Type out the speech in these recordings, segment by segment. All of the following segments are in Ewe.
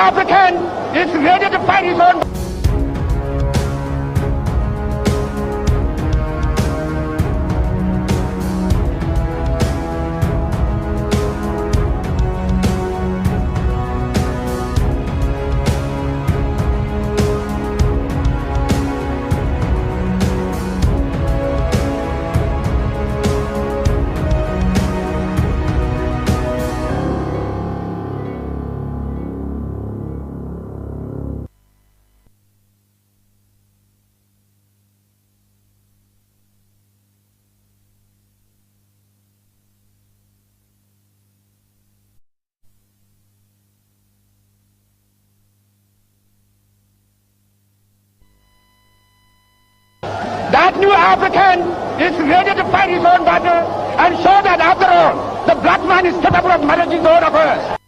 African is ready to fight his own That new African is ready to fight his own battle and show that after all, the black man is capable of managing his own affairs.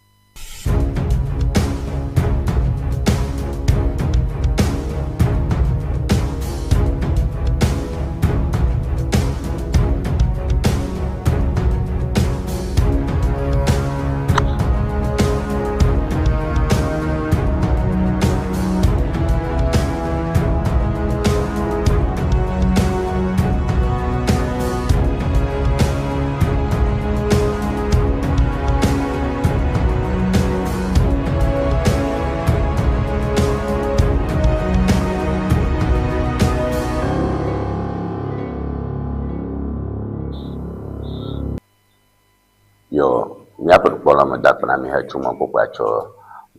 Yo, míaƒe nukpɔla meda akpe na mi hetso mɔkpɔkpɔa tsɔ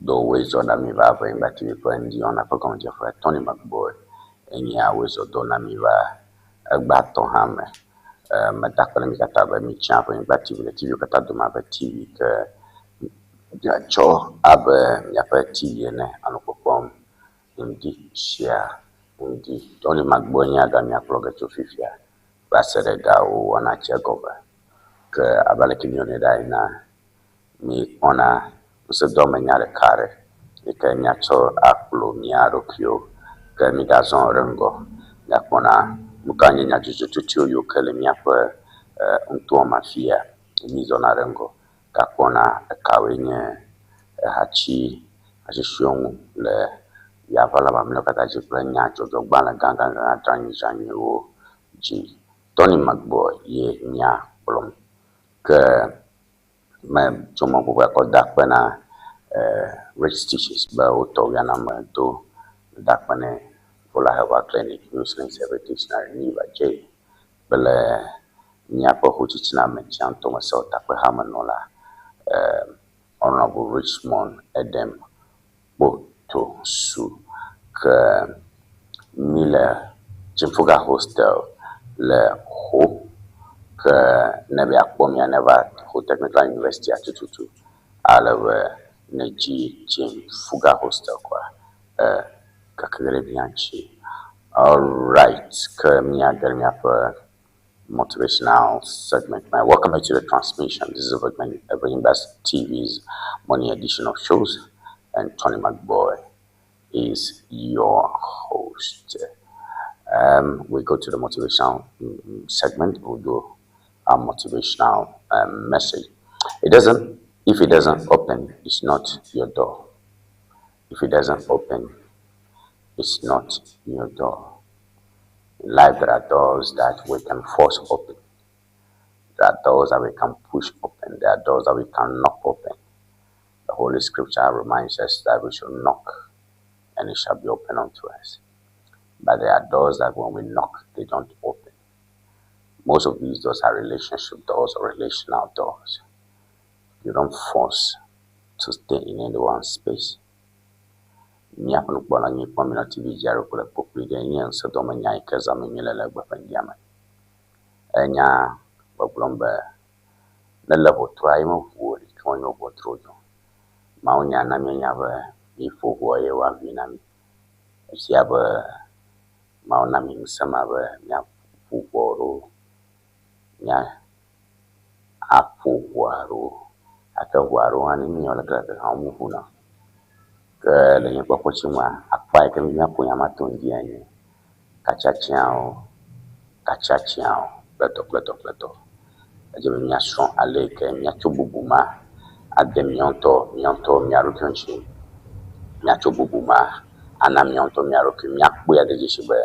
do woe zɔ na mi va Ʋenyigba TV ƒe ŋdi wɔna ƒe gɔmedzeƒe. Tony McBoy enye woe zɔ do na mi va egbea tɔ hã me. Meda akpe na mi katã be mitsia Ʋenyigba TV le TV katã dome abe TV ke miatsɔ abe miaƒe TV ene anɔ kpɔkpɔm ŋdi sia ŋdi. Tony McBoy nye aga miakplɔ ge tso fifia va se ɖe gawo wɔna tse gɔme. Ke abe aleke míewɔnɛ ɖa ena, míekpɔna ŋusẽdɔmenya ɖeka aɖe yi ke míatsɔ akplɔ mía ɖokuiwo ke mígazɔ ɖe ŋgɔ. Míakpɔna nu ka nye nyadzɔdzɔtsotsoewo yiwo ke le míaƒe ŋutoa me afia mízɔna ɖe ŋgɔ. Gakpɔna ekawoe nye ehatsi hatsotsoewo ŋu le yaʋala mamlɛawo katã dzi kple nyadzɔdzɔgbalẽ gãgãgã dranyidzranyiwo dzi. Tony McBoy ye míakplɔm. Ke metso mɔkpɔkpɔa kɔ da akpe na Rich Stitches be wotɔ wuyaname do da akpe nɛ Vola Herbal Clinic, Muslim Service Dictionary, Niva J kple míaƒe xotsitsina me tsiãtɔ me sewo takpehamenɔla Honorable Richmond Edem Kpotosu. Ke mi le Chimfuga Hostel le Ho. Ke ne be akpɔ mia ne va Ho Technical University tututu ale be ne dzi Chimfuga Hostel koa keke ɖe mía ŋuti. Alright, ke míage ɖe míaƒe motivational segment. Now, welcome back to the transmission. This is Evergreen Best TV's morning edition of shows, and Tony McBoy is your host. We go to the motivational segment. We'll do our motivational message. It doesn't. If it doesn't open, it's not your door. If it doesn't open, it's not your door. In life, there are doors that we can force open. There are doors that we can push open. There are doors that we can knock open. The Holy Scripture reminds us that we should knock and it shall be open unto us. But there are doors that when we knock, they don't open. Most of these doors are relationship doors or relational doors. You don't force to stay in anyone's space. Míaƒe nukpɔla nyuikpɔ mi nɔ TV dzi aɖe kple kpokploe ɖe nye ŋusẽdɔmenya yi ke zãm míele le egbe ƒe ŋdia me. Enya gbɔgblɔm be ne le ʋɔtrua ye meʋu o ɖi ke menye ʋɔtru o. Mawunya na míenya be míƒo ʋɔa ye woaʋui na mí. Efia be Mawu na mí ŋusẽ ma be míaƒo ʋɔ ɖo, mía aƒo ʋɔa ɖo. Gake ʋɔa ɖewo hã ne míewɔ leke leke hã womeʋuna o. Ke le nye kpɔkpɔ tsi nua, akpa yi ke míaƒo nya ma to ŋdia nye katsiatsiawo, katsiatsiawo kple tɔ kple tɔ kple tɔ. Edze be míasrɔ̃ ale yi ke míatsɔ bubu ma ade míawo ŋutɔ míawo ŋutɔ mía ɖokui ŋuti. Míatsɔ bubu ma ana míawo ŋutɔ mía ɖokui. Míakpɔe ade dzesi be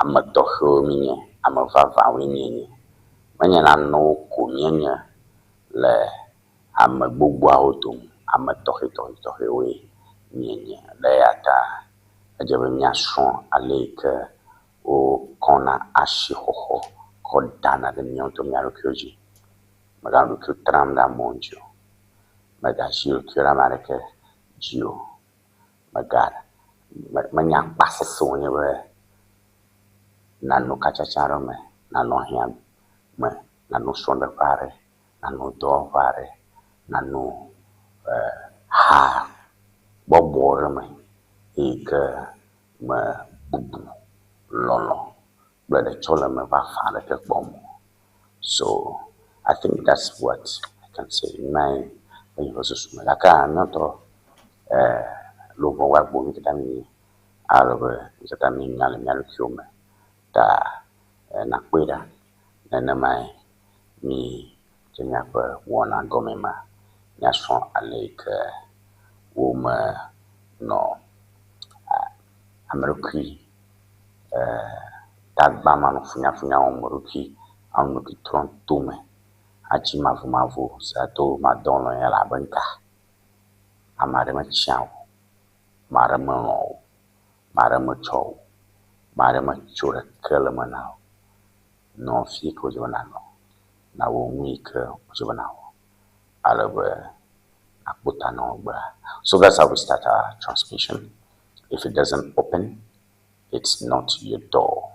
ame tɔxɛwo míenye, ame vavãwoe míenye. Menye nanewo ko míenye le ame gbogboawo dome. Ame tɔxɛtɔxɛtɔxɛwoe míenye. Le eya ta edze be míasrɔ̃ ale yi ke wokɔna asixɔxɔ kɔ dana ɖe míawo ŋutɔ mía ɖokuiwo dzi. Mèganɔ ɖokuiwò tram ɖe amewo ŋuti o. Mègazi ɖokuiwò ɖe ame aɖeke dzi o. Mèga menye akpasesẽ wònye be nànɔ katsatsa aɖe me, nànɔ hiã me, nànɔ srɔ̃ɖeƒe aɖe, nànɔ dɔwɔƒe aɖe, nànɔ ha bɔbɔ aɖe me eyi ke me bubu, lɔlɔ̃ kple ɖetsɔleme vavã aɖeke kpɔm o. So I think that's what I can say in my nye susu me. Gake míawo ŋutɔ luʋɔ gbagbo mí katã míenye ale be mí katã míenya le mía ɖokuiwo me ta nàkpɔe ɖa nenemae mídze míaƒe wɔna gɔme ma. Míasrɔ̃ ale yi ke womenɔ ame ɖokui tagbama nɔ funyafunya wɔm ame ɖokui anɔ ɖokui trɔm tome atsi mavomavo sia to madɔlɔ̃e elabe ŋka. Ame aɖe metsia o, ame aɖe melɔ̃ o, ame aɖe metsɔ o, ame aɖe metso ɖeke le eme na o. Nɔ fi yi ke wòdze be nànɔ, nàwɔ nu yi ke wòdze be nàwɔ ale be nàkpɔ ta na wò gbea. So that's how we start our transmission. If it doesn't open, it's not your door.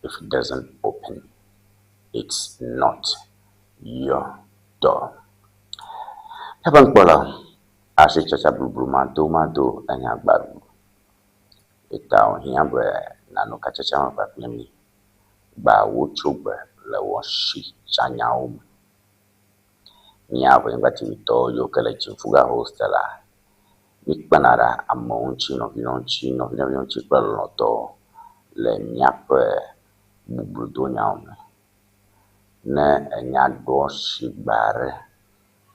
If it doesn't open, it's not your door. Míaƒe nukpɔla asitsatsa blublu madomado enye agbaɖuɖu. Eta wòhiã be nànɔ katsatsa me kpakple mí. Gba wotso gbe le wò asitsanyawo me. Míaƒe anyigbativitɔwo yiwo ke le Dziŋfuga hostel la, míkpena ɖe amewo ŋuti, nɔviwo ŋuti, nɔvinɔviwo ŋuti kple lɔlɔ̃tɔwo le míaƒe bubludonyawo me. Ne enya ɖo asigba aɖe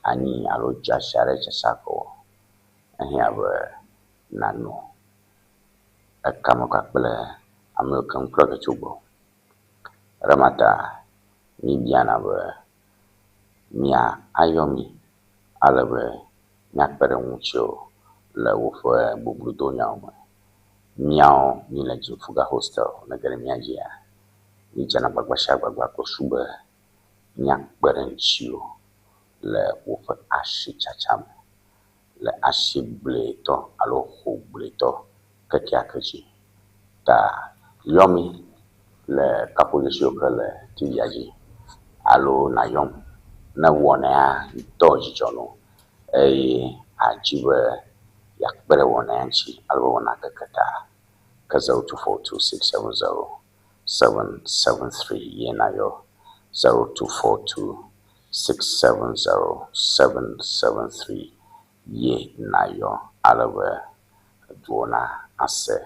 anyi alo dze asi aɖe tsatsa ko, ehiã be nànɔ ekame kpakple ame yiwo ke ŋu kplɔ tso gbɔ. Ɖe ta míbiana be mía ayɔ mí ale be míakpe ɖe ŋutiwò le woƒe bubludonyawo me. Míawo míle Dziŋfuga hostel ne ge ɖe mía dzia, mídzena agbagba sia agbagba kple susu be míakpe ɖe ŋutiwò le woƒe asitsatsa me le asigblẽtɔ alo xogblẽtɔ kekeake dzi. Ta yɔ mí le kaƒodzesi yiwo ke le TV-a dzi alo nàyɔm ne wɔna ya dɔ dzidzɔ na wò eye àdzi be yeakpe ɖe wɔna ya ŋuti ale be wɔna keke ta ke 0242 670 773 ye nàyɔ 0242 670 773 ye nàyɔ ale be eduwo na ase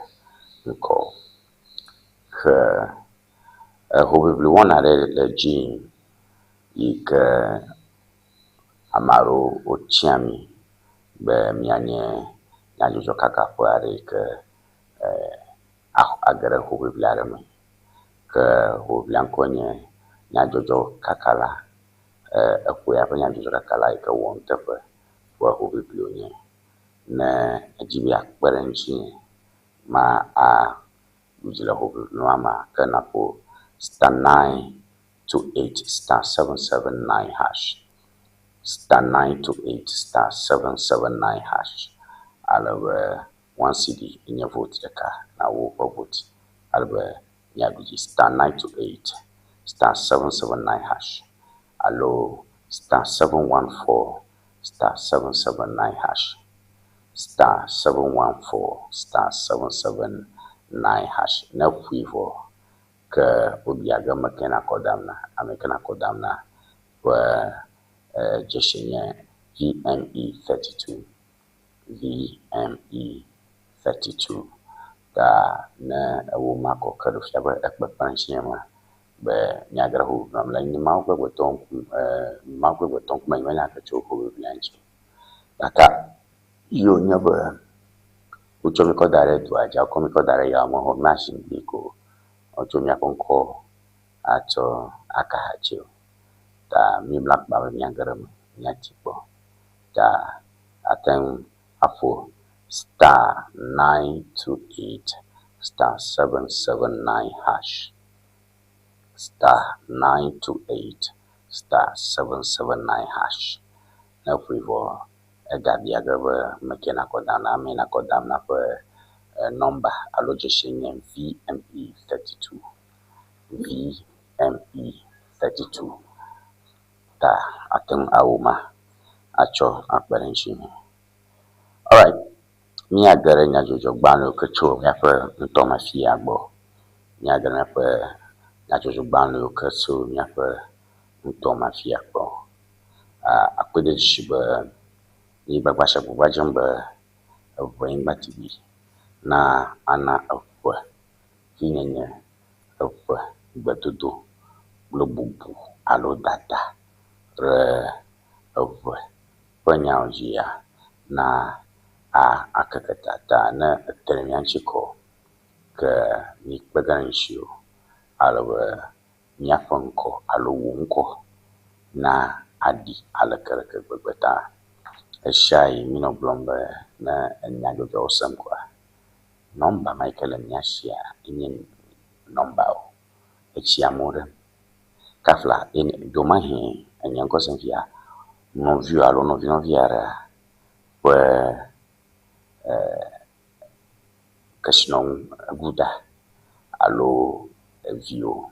ŋkɔ. Ke hoʋiʋli wɔna aɖe le edzi yim yi ke ame aɖewo wotia mí be míanye nyadzɔdzɔkakaƒe aɖe yi ke age ɖe hoʋiʋli aɖe me. Ke hoʋiʋlia ŋkɔe nye nyadzɔdzɔkakala. Eƒo ya ƒe nyadzɔdzɔkakala yi ke wɔ nuteƒe ƒe hoʋiʋli wònye. Ne edzi be yeakpe ɖe ŋutinye ma aɖu dzi le hoʋiʋli ma mea, ke nàƒo *928*779#, *928*779# ale be 1 cedi nye vote ɖeka na woƒe vote ale be míaɖu dzi *928*779# alo *714*779#, *714*779# Ne ƒoe vɔ ke wobia ge ame ke nakɔ dam na ame ke nakɔ dam na ƒe dzesi nye VME 32, VME 32. Ta ne ewɔ ma kɔ ke ɖo fia be ekpekpe ŋutinye ma be míage ɖe hoʋiʋlia me le nye Mawu ƒe gbetɔ ŋkume Mawu ƒe gbetɔ ŋkume nyemenya ke tso hoʋiʋlia ŋuti o. Gake yi wònye be Wotsɔ mi kɔ da ɖe dua dzi, wokɔ mi kɔ da ɖe yame xɔ machine dzi ko wotsɔ miaƒe ŋkɔ atsɔ aka hatsi o. Ta míebla akpa be míage ɖe eme míati kpɔ. Ta ate ŋu aƒo *928*779 hash *928*779 hash. Ne eƒoe vɔ egabia ge be meke nakɔ dam na ame nakɔ dam na ƒe nɔmba alo dzesi nye VME 32 VME 32 ta ate ŋu awɔ ma atsɔ akpe ɖe ŋuti. Alright, míage ɖe nyadzɔdzɔgbalẽwo ke tso míaƒe ŋutɔme fia gbɔ. Míage ɖe míaƒe nyadzɔdzɔgbalẽwo ke tso míaƒe ŋutɔme fia gbɔ. Akpe ɖe dzesi be míegbagba sia gbagba dzem be eʋe nyigba TV na ana eƒe vinyenye, eƒe gbedodo kple bubu alo dada ɖe eʋe ƒe nyawo dzia na a akeke ta ta ne ete ɖe mía ŋuti kɔ ke míkpe ɖe ŋutiwò ale be míaƒe ŋkɔ alo wò ŋkɔ na aɖi aleke leke gbegbe ta. Esia yi míenɔ gblɔm be ne enyadzɔdzɔwo sem koa, nɔmba ma yi ke le mía sia enye nɔmba o. Etsi amewo ɖe. Kafla ɖewomahi enye ŋkɔ sem fia nɔviwò alo nɔvinɔvi aɖea ƒe kesinɔnu ebu da alo eviwò,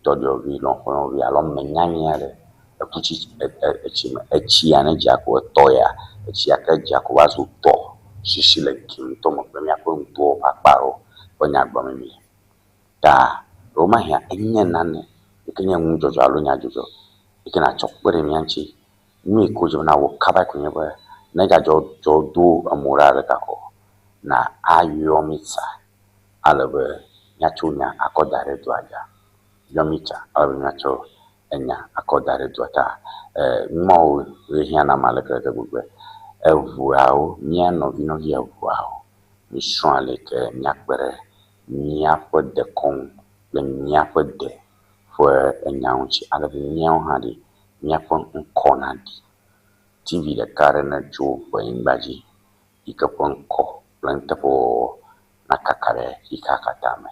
tɔɖiwòvi, lɔ̃xoyɔvi alo ame nyanyɛ aɖe eku tsi etsi me. Etsia ne dza ko etɔ ya, etsia ke dza ko va zu tɔ sisi le gi ŋutɔ me kple míaƒe ŋutɔwo ƒe akpa ɖewo ƒe nya gblɔm míele. Ta ɖewomahia enye nane yi ke nye nudzɔdzɔ alo nyadzɔdzɔ yi ke natsɔ kpe ɖe mía ŋuti. Nu yi ke wodze be nawɔ kaba koe nye be ne dzadzɔ dzɔ do emo ɖa ɖeka ko na ayɔ mí tsa ale be míatso nya akɔ da ɖe dua dzi. Yɔ mí tsa ale be míatsɔ enya akɔ da ɖe dua ta. Numawo hiã na ame aleke leke gbegbe. Eŋuawo, mía nɔvi nɔvi eŋuawo, mísrɔ̃ ale yi ke míakpe ɖe míaƒe dekɔnu kple míaƒe de ƒe enyawo ŋuti ale be míawo hã ɖe míaƒe ŋkɔ naɖi. TV ɖeka aɖe ne tso ƒe anyigba dzi yi ke ƒe ŋkɔ kple nuteƒewɔwɔ nakaka ɖe xexea katã me.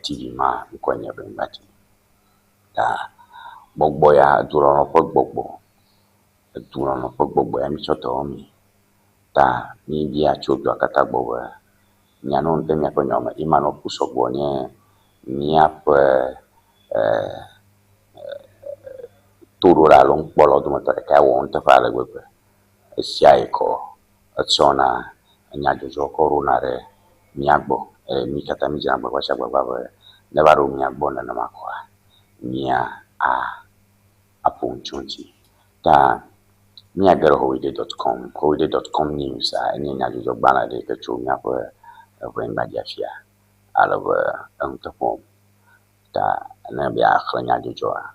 TV ma ŋkɔe nye Ʋenyigba TV. Ta gbɔgbɔ ya edulɔlɔ ƒe gbɔgbɔ, edulɔlɔ ƒe gbɔgbɔ ya mítsɔ dɔ wɔm. Ta míebia tso dua katã gbɔ be mianɔ ŋute miaƒe nyawo me. Emmanuel ƒu sɔgbɔ nye míaƒe toɖola alo nukpɔlawo dometɔ ɖeka wɔ nuteƒe ale gbegbe. Esia yi kɔ etsɔna enyadzɔdzɔ kɔ ɖona ɖe mía gbɔ eye mí katã míedzena agbagba sia agbagba be neva ɖo mía gbɔ nenema koa, mía a aƒo nu tso eŋuti. Ta míage ɖe howide.com. Howide.com news a enye nyadzɔdzɔgbalẽ aɖe yi ke tso míaƒe ʋenyigba dzi afia ale be enuteƒe wɔm. Ta ne be yeaxlẽ nyadzɔdzɔa,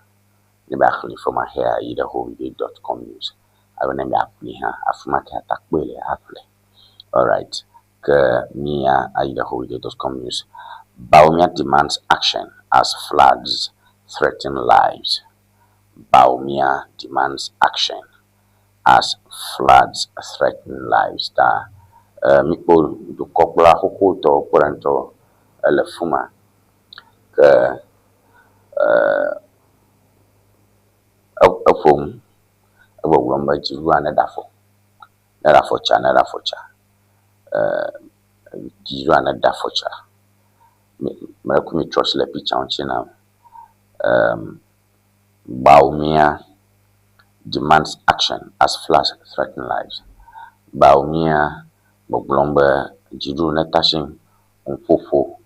ne be yeaxlẽ femaxea yi ɖe howide.com news alo ne be yeaƒlee hã afi ma ke atakpɔe le aƒle. Alright, ke mía ayi ɖe howide.com news. Bawumia demands action as floods threaten lives. Bawumia demands action as floods threaten lives. Ta míkpɔ dukɔkplɔla xoxotɔ kpe ɖe ŋutɔ ele fi ma ke eƒo nu egbɔgblɔm be dziɖuɖua neɖe afɔ, neɖe afɔ tsa, neɖe afɔ tsa. Dziɖuɖua neɖe afɔ tsa. Mele ku mi trɔ asi le picture ŋuti nam. Bawumia demands action as floods threaten lives. Bawumia gbɔgblɔm be dziɖuɖu neta si nuƒoƒo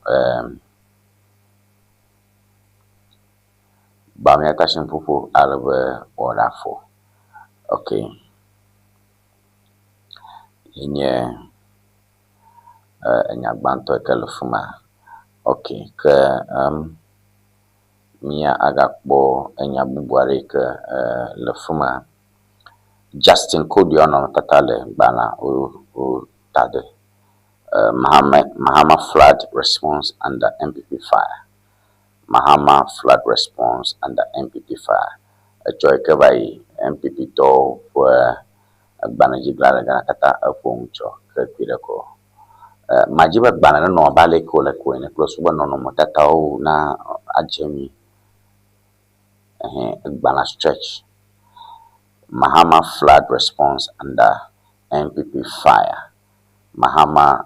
Bawumia ta si nuƒoƒo ale be wòaɖe afɔ. Okay. Ye nye enya gbãtɔ yi ke le fi ma. Okay ke mía agakpɔ enya bubu aɖe yi ke le fi ma. Justin Kodua nɔnɔmetata le gbalẽa wota ɖe. Mahama flood response under NPP fire. Mahama flood response under NPP fire. Etsɔ yi ke va yi NPP tɔwo ƒe agbalẽdzigbalẽ le Ghana katã eƒo nu tsɔ ke kpui ɖe ko. Madzi be gbalẽ nenɔ abe ale yi ke wole ko ene kple woƒe nɔnɔmetatawo na adze mi. Ɛhɛ egbalẽa stretch. Mahama flood response under NPP fire. Mahama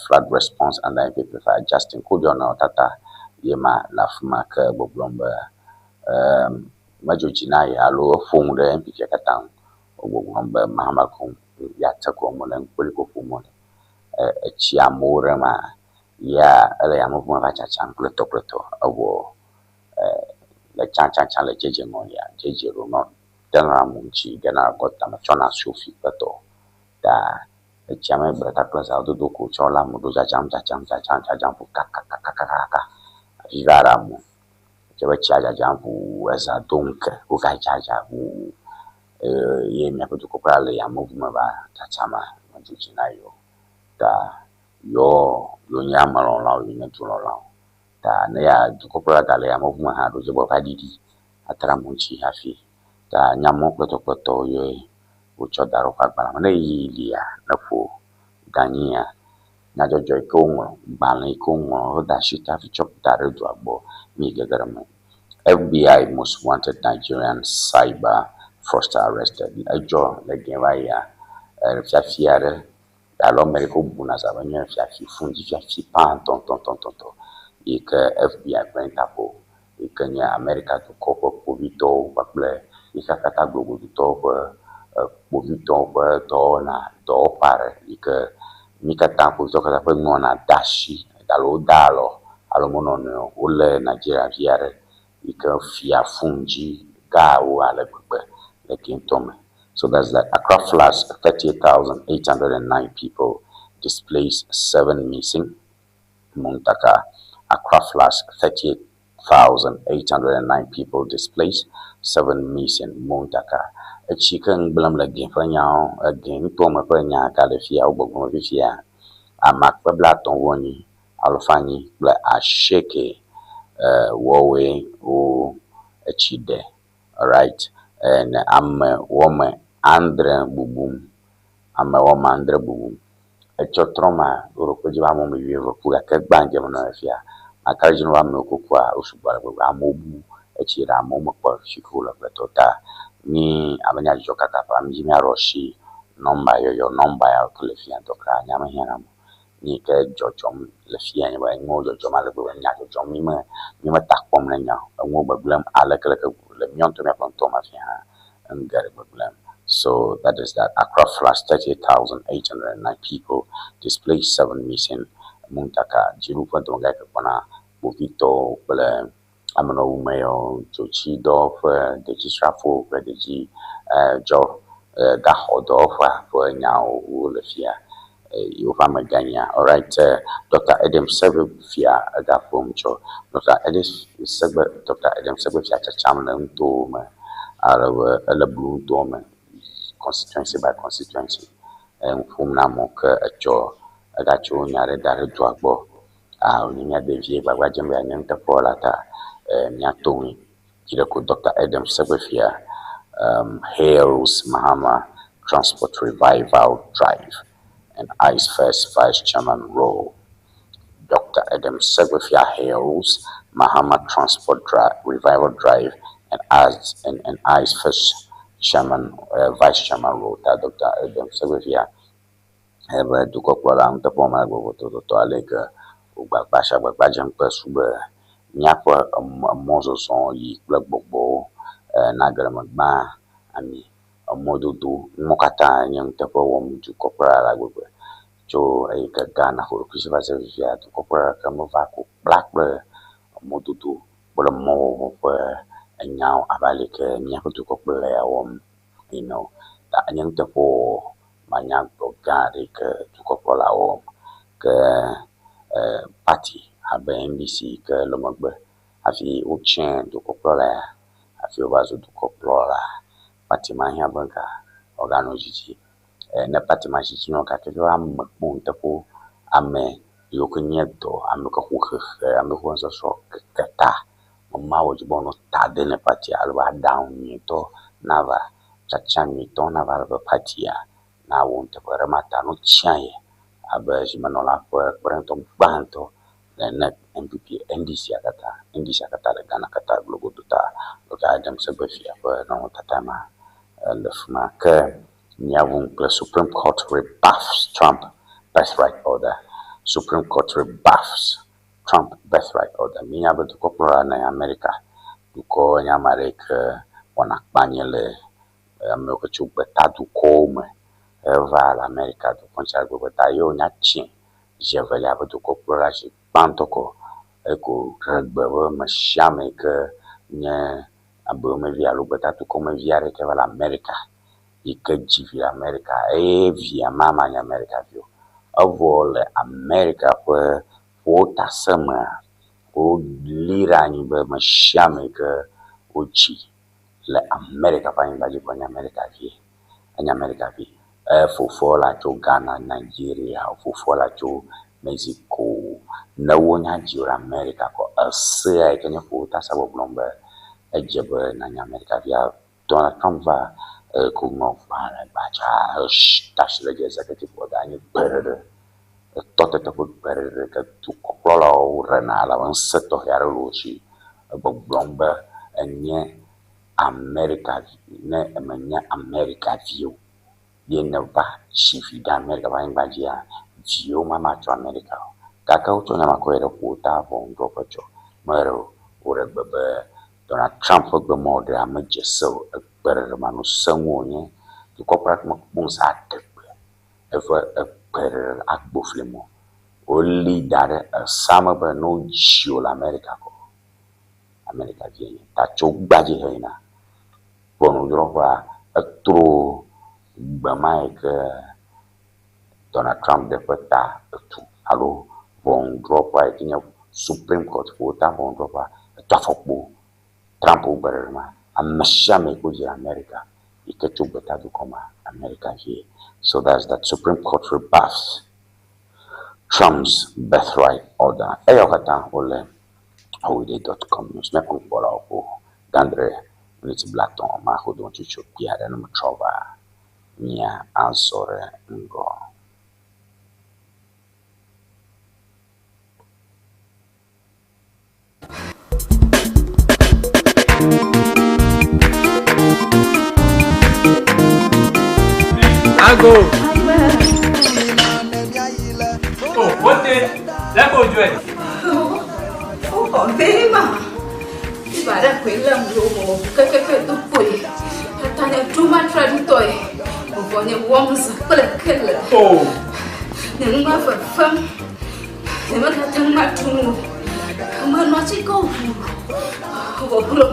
flood response under NPP fire. Justin Kodua nɔnɔmetata ye ma le afi ma ke gbɔgblɔm be medzo dzi na ye alo eƒo nu ɖe NPP katã ŋu. Wogbɔgblɔm be Mahama ko ya te ko wole ŋkpoli ko ƒom wole. Etsi amewo ɖe ma ya ele yameʋu me va tsatsam kple tɔ kple tɔ evɔ le tsãtsãtsã le dzedze ŋɔlia dzedze ɖo nɔ tena amewo ŋuti gena gɔta me tsɔna sofi kple tɔ ta etsia me gbe ɖeka kple zã dodo ko tsɔ le amewo ɖo dzadzam dzadzam dzadzam dzadzam ƒo kakakakakaka hafi va ɖe amewo. Dze be tsia dzadzam ʋuu eza do ŋke wogadzadza ʋuu ye miaƒe dukɔkplɔla le yameʋu me va tsatsama medzo dzi na yewo ta yewo yewo nye amelɔ̃lawo yewo nye dulɔ̃lawo ta ne ya dukɔkplɔla gale yameʋu me hã ɖo dze be va ɖiɖi atra amewo ŋuti hafi ta nyamewo kple ye wotsɔ da ɖe woƒe agbalẽ me. Ne ɣeyiɣi lia ne ƒo ganyia nyadzɔdzɔ yi ke woŋlɔ, gbalẽ yi ke woŋlɔ woda asi hafi tsɔ da ɖe dua gbɔ mi gege ɖe eme. FBI most wanted Nigerian cyber fraudster arrested. Edzɔ le gɛ va yia fiafi aɖe alo ame ɖe ke wobuna za be nye fiafi fundzi fiafi pãtɔtɔtɔtɔ yi ke FBI kple Interpol yi ke nye Amerika dukɔ ƒe kpovitɔwo kpakple xexea katã globodutɔwo ƒe kpovitɔwo ƒe dɔwɔna dɔwɔƒe aɖe yi ke mí katã kpovitɔwo katã ƒe nuwɔna de asi alo woda alɔ alo menɔnɔewo wolé Nigeria vi aɖe yi ke fia fundzi gawo ale gbegbe le gɛntɔ me. So that's that. Accra floods 38,809 people displaced, 7 missing. Muntaka. Accra floods 38,809 people displaced, 7 missing. Muntaka. Etsi ke ŋgblẽm le gɛ ƒe nyawo, egɛ ŋutɔ me ƒe nya ka le fia wogbɔgblɔm fifia. Ame akpe 34 508 wɔwoe wo etsi ɖe. Alright. And ame wɔme 7 bubum. Ame wɔme 7 bubum. Etsɔ trɔ ma woɖo kpe dzi be amewo me 20 ku gake gbã dze me nɔ fia. Maka ɖe edzi na wo amewo kukua wo sugbɔ ale gbegbe. Amewo bu etsi ɖe amewo mekpɔ fi ke wole kple tɔ ta mi abe nyadzɔdzɔ kaka ƒe ami dzi miaɖo asi nɔmba yɔyɔ nɔmba ya ke le fia ŋutɔ kura nya mehiã na mo. Ni ke dzɔdzɔm le fia nye be enuwo dzɔdzɔm ale gbegbe nya dzɔdzɔm mi me mi me ta kpɔm ne nya o. Enuwo gbegblẽm ale ke leke le míawo ŋutɔ míaƒe ŋutɔ me fia hã enu geɖe gbegblẽm. So that is that. Accra floods 38,809 people displaced, 7 missing. Muntaka dziɖuƒe dɔmegã yi ke kpɔna kpovitɔwo kple amenɔwumeyawo, dzotsidɔwɔƒe, dedzisrafowo kple dedzi dzɔ gaxɔ dɔwɔƒea ƒe nyawo le fia. Yewoƒe amegã nya. Alright, Dr. Edem Segbefia egaƒom tsɔ. Dr. Edem Segbefia tsatsam le nutowo me ale be ele Blu nutowo me constituency by constituency. Enu ƒom na amewo ke etsɔ egatso nya ɖe da ɖe dua gbɔ. Wònye mía devie gbagba dzem be yeanye nuteƒewɔla ta míato ŋui. Dziɖeko Dr. Edem Segbefia hails Mahama Transport Revival Drive and eyes first vice chairman role. Dr. Edem Segbefia hails Mahama Transport Revival Drive and eyes first chairman vice chairman role. Ta Dr. Edem Segbefia ebe dukɔkplɔla nuteƒewɔla gbɔgbɔtɔtɔtɔ ale ke wogbagba sia gbagba dzem kple su be míaƒe emɔzɔzɔ yi kple gbɔgbɔwo nage ɖe megbã ami emɔdodo nuwo katã nye nuteƒe wɔm dukɔkplɔla la gbegbe tso eyi ke Ghana xɔ ɖokui si va se fifia dukɔkplɔla ɖeke meva ko kpla kple emɔdodo kple mɔwɔwɔ ƒe enyawo abe ale ke míaƒe dukɔkplɔla ya wɔm ene o. Ta enye nuteƒewɔwɔ manyagblɔ gã aɖe yi ke dukɔkplɔla wɔm ke party abe NDC yi ke le megbe hafi wotsɛ dukɔkplɔla ya hafi wova zu dukɔkplɔla. Party ma hiã be ga wòaganɔ dzidzi. Ne party ma dzidzi nɔ gake ame kpɔ nuteƒewo Ame yiwo ke nye dɔ, ame yiwo ke ƒo xexe, ame yiwo ke nusɔsrɔ̃ keke ta. Mema wɔ dzi be woanɔ ta de ne patia ale be aɖaŋu nyuitɔ nava, tsatsa nyuitɔ nava ale be patia nawɔ nuteƒe ɖe ma ta no tsiã ye abe zimenɔla ƒe kpeɖeŋutɔ gbãtɔ ene NPP, NDC katã, NDC katã le Ghana katã globodo ta. Ɖɔkta Adams Segbefia ƒe nɔnɔmetata ma le fi ma. Ke míaʋu kple Supreme Court rebuffs Trump birthright order. Supreme Court rebuffs Trump birthright order. Míenya be dukɔkplɔla ne Amerika dukɔ nye ame aɖe yi ke wɔna akpa nye le amewo ke tso gbetadukɔwo me eva le Amerika dukɔ ŋuti ale gbegbe ta ye wonya tsi zi evelia be dukɔkplɔla zi gbãtɔ kɔ eko ɖe gbe be ame sia ame yi ke nye aboyomevi alo gbetadukɔmevi aɖe ke va le Amerika yi ke dzi vi le Amerika eye via ma manye Amerika vi o. Evɔ le Amerika ƒe ƒowotase mea, woli ɖe anyi be ame sia ame yi ke wodzi le Amerika ƒe anyigba dzi kɔ nye Amerika vi. Enye Amerika vi. Efofoa la tso Ghana, Nigeria, fofoa la tso Mexico. Ne wonya dzi wo ɖe Amerika kɔ esea yi ke nye ƒowotase gbɔgblɔm be edze be nanye Amerika via. Donald Trump va ko ŋlɔ gbalẽ gbadza da asi ɖe dzi executive order nye gbeɖeɖe. Etɔ tete ƒe gbeɖeɖe ke dukɔkplɔlawo ɖena elabe ŋusẽ tɔxɛ aɖe le wo si. Egbɔgblɔm be enye Amerika vi ne menye Amerika vi o ye neva tsi vi ɖe Amerika ƒe anyigba dzia, viwo ma matso Amerika o. Gake wotsɔ nya ma kɔ yi ɖe ƒowota ʋɔnudrɔ̃ƒe tsɔ meɖe o. Woɖe gbe be Donald Trump ƒe gbemɔɖea medze se o. Egbeɖeɖe ma nu sẽŋu wònye. Dukɔkplɔla mekpɔ ŋusẽ aɖe gbe eƒe egbeɖeɖe agbo fli me o. Woli da ɖe esea me be ne wodzi wò le Amerika kɔ, Amerika vi enye. Ta tso gbadzi heyina ʋɔnudrɔ̃ƒea etro gbe ma yi ke Donald Trump ɖe ƒe ta etu alo ʋɔnudrɔ̃ƒea yi ke nye Supreme Court ƒowota ʋɔnudrɔ̃ƒea etɔ afɔkpo Trump wo gbeɖeɖe ma. Ame sia ame yi ke wodzi le Amerika yi ke tso gbetadukɔ ma, Amerika vie. So that's that Supreme Court rebuffs Trump's birthright order. Eyawo katã wole howide.com news. Míaƒe nukpɔlawo ƒo gãdre miniti 30 maxo do ŋutsotso kpui aɖe ne metrɔ va mía azɔ ɖe ŋgɔ. Ago. Oh, wote. Lẹ́kọ̀ọ́ ojú ẹ̀. Ó bema. Ibara kwela mlomo kekeke tukwe. Atane tuma traditoy. Obonye womza kple kele. Oh. Ne ngba fefem. Ne meka teng matunu. Ma no chiko. Oboklo.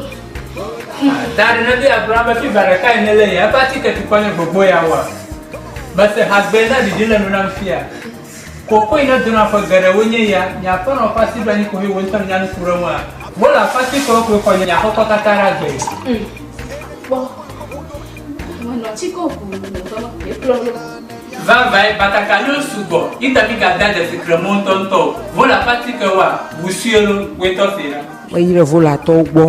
Tari na bí abraham fi baraka yi nílé yẹn, ẹ bá tí kẹ̀kẹ́ kọ́ ní gbogbo ya wà. Bẹ́sẹ̀ àgbẹ̀ náà dìde lẹ́nu náà fi à. Koko yi ne dona ƒe geɖewo nye ya, miaƒe nɔ ƒe asi ɖo anyi ko he wo ŋutɔ nya nu ku ɖe ŋua. Wole aƒe asi kɔ koe xɔ nye miaƒe kɔ katã ɖe agbe. Bo. Ma no chiko. Eklo. Vavae batakaliwo sugbɔ ita mi gada dzesi kremo ŋutɔŋutɔ o. Wole aƒe atike wa wusue lo woetɔ se la. Meyi ɖe volatɔwo gbɔ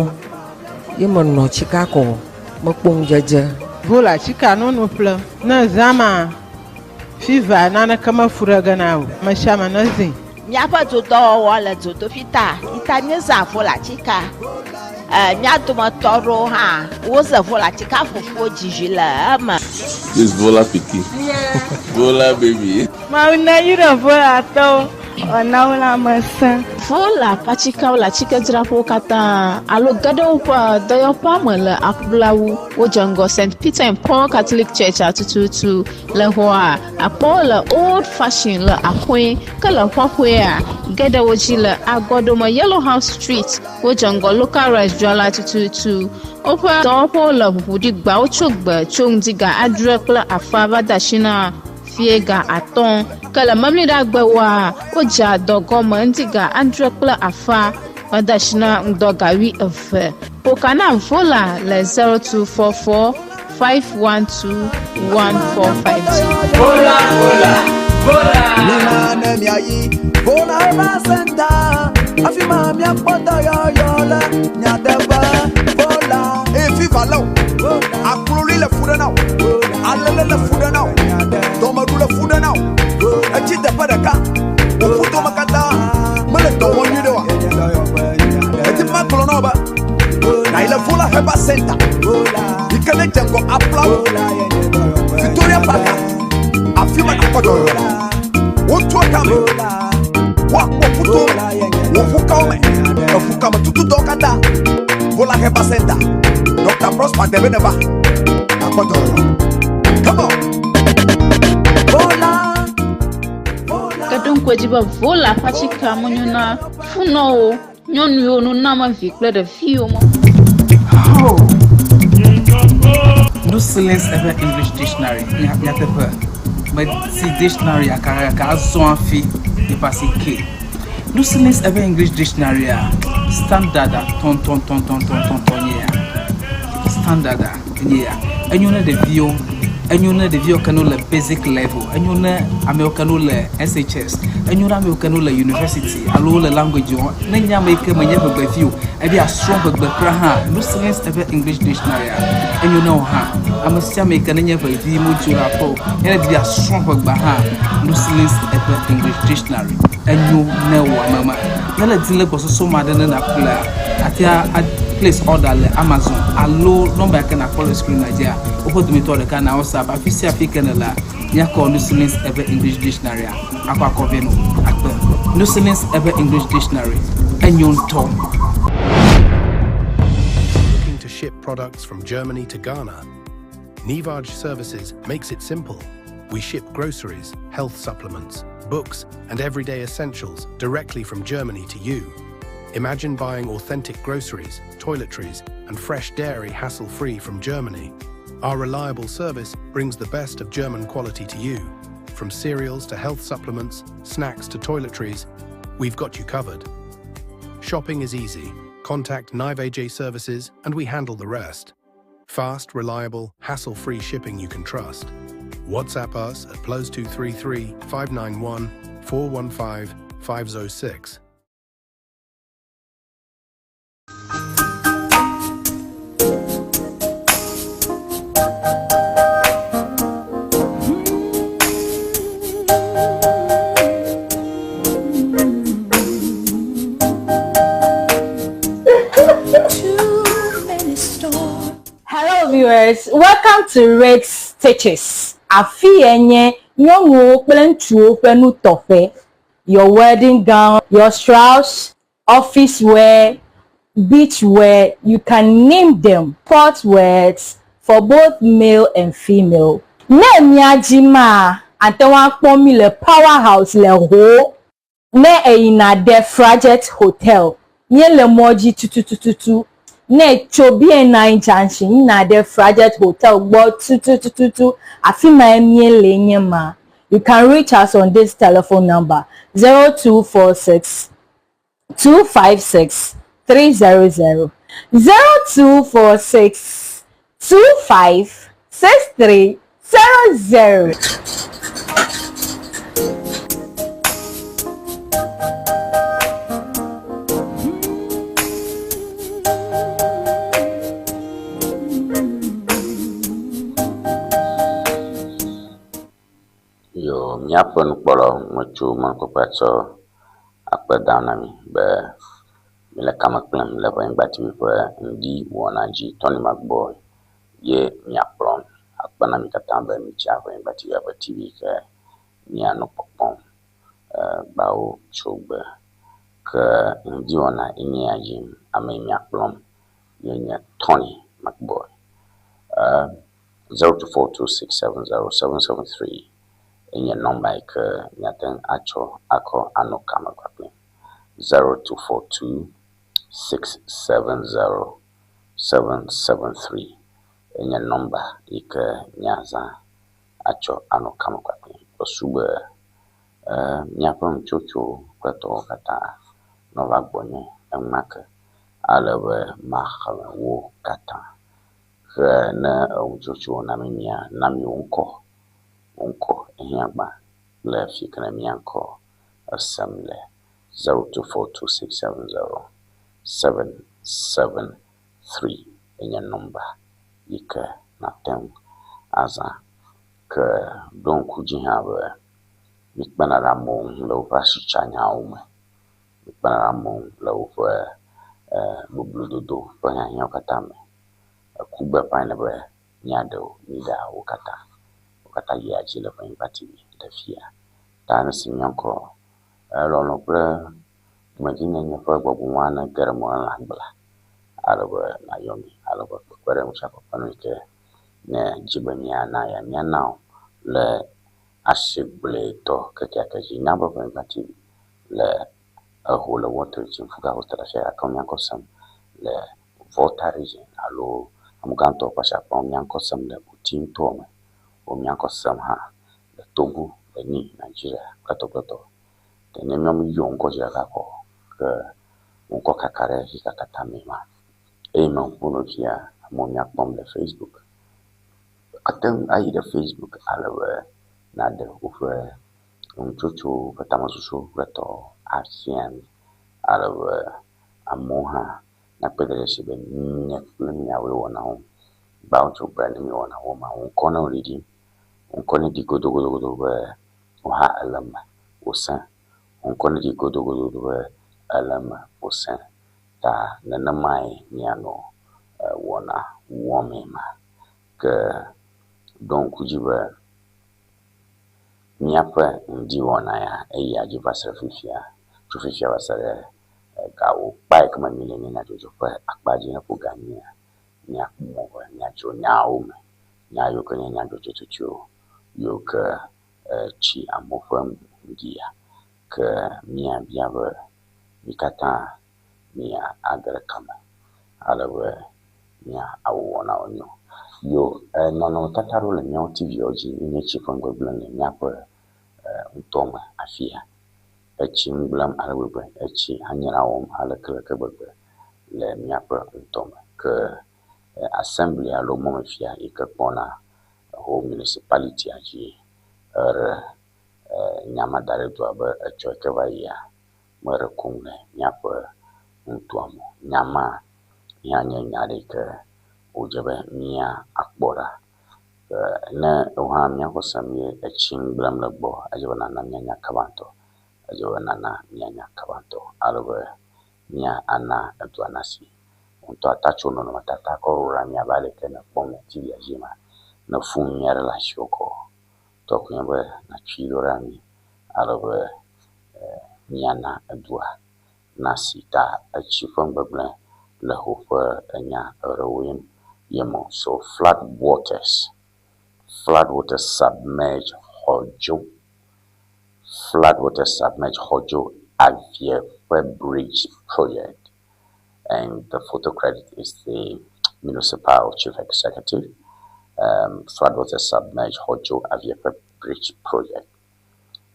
ye menɔ tsika kɔ mekpɔ ŋudzedze. Vola tsika nunu ƒlem. Ne zã ma fiva naneke mefu ɖe ge na o. Ame sia ame ne zĩ. Míaƒe dodɔwɔwɔ le dzodoƒi ta ita míezã volatsika. Mía dometɔ aɖewo hã woze volatsika fufuwo dzizi le eme. This Vola pikin. Vola baby. Mawu na yi ɖe volatɔwo ɔna wo lãmesẽ. Vola ƒe le atikedzraƒewo katã alo ge ɖe woƒe dɔyɔƒea me le aƒulawu. Wodze ŋgɔ St. Peter and Paul Catholic Church atututu le xɔa akpɔwo le old fashion le aƒe ke le ƒaƒea ge ɖe wo dzi le agɔdome Yellow House Street. Wodze ŋgɔ local rice dzrala tututu. Woƒe dɔwɔƒewo le ʋuʋu ɖi gba wotso gbe tso ŋdi ga 7:30 va de asi na fie ga 5 ke le memleɖagbewoa wodzea dɔ gɔme ŋdi ga 7:30 va de asi na ŋdɔ ga 12. Ƒoka na Vola le 0244 512 1452. Vola, vola, vola. miayi Vola Herbal Center afi ma miakpɔ dɔyɔyɔ le nyateƒe Vola. Eye fifa lé o akloli le fu ɖe na o alele le fu ɖe na o dɔmeɖu le fu ɖe na o etsi teƒe ɖeka wò ƒudome katã mele dɔ wɔm nyuie ɖe oa eti ma gblɔ na wo be nayi le Vola Herbal Center yi ke ne dze ŋgɔ aplawo Victoria Park afi ma nakpɔ dɔyɔyɔ le wotua kame woakpɔ ƒuto me wò ƒukawo me eƒukame tututɔwo katã Vola Herbal Center Dr. Prosper Debe neva nakpɔ dɔyɔyɔ come on. Ke ɖo ŋku edzi be Vola ƒe atikea menyo na funɔwo, nyɔnuwo, nunɔamevi kple ɖeviwo me. No Silence eƒe English Dictionary nyateƒe meti dictionary gake azɔ hafi yeƒe asi ke. No Silence eƒe English Dictionary a standard a tɔntɔntɔntɔntɔntɔn nye ya. Standard a nye ya. Enyo ne ɖeviwo, enyo ne ɖeviwo ke no le basic level, enyo ne amewo ke no le SHS, enyo ne amewo ke no le university alo wole language wɔm. Ne nye ame yi ke menye ʋegbevi o, ebe yeasrɔ̃ ʋegbe kura hã, No Silence eƒe English Dictionary a enyo ne wò hã. Ame sia ame yi ke nenye ʋevi modzo le aƒe o, ye ne di be yeasrɔ̃ ʋegbea hã, No Silence eƒe English Dictionary enyo ne wò ame ma. Ne le dim le gbɔsɔsɔ me aɖe ne nàƒlea, àte a place order le Amazon alo nɔmba yi ke nàkpɔ le screen dzia, woƒe dometɔ ɖeka na WhatsApp. Afi sia afi ke nèlea, míakɔ No Silence eƒe English Dictionary a akɔ akɔ vɛ nɔ akpe. No Silence eƒe English Dictionary enyo ŋutɔ. Looking to ship products from Germany to Ghana? Nivaj Services makes it simple. We ship groceries, health supplements, books, and everyday essentials directly from Germany to you. Imagine buying authentic groceries, toiletries, and fresh dairy hassle-free from Germany. Our reliable service brings the best of German quality to you. From cereals to health supplements, snacks to toiletries, we've got you covered. Shopping is easy. Contact Nivaj Services and we handle the rest. Fast, reliable, hassle-free shipping you can trust. WhatsApp us at +233 591 415 506. Hello viewers, welcome to Red Stitches. Afi ye nye nyɔnuwo kple ŋutsuwo ƒe nutɔƒe. Your wedding gown, your shrouds, office wear, beach wear, you can name them. Sport wears for both male and female. Ne mía dzi maa, ate ŋu akpɔ mí le Power House le Ho. Ne èyina ɖe Frajet Hotel, míele mɔ dzi tutututu. Ne ètso BNI Junction yina ɖe Frajet Hotel gbɔ tutututu, afi mae míele nye ma. You can reach us on this telephone number, 0246 256 300, 0246 25 63 00. Yo, míaƒe nukpɔlawo metso mɔnukpɔkpɔa tsɔ akpe dam na mi be míele kame kplem le Ʋenyigba TV ƒe ŋdi wɔna dzi. Tony Magbɔe ye miakplɔm akpe na mi katã be mitsi Ʋenyigba TV ƒe TV ke mianɔ kpɔkpɔm gbawo tso gbe. Ke ŋdi wɔna enye ya dzi ame yi miakplɔm ye nye Tony Magbɔe. 0242670773 enye nɔmba yi ke miate ŋu atsɔ akɔ anɔ kame kpakple. 0242670773 enye nɔmba yi ke miazã atsɔ anɔ kame kpakple. Mesu be míaƒe nutsotso kple tɔwo katã nɔva gbɔnye enumake ale be maxlẽ wo katã. Ke ne enutsotso na mi mia na mi wo ŋkɔ, wo ŋkɔ ehiã gbã kple fi ke ne mia ŋkɔ esem le 0242670773 enye nɔmba yi ke nàte ŋu azã. Ke ɖo ŋku dzi hã be míkpena ɖe amewo ŋu le woƒe asitsanyawo me. Míkpena ɖe amewo ŋu le woƒe boblododo ƒe hiahiãwo katã me. Eku gbeƒãe ne be míaɖe wo, míɖea wo katã. Wo katã yia dzi le Ʋenyigba TV ɖe fia. Ta nu si míaŋkɔ lɔlɔ̃ kple dumevinyenye ƒe gbɔgbɔ ma nege ɖe me le agblea ale be nàyɔ mí ale be kpekpeɖeŋu sia kpekpeɖeŋu yi ke ne dzi be míana ya míana wò le asigblɔetɔ kekeake dzi. Nya be Ʋenyigba TV le eho le Water Region, Fuga Hostel afia gake míaŋkɔ sem le Volta Region alo amegãtɔ ƒe asiakpɔ míaŋkɔ sem le Oti ŋutɔ me. Wo míaŋkɔ sem hã le Togo, Benin, Nigeria kple tɔkpletɔ. Ke ne míawo míeyɔ ŋkɔ dzi ɖeka kɔ ke ŋkɔ kaka ɖe xexea katã me ma. Eye meŋku no fia amewo míakpɔm le Facebook. Ate ŋu ayi ɖe Facebook ale be nàɖe woƒe nutsotso ƒe tamesusu kple tɔ afia mi ale be amewo hã nakpɔe de dzesi be nye kple miawoe wɔna wo. Gbawotso gbe ne miwɔna wo ma, ŋkɔ ne wòɖiɖim, ŋkɔ ne ɖi godogodogodo be wò hã ele eme wòsẽ. Ŋkɔ ne ɖi godogodogodo be ele eme wòsẽ. Ta nenemae míanɔ wɔna wɔmee ma. Ke ɖo ŋku dzi be míaƒe ŋdiwɔna ya eyia dzi va se ɖe fifia, tso fifia va se ɖe gawo kpa yi ke me míele nye nyadzɔdzɔ ƒe akpa dzi ne ƒo ga enyia, míakpɔ mɔ be míadzro nyawo me. Nya yiwo ke nye nyadzɔdzɔtsotsoewo yiwo ke tsi amewo ƒe ŋdia ke míabia be mí katã mía age ɖe kame ale be mía awɔ wɔnawo nyo. Yo nɔnɔmetata ɖewo le míawo TV-wo dzi nye tsi ƒe nugbegblẽ le míaƒe ŋutɔ me afia. Etsi nu gblẽm ale gbegbe, etsi anyra wɔm aleke gbegbe le míaƒe ŋutɔ me. Ke assembly alo mɔmefia yi ke kpɔna Ho municipality-a dzi eɖe nya ma da ɖe dua be etsɔ yi ke va yia meɖe koŋ le míaƒe nutoa me o. Nya ma hã nye nya ɖe yi ke wòdze be míakpɔ ɖa. Ne wò hã míaƒe sem ye etsi nu gblẽm le gbɔ, edze be nàna míanya kaba ŋutɔ. Edze be nàna míanya kaba ŋutɔ ale be mía ana edua nasi. Wò ŋutɔ ata tso nɔnɔmetata kɔ ɖo ɖa mí abe ale yi ke nèkpɔm le TV-a dzi ma. Ne fon nyui aɖe le asiwò kɔ, tɔ koe nye be nàtsui ɖo ɖa mí ale be míana edua nasi ta etsi ƒe nugbegblẽ le woƒe enya eɖewoe ye me. So flood waters, flood waters submerge Xɔdzo, flood waters submerge Xɔdzo Avieƒe Bridge project and the photo credit is the municipal chief executive. Flood water submerge Xɔdzo Avieƒe Bridge project.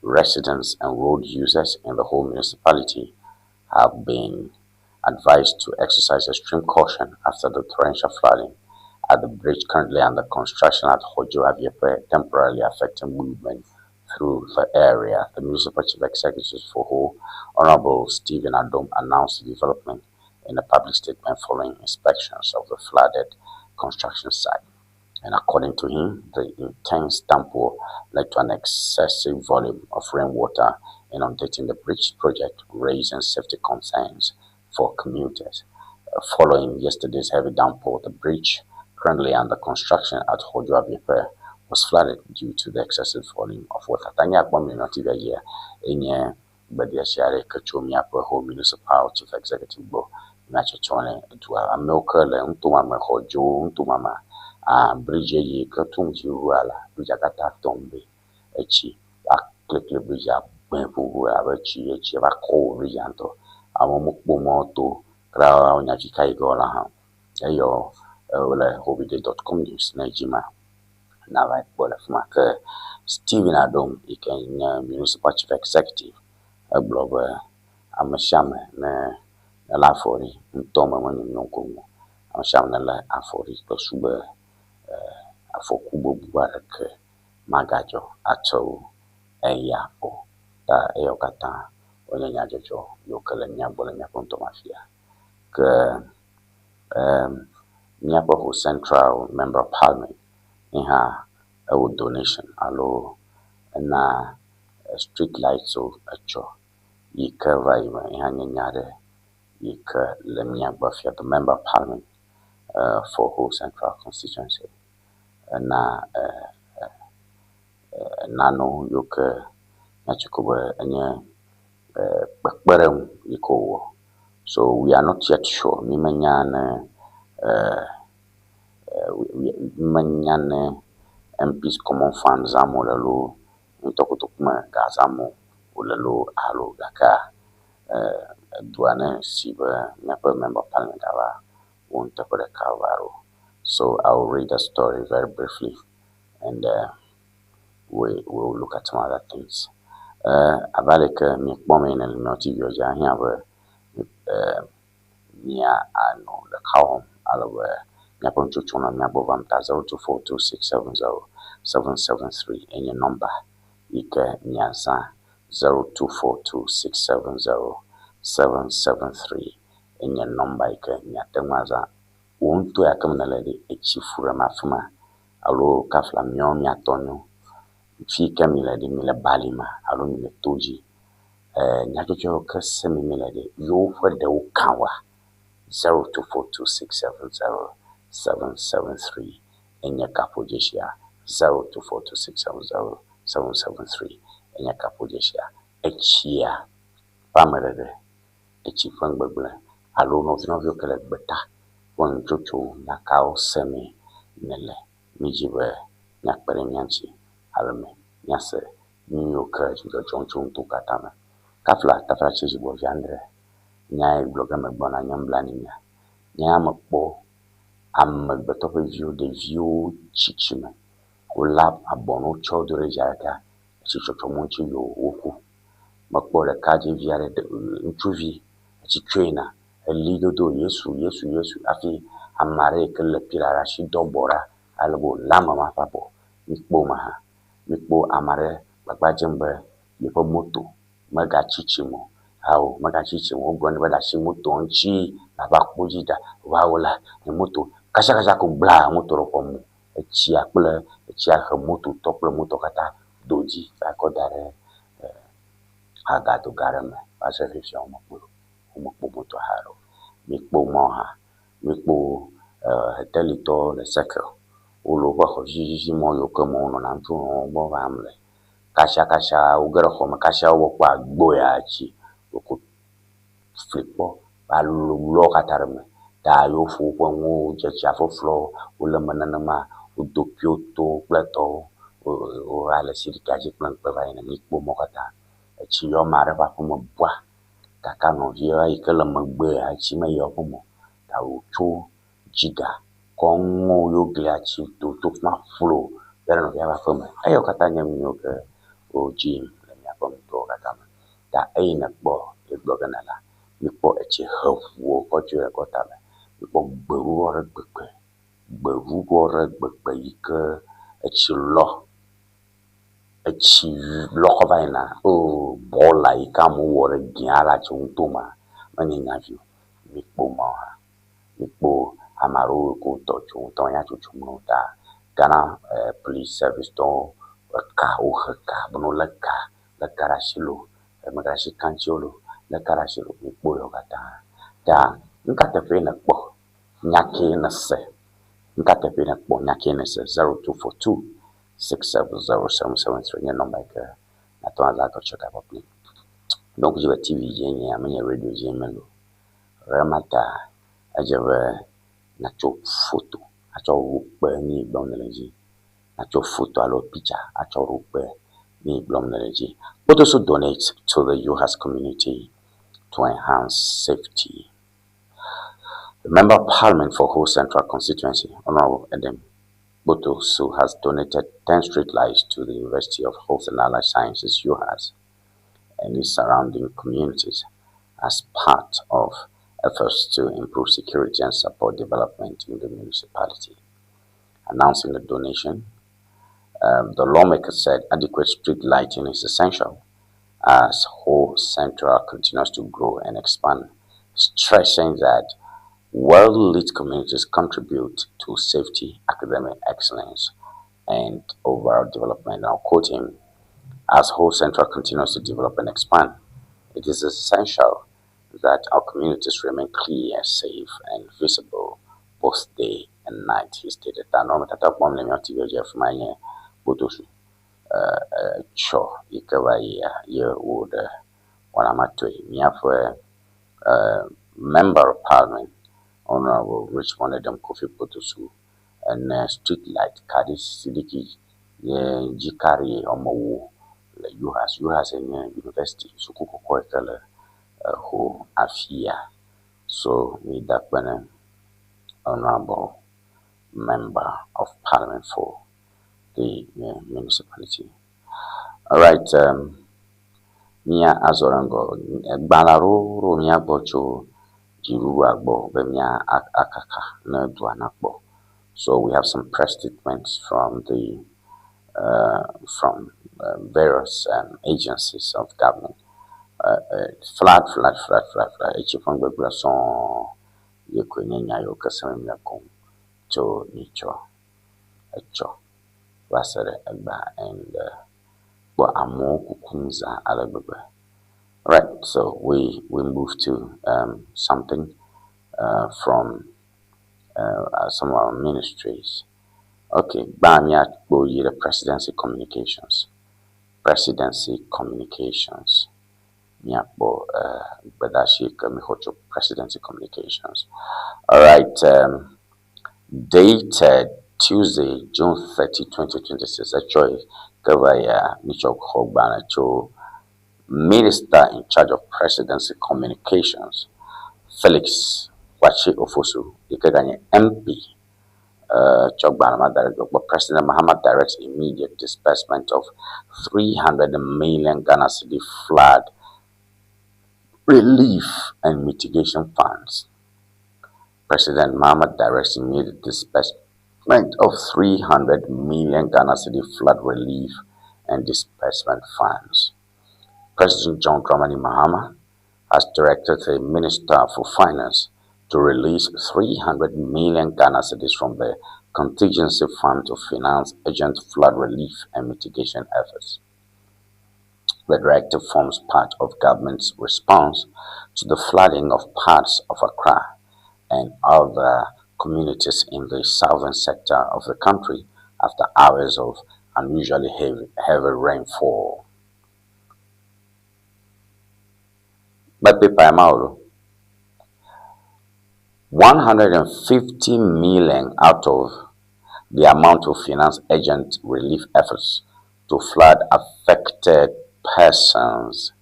Residents and road users in the whole municipality have been advised to exercise extreme caution after the torrential flooding at the bridge currently under construction at Hojo Aviepe, temporarily affecting movement through the area. The municipal chief executive for Ho, Honorable Stephen Adom, announced the development in a public statement following inspections of the flooded construction site. And according to him, the intense downpour led to an excessive volume of rainwater inundating the bridge project, raising safety concerns for commuters. Following yesterday's heavy downpour, the bridge, currently under construction at Hojo Aviepe, was flooded due to the excessive volume of water. Tanya akpɔ mi nɔ TV dzia, enye gbedeasi aɖe ke tso míaƒe Ho Municipal Chief Executive gbɔ míatsɔtsɔ ne dua. Amewo ke le nutome me xɔ dzo nutome me, ah, bridge yi ke tum dzi rua la, bridge katã tɔm be etsi va klekle bridge gbẽ ƒoƒu abe tsi etsi va kɔ wo bridge ŋutɔ. Amewo mekpɔ mɔ to kura wonya fi ka yi ge woala hã o. Eyɔ wole hobide.com news ne dzi ma nava kpɔ le fi ma. Ke Stephen Adom yi ke nye Municipal Chief Executive egblɔ be ame sia ame ne nelé afɔ ɖi ŋutɔ me menye nyɔ ko o. Ame sia ame nelé afɔ ɖi kple su be afɔku bubu aɖeke magadzɔ atso eya o. Ta eyawo katã wonye nyadzɔdzɔ yiwo ke le mía gbɔ le míaƒe ŋutɔ me afia. Ke míaƒe Ho Central Member of Parliament ye hã ewɔ donation alo ena street light wo etsɔ yi ke va yi me ye hã nye nya aɖe yi ke le mía gbɔ fia. The Member of Parliament for Ho Central Constituency ena nanewo yiwo ke míatsi ko be enye kpekpeɖeŋu yi ke wòwɔ. So we are not yet sure. Mímenya ne mímenya ne MP's Common Fund zãm wole loo, ŋutɔ kotoku me ga zãm wole loo alo gakea edua ne si be míaƒe Member of Parliament ava wɔ nuteƒe ɖeka va ɖo. So I will read the story very briefly and we will look at some other things. Abe ale ke miekpɔm ene le míaƒe TV dzi ahiã be mía anɔ ɖeka wɔm ale be míaƒe nutsotso nɔ mía gbɔ vam ta 0242670773 enye nɔmba yi ke míazã 0242670773 enye nɔmba yi ke míate ŋu azã. Wò ŋutɔ ya ke me nèle ɖi etsi fu ɖem afi ma alo kafla míawo míatɔ nyo. Fi yi ke mile ɖi mile bali me alo mile to dzi. Nyadzɔdzɔ yiwo ke sem mile ɖi yewo ƒe ɖewo kã woa? 0242670773 enye kaƒodzesia 0242670773 enye kaƒodzesia. Etsia ƒe ameɖeɖe, etsi ƒe nugbegblẽ alo nɔvinɔviwo ke le gbeta ƒe nutsotso nyakawo semee nèle. Mídzi be míakpe ɖe mía ŋuti ale me míase nu yiwo ke dzɔdzɔm tso nutowo katã me. Kafla taflatse dzigbɔvi adre nyae gblɔ ge megbɔna nye nublanuinya. Nye ya mekpɔ amegbetɔ ƒe viwo, ɖeviwo tsitsime wolé abɔ ne wotsɔ wo do ɖe dzi aleke etsi tsɔtsɔm wo ŋuti yoo woku. Mekpɔ ɖekadzevi aɖe ŋutsuvi etsi tsɔe yina elidodo Yesu Yesu Yesu hafi ame aɖe yi ke lé pila ɖe asi do abɔ ɖa ale be wòlé ame ma ƒe abɔ. Míkpɔ me hã. Míkpɔ ame aɖe gbagba dzem be yeƒe moto megatsi tsi me o. Ao megatsi tsi me o. Wogblɔ nɛ be ɖe asi motoa ŋuti nava kpo dzi ɖa. Va wo la nye moto kasakasa ko gbla moto ɖe ƒe mo. Etsia kple etsia he mototɔ kple motoa katã do dzi va kɔ da ɖe agado gã aɖe me va se fifia womekpɔe o. Womekpɔ motoa haɖe o. Míkpɔ mɔ hã. Míkpɔ hotelitɔwo le circle. Wole woƒe xɔ zizizi mɔ yiwo ke me wonɔna ŋutsu gbɔ vam le. Kasia kasia woge ɖe xɔ me kasia wokpɔ agbo ya tsi woko fli kpɔ va lɔ wo katã ɖe eme. Ta yewo ƒo woƒe nuwo dze tsia fɔflɔ wole eme nenema wodo pioto kple tɔwo wova le sirika dzi kple ŋkpe va yina. Míkpɔ mɔ katã. Etsi yɔ ame aɖe ƒe aƒeme bua gake nɔvia yi ke le megbea etsi meyɔ eƒe me o. Ta wòtso dziga kɔ ŋɔ yewo glia tsi to tso fi ma ƒlo ge ɖe nɔvia ƒe aƒeme. Eyawo katã nye nu yiwo ke wodzi yim le míaƒe nutowo katã me. Ta eyi nekpɔ ye gblɔ ge nèlea, míkpɔ etsi he ʋuwo kɔ tso le kɔta me. Míkpɔ gbeɖuɖɔ ɖe gbegbe, gbeɖuɖɔ ɖe gbegbe yi ke etsi lɔ etsi lɔ kɔ va yina. Oo bɔla yi ke amewo wɔ ɖe glia le atsi ŋuto mea, menye nyavi o. Míkpɔ mɔ hã. Míkpɔ ame aɖewo yi ke wotɔ tso ŋutɔ nya tsotsom na wo ta Ghana Police Service tɔwo eka wohe ka be ne wolé ka, lé ka ɖe asi loo, megaɖe asi ka ŋuti o loo, lé ka ɖe asi loo. Míkpɔ yewo katã. Ta nu ka teƒee nèkpɔ? Nya kee nèse? Nu ka teƒee nèkpɔ? Nya kee nèse? 0242670773 nye nɔmba yi ke nàte ŋu azã atɔ tse gaƒe kpli. Ɖo ŋku dzi be TV dzie nye ya menye radio dzie mele o. Ɣemata edze be nàtso foto atsɔ ʋu kpe nu yi gblɔm nèle dzi. Nàtso foto alo picture atsɔ ɖo kpe nu yi gblɔm nèle dzi. Kpotosu donate to the UHAS community to enhance safety. The Member of Parliament for Ho Central Constituency, Honorable Edem Kpotosu, has donated 10 street lights to the University of Health and Allied Sciences, UHAS, and its surrounding communities as part of efforts to improve security and support development in the municipality. Announcing the donation, the lawmaker said adequate street lighting is essential as Ho Central continues to grow and expand, stressing that well-lit communities contribute to safety, academic excellence, and overall development. Now, quoting, as Ho Central continues to develop and expand, it is essential that our communities remain clear, safe, and visible both day and night, he stated. Ta nɔnɔme tata kpɔm le míawo TV dzi afi ma nye Kpotosu tsɔ yi ke va yia ye wo ɖe wɔna ma toe. Míaƒe member of parliament Honorable Richmond Edem Kofi Kpotosu ene street light kaɖi sidiki ye dzikaɖi woamewo le UHAS. UHAS nye university suku kɔkɔ yi ke le Ho afia. So mi da akpe ne Honorable Member of Parliament for the municipality. All right, mía azɔ ɖe ŋgɔ. Gbalẽ aɖewo ɖo mía gbɔ tso dziɖuɖua gbɔ be mía akaka ne dua nakpɔ. So we have some press statements from various agencies of government. Flood, flood, flood, flood, flood. Etsi ƒe gbegblẽ sɔŋ ye koe nye nya yiwo ke sem míele kom tso nyitsɔ etsɔ va se ɖe egbea and kpɔ amewo kukum za ale gbegbe. Right, so we move to something from some of our ministries. Okay, gbã míakpɔ yi ɖe Presidency Communications. Presidency Communications. Míakpɔ gbedeasi yi ke míxɔ tso Presidency Communications. All right, dated Tuesday, June 30, 2026. Etsɔ yi ke va yia mítsɔ xɔ gbalẽ tso Minister in charge of Presidency Communications, Felix Kwakye Ofosu, yi ke ganye MP tsɔ gbalẽ ma da ɖe gbɔ. President Mahama directs immediate disbursement of 300 million Ghana cedi flood relief and mitigation funds. President Mahama directs immediate disbursement of 300 million Ghana cedi flood relief and disbursement funds. President John Dramani Mahama has directed the Minister for Finance to release 300 million Ghana cedis from the contingency fund to finance urgent flood relief and mitigation efforts. The directive forms part of government's response to the flooding of parts of Accra and other communities in the southern sector of the country after hours of unusually heavy rainfall. But paper 150 million out of the amount to finance urgent relief efforts to flood affected persons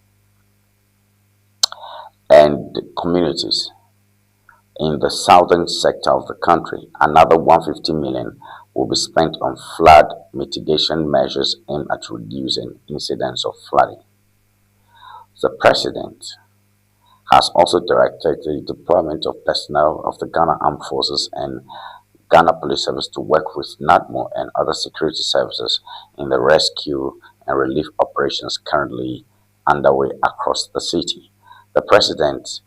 and communities in the southern sector of the country. Another 150 million will be spent on flood mitigation measures aimed at reducing incidents of flooding. The president has also directed the deployment of personnel of the Ghana Armed Forces and Ghana Police Service to work with NADMO and other security services in the rescue and relief operations currently underway across the city. The president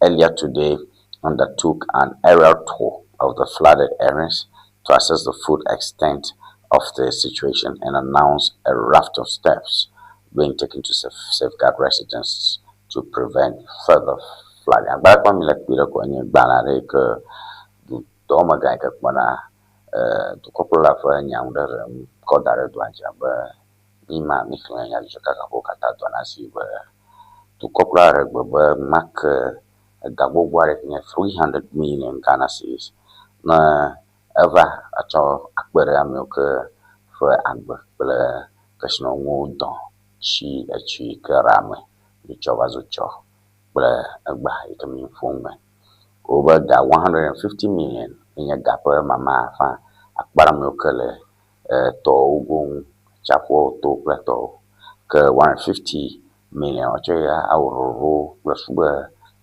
earlier today undertook an aerial tour of the flooded areas to assess the full extent of the situation and announce a raft of steps being taken to safeguard residents to prevent further flooding. Agbalẽ kpɔm mi le kpui ɖe ko enye gbalẽ aɖe yi ke dutɔmegã yi ke kpɔna dukɔkplɔla ƒe nyaŋuɖeɖe kɔ da ɖe dua dzi abe mi ma mi xlẽ nyadzɔdzɔkakaƒowo katã dɔ na si be dukɔkplɔla ɖe gbe be make ega gbogbo aɖe nye 300 million Ghana cedis ne eva atsɔ akpe ɖe amewo ke ƒe agbe kple kesinɔnuwo dɔ tsi etsi yi ke ɖe ame mitsɔ va zu tsɔ kple egba yi ke mi ƒom me. Wobe ga 150 million nye ga ƒe mama afã akpe ɖe amewo ke le tɔwo go ŋu tsiaƒuawo to kple tɔwo ke 150 million woatsɔ ya awɔ ɖoɖo kple su be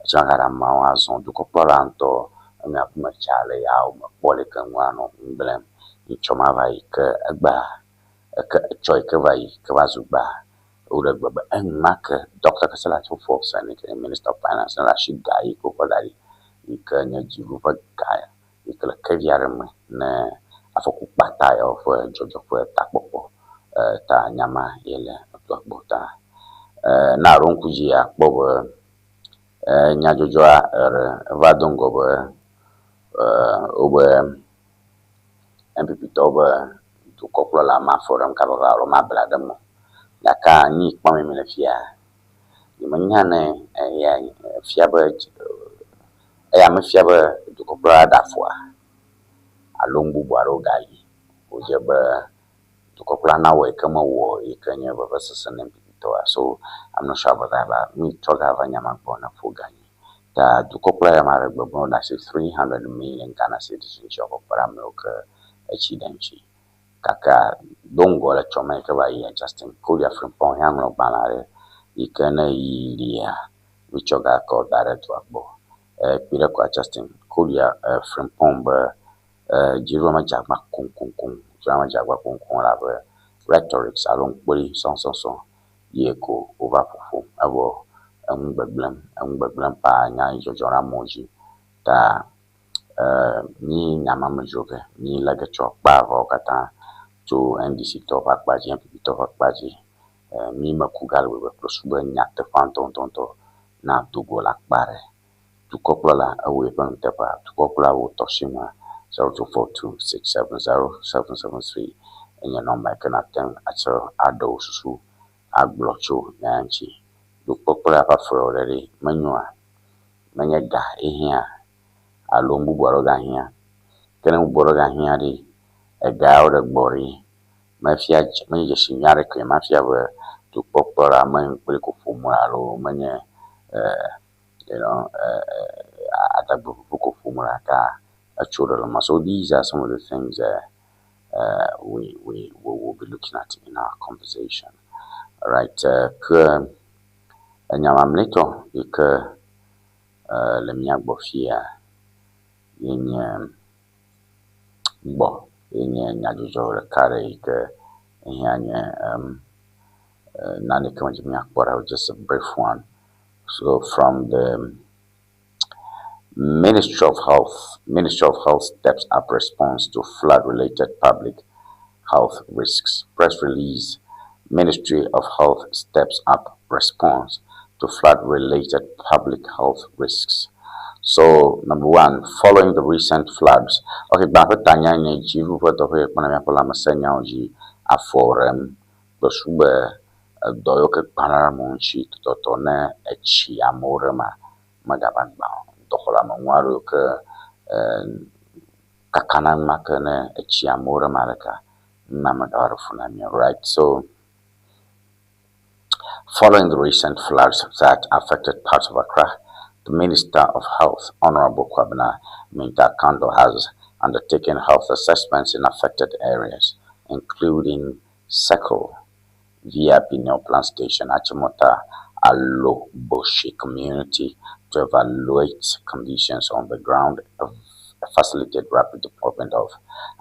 etsɔ ga ɖe ameawo azɔ dukɔkplɔla ŋutɔ eme aƒeme tsa le yawo me kpɔ leke nua nɔ ŋgblẽm nyitsɔ ma va yi ke egbea eke etsɔ yi ke va yi ke va zu gbea. Woɖe gbe be enumake Doctor Cassiel Ato Forson yi ke nye Minister of Finance ne ɖe asi ga yi ke wokɔ da ɖi yi ke nye dziɖuɖu ƒe ga yi ke le kevi aɖe me ne afɔku kpata yawo ƒe dzɔdzɔ ƒe takpɔkpɔ ta nya ma ye le etoa gbɔ ta. Ne àɖo ŋku dzi akpɔ be nyadzɔdzɔa eɖe eva do ŋgɔ be wobe NPP tɔwo be dukɔkplɔla mafɔ ɖem kabakaba alo mabla ɖem o. Gake nu yi kpɔm mele fia, nyemenya ne eya fia be eya mefia be dukɔkplɔla ɖe afɔa alo nu bubu aɖewo gali wòdze be dukɔkplɔla nawɔe ke mewɔ yi ke nye vevesese na NPP tɔwoa. So I'm not sure about that but mítrɔ gava nya ma gbɔ ne ƒo ga nyi. Ta dukɔkplɔla ya ma ɖe gbe be woɖe asi 300 million Ghana cedis ŋuti woakɔ kpe ɖe amewo ke etsi ɖe ŋuti. Gake do ŋgɔ le tsɔme yi ke va yia Justin Kodia Frimpong hã ŋlɔ gbalẽ aɖe yi ke ne yi lia mitsɔ ga kɔ da ɖe dua gbɔ. Kpi ɖe koa Justin Kodia Frimpong be dziɖuɖua medze agbagba koŋkoŋkoŋ dziɖuɖua medze agbagba koŋkoŋ elabe rhetorics alo ŋkpoli sɔsɔsɔ ye ko wova ƒoƒom evɔ enu gbegblẽm enu gbegblẽm paa nya yi dzɔdzɔ ɖe amewo dzi ta mí nya ma me dzro ge mí lé ge tsɔ kpe avawo katã tso NDC tɔwo ƒe akpa dzi NPP tɔwo ƒe akpa dzi mí meku ga le gbegbe kple su be nyateƒea ŋutɔŋutɔŋutɔ na do go le akpa ɖe. Dukɔkplɔla ewɔ eƒe nuteƒea dukɔkplɔla wò tɔ si me 0242670773 enye nɔmba yi ke nate ŋu atsɔ aɖe wò susu agblɔ tso nya ya ŋuti. Dukɔkplɔla ƒe afɔwo ɖe ɖi menyoa menye ga ehiã alo nu bubu aɖewo gahiã. Ke ne nu bubu aɖewo gahiã ɖi ega yawo ɖe gbɔ ɖi mefia menye dzesi nyui aɖeke mafia be dukɔkplɔla me ŋkpli ko ƒom wole alo menye adagbe ƒuƒu ko ƒom wole ta etso ɖe le ma. So these are some of the things that we will be looking at in our conversation. All right, ke enya mamlɛtɔ yi ke le mía gbɔ fia ye nye gbɔ ye nye nyadzɔdzɔ ɖeka ɖe yi ke ehiã nye naneke medzi míakpɔ ɖa just a brief one. So from the Ministry of Health, Ministry of Health steps up response to flood-related public health risks. Press release, Ministry of Health steps up response to flood-related public health risks. So, number one, following the recent floods. Okay, gbã ƒe tanya nye dziɖuɖu ƒe dɔƒe yi kpɔna míaƒe lãmesẽnyawo dzi afɔ ɖem kple su be edɔ yiwo ke gbãna ɖe amewo ŋuti tɔtɔtɔ ne etsi amewo ɖe ma megava gbã o. Dɔxɔleameŋu aɖewo ke kakana enumake ne etsi amewo ɖe eme ɖeka nua megava ɖe fu na mí o. Right, so following the recent floods that affected parts of Accra, the Minister of Health, Honorable Kwabena Mintah Akandoh, has undertaken health assessments in affected areas, including Circle, VIP Neoplan Station, Achimota, Aloboshi community to evaluate conditions on the ground, facilitate rapid deployment of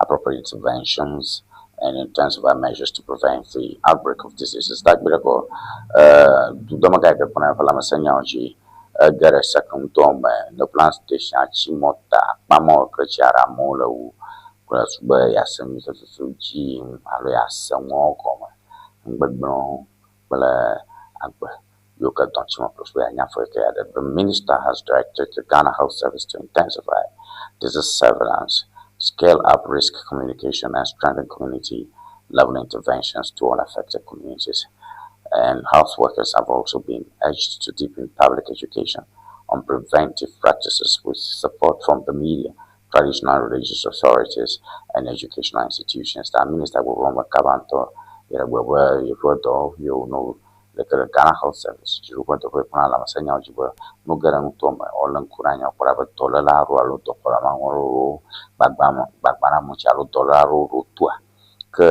appropriate interventions, and intensify measures to prevent the outbreak of diseases. Tak by ko dudɔmegã yi ke kpɔna míaƒe lãmesẽnyawo dzi ege ɖe Circle ŋutɔ me Neoplan Station, Achimota, Akpamɔ ke tsi aɖe amewo le wu kple su be yease nu tututu dzi yim alo yease nuawo gɔme nugbegblẽwo kple agbe yiwo ke dɔn tsi me kple su be yeanya afɔ yi ke yeaɖe. The minister has directed the Ghana Health Service to intensify disease surveillance, scale up risk communication, and strengthen community level interventions to all affected communities. And health workers have also been urged to deepen public education on preventive practices with support from the media, traditional religious authorities, and educational institutions. The minister will run Kabanto, yeƒe dɔwɔƒewo no le ke ɖe Ghana Health Service dziɖuɖu ƒe dɔƒe kpɔna lãmesẽnyawo dzi be no ge ɖe nutoa me wolé ŋku ɖe anyi kpɔ ɖa be dɔléle aɖewo alo dɔxɔleameŋu aɖewo gbagbã ɖe amewo ŋuti alo dɔléle aɖewo ɖo toa ke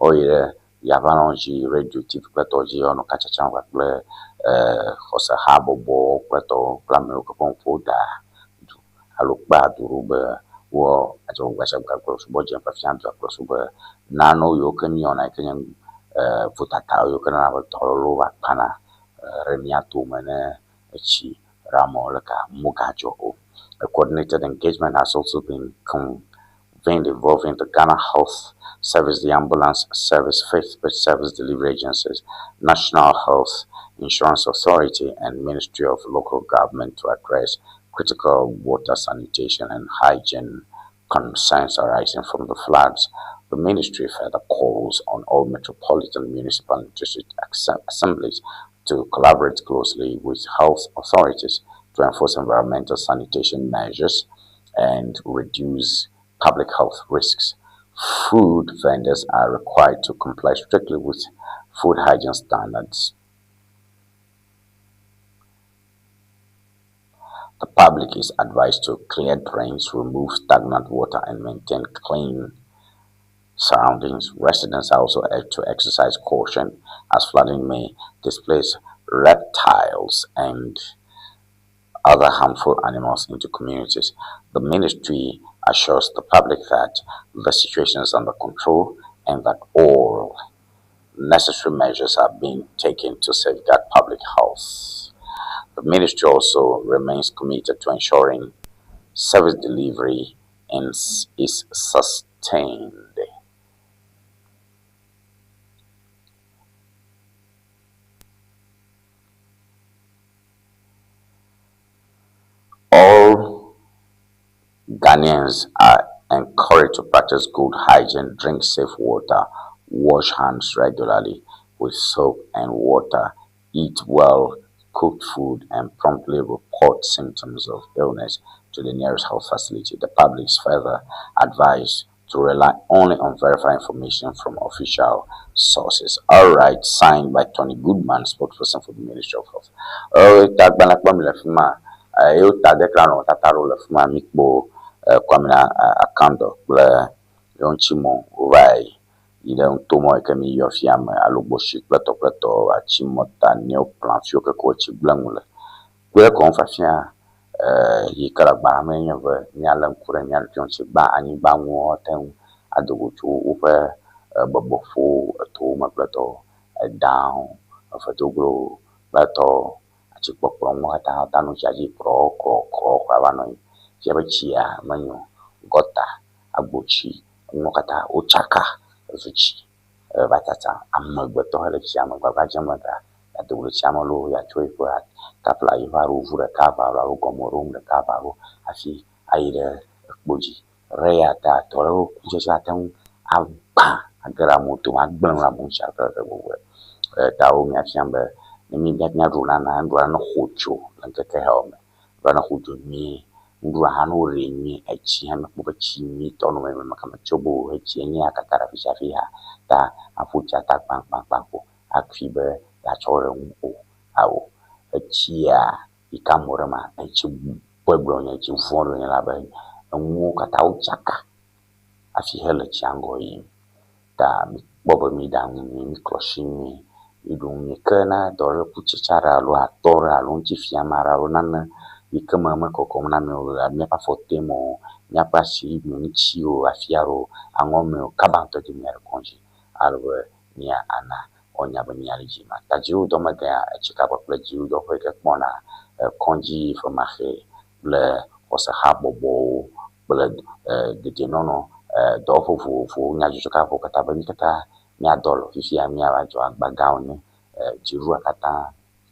woyi ɖe yaʋalɔ̃ dzi radio TV kple tɔwo dzi woanɔ katsatsam kpakple xɔsehabɔbɔwo kple tɔwo kple amewo ke ƒe ŋkuwo da du alo kpea du ɖo be wɔ adzɔgbadzagba kple subɔ dze ƒe fia dua kple su be nanewo yiwo ke míwɔna yi ke nye Vodada yiwo ke nana be dɔlélewo va kpana ɖe mía dome ne etsi ɖe amewo leke mogadzɔ o. A coordinated engagement has also been convened involving the Ghana Health Service, the Ambulance Service, Faith-Based Service Delivery Agencies, National Health Insurance Authority, and Ministry of Local Government to address critical water sanitation and hygiene concerns arising from the floods. The ministry further calls on all metropolitan, municipal, and district assemblies to collaborate closely with health authorities to enforce environmental sanitation measures and reduce public health risks. Food vendors are required to comply strictly with food hygiene standards. The public is advised to clear drains, remove stagnant water, and maintain clean surroundings. Residents are also urged to exercise caution as flooding may displace reptiles and other harmful animals into communities. The ministry assures the public that the situation is under control and that all necessary measures are being taken to safeguard public health. The ministry also remains committed to ensuring service delivery and is sustained. All Ghanaians are encouraged to practice good hygiene, drink safe water, wash hands regularly with soap and water, eat well cooked food, and promptly report symptoms of illness to the nearest health facility. The public is further advised to rely only on verified information from official sources. All right, signed by Tony Goodman, spokesperson for the Ministry of Health. Ta gbalẽ kpɔm le fi ma eye wota dekla nɔ tata ɖewo le fi ma mikpɔ Kwamina Akando kple yewo ŋutimɔ wova yi ɖe nutomɔ yi ke mi yɔ fia me alo gbɔshi kple tɔ kple tɔ atsimɔta neoplan fiwo ke ko etsi gblẽ nu le. Kpe kɔnfafia yi ke le agbalẽ me nye be míalé ŋku ɖe mía ɖokuiwo ŋuti gbã anyigba ŋu ate ŋu ado go tso woƒe bɔbɔƒo etowo me kple tɔwo, edawo, evedoglowo kple tɔwo, atsikpɔkplɔ ŋuwo katã ta nu tsia dzi krɔ krɔ krɔ kura va nɔ anyi. Fia be tsia menyo gɔta, agbotsi, enuwo katã wotsaka ezu tsi eva tsatsa. Amegbetɔ hele tsia me gbagba dzem be ta yeado go ɖe tsia me loo yeatso yeƒe kapla yeƒe aɖovu ɖeka ava alo gɔmeɖonu ɖeka ava ɖo hafi ayi ɖe ekpo dzi. Ɖe ya ta tɔ ɖewo kutsetse ate ŋu agbã age ɖe amewo dome agblẽ nu le amewo ŋuti alo ɖe gbogbo. Ta wo míafia be ne mí míaɖu nane nuɖuɖua ne xɔ dzo le ŋkeke yawo me. Nuɖuɖua ne xɔ dzo nyuie. Nuɖuɖua hã ne woɖee nyuie. Etsi hã míakpɔ be tsi nyuitɔ no me mekame tso be o. Etsi nye ya kaka ɖe afi sia afi ya ta aƒu tsia ta gbãgbãgbã ko hafi be yeatsɔ ɖe ŋu o. Awo etsia yi ke amewo ɖe ma etsi gbegblẽ wonye etsi vɔ̃ɖi wonye elabe enuwo katã wotsaka hafi hele tsia ŋgɔ yim. Ta mikpɔ be miɖa nu nyuie, miklɔ shi nyuie, miɖu nu nyuie. Ke ne dɔléle kutsetse aɖe alo atɔ ɖe alo ŋutifiame aɖe alo nane yi ke me mekɔkɔm na mi o, míaƒe afɔ tem o, míaƒe asi me ŋuti o, afi aɖe o, aŋɔme o, kaba ŋutɔ dzi mia ɖe kɔdzi ale be mía ana woanya be mía ɖe dzi ma. Ta dziɖuɖudɔmegã etsikakpɔ kple dziɖuɖudɔƒe yi ke kpɔna kɔdzi femaxee kple xɔsehabɔbɔwo kple dedienɔnɔ dɔwɔƒe vovovowo nyadzɔdzɔkaƒowo katã be mí katã míadɔ alɔ fifia míava dzɔ agba gã wònye dziɖuɖua katã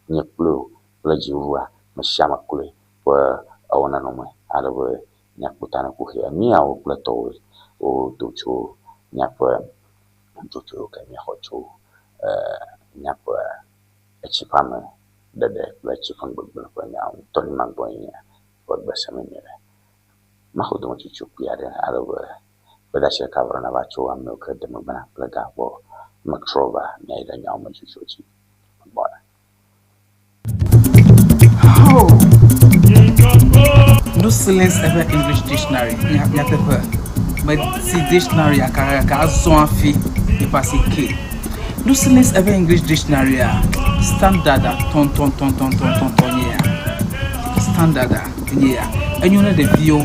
nye kple wò kple dziɖuɖua me sia ame kloe ƒe ewɔnanɔme ale be míakpɔ ta na kuxia. Míawo kple tɔwoe wodo tso míaƒe nutsotso yiwo ke míexɔ tso míaƒe etsi ƒe ame ɖeɖe kple etsi ƒe nugbegblẽ ƒe nyawo ŋu. Tony Magbɔe nye ƒe gbe sem míele. Maxɔ dometsotso kpui aɖe ale be gbedeasi ɖeka vɔ nava tso amewo ke de megbe na kple ga gbɔ. Metrɔ va míayi ɖe nyawo me dzodzro dzi. Gbɔna. Oh. No silence ever English dictionary. Nyateƒe. Meti dictionary aka azɔ hafi yeƒe asi ke. No silence ever English dictionary a standard a tɔntɔntɔntɔntɔntɔn nye ya. Standard a nye ya. Enyo ne ɖeviwo,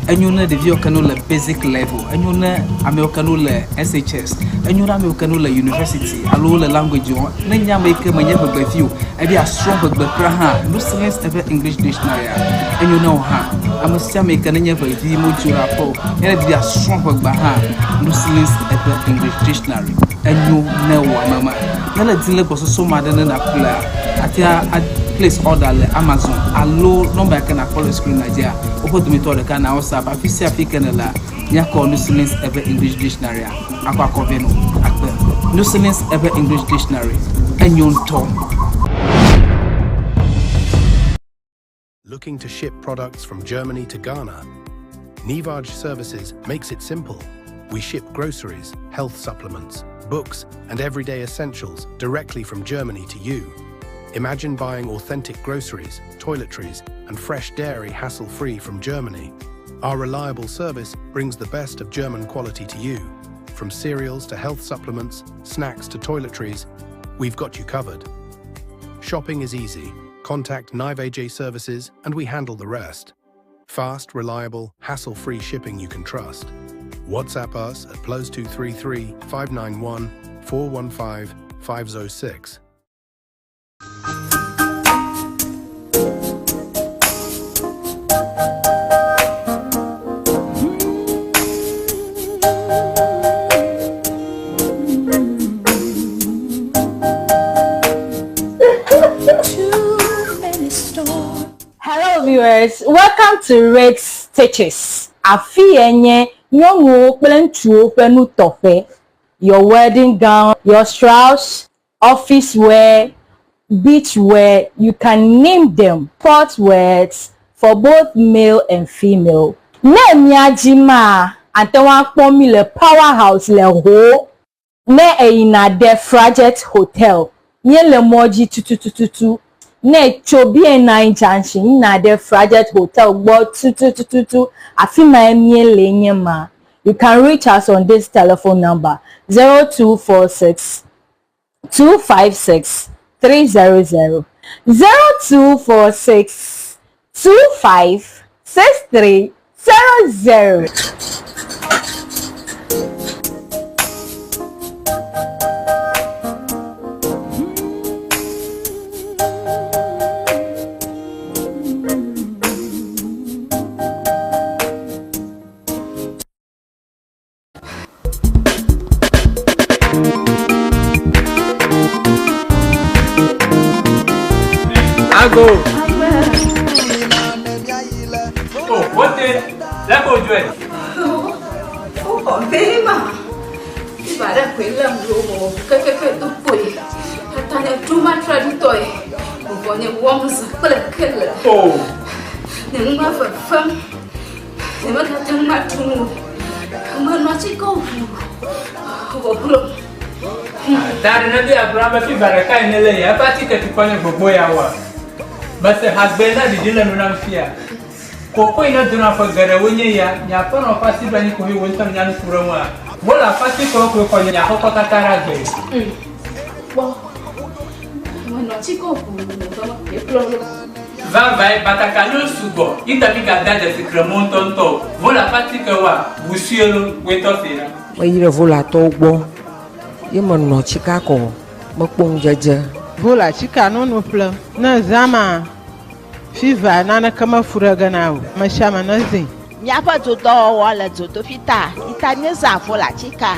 Enyo ne ɖeviwo ke no le basic level, enyo ne amewo ke no le SHS, enyo ne amewo ke no le university alo wole language wɔm. Ne nye ame yi ke menye ʋegbevi o, ebe yeasrɔ̃ ʋegbe kura hã, Nusilen's Ewe English Dictionary-a, enyo ne wò hã. Ame sia ame yi ke nenye ʋevi modzo ɖe aƒe o, ne èdi be yeasrɔ̃ ʋegbea hã, Nusilen's Ewe English Dictionary, enyo ne wò ame ma. Ne èle dim le gbɔsɔsɔ me aɖe ne nàƒlea, àte ŋu a place order le Amazon alo nɔmba yi ke nàkpɔ le screen-a dzia, woƒe dometɔ ɖeka na WhatsApp. Afi sia afi ke nèlea, míakɔ Nusilen's Ewe English Dictionary-a akɔ akɔ vɛ nɔ akpe. Nusilen's Ewe English Dictionary, enyo ŋutɔ. Looking to ship products from Germany to Ghana? Nivaj Services makes it simple. We ship groceries, health supplements, books, and everyday essentials directly from Germany to you. Imagine buying authentic groceries, toiletries, and fresh dairy hassle free from Germany. Our reliable service brings the best of German quality to you. From cereals to health supplements, snacks to toiletries, we've got you covered. Shopping is easy. Contact Nive AJ Services and we handle the rest. Fast, reliable, hassle free shipping you can trust. WhatsApp us at +233 591 415 506. Hello viewers, welcome to Rex Stitches. Afi ye nye nyɔnuwo kple ŋutsuwo ƒe nutɔƒe. Your wedding gown, your shrouds, office wear, beach wear, you can name them. Sport wears for both male and female. Ne mía dzi maa, ate ŋu akpɔ mí le Power House le Ho. Ne èyina ɖe Frajet Hotel, míele mɔ dzi tutututu. Ne ètso BNI Junction yina ɖe Frajet Hotel gbɔ tutututu, afi mae míele nye ma. You can reach us on this telephone number, 0246 256 300, 0246 25 63 00. Ago. Oh, wote. Lẹ́kọ̀ọ́ ojú ẹ̀. Ó kọ̀ bẹ́ẹ̀ mà. Ibà rẹ̀ pé lẹ́mu ló wọ̀ kẹ́kẹ́kẹ́ tó pò yìí. Tata traumatradutɔe. Vuvɔ nye wɔm zã kple kele. Oh. Nye nu va fefem. Nye megate ŋu aɖu nu o. Menɔ atike ʋu vɔvlom. Ta ɖe ne be agblɔ ame fi va ɖeka yi ne le ya eƒe atike tukɔ nye gbogbo ya wa. Mese hagbe na ɖiɖi le nu nam fia. Koko yi ne dona ƒe geɖewo nye ya, nye aƒenɔ ƒe asi ɖo anyi koe wò ŋutɔ nya nu ku ɖe ŋua. Wole aƒe atikewo koe xɔ nye aƒekɔ katã ɖe agbe. Kpɔ. Menɔ atike ʋu vɔvlom. Vavae batakaliwo sugbɔ yi ta mi gada dzesi kremɔ ŋutɔŋutɔ o. Wole aƒe atikewoa, ʋu sue lo, woe tɔ se na. Meyi ɖe Volatɔwo gbɔ ye menɔ tsika kɔ mekpɔ ŋudzedze. Vola tsika nono ƒlem. Ne zã ma, fiva naneke mefu ɖe ge na o. Ame sia ame ne zĩ. Míaƒe dodɔwɔwɔ le dzodoƒi ta yi ta míezã volatika.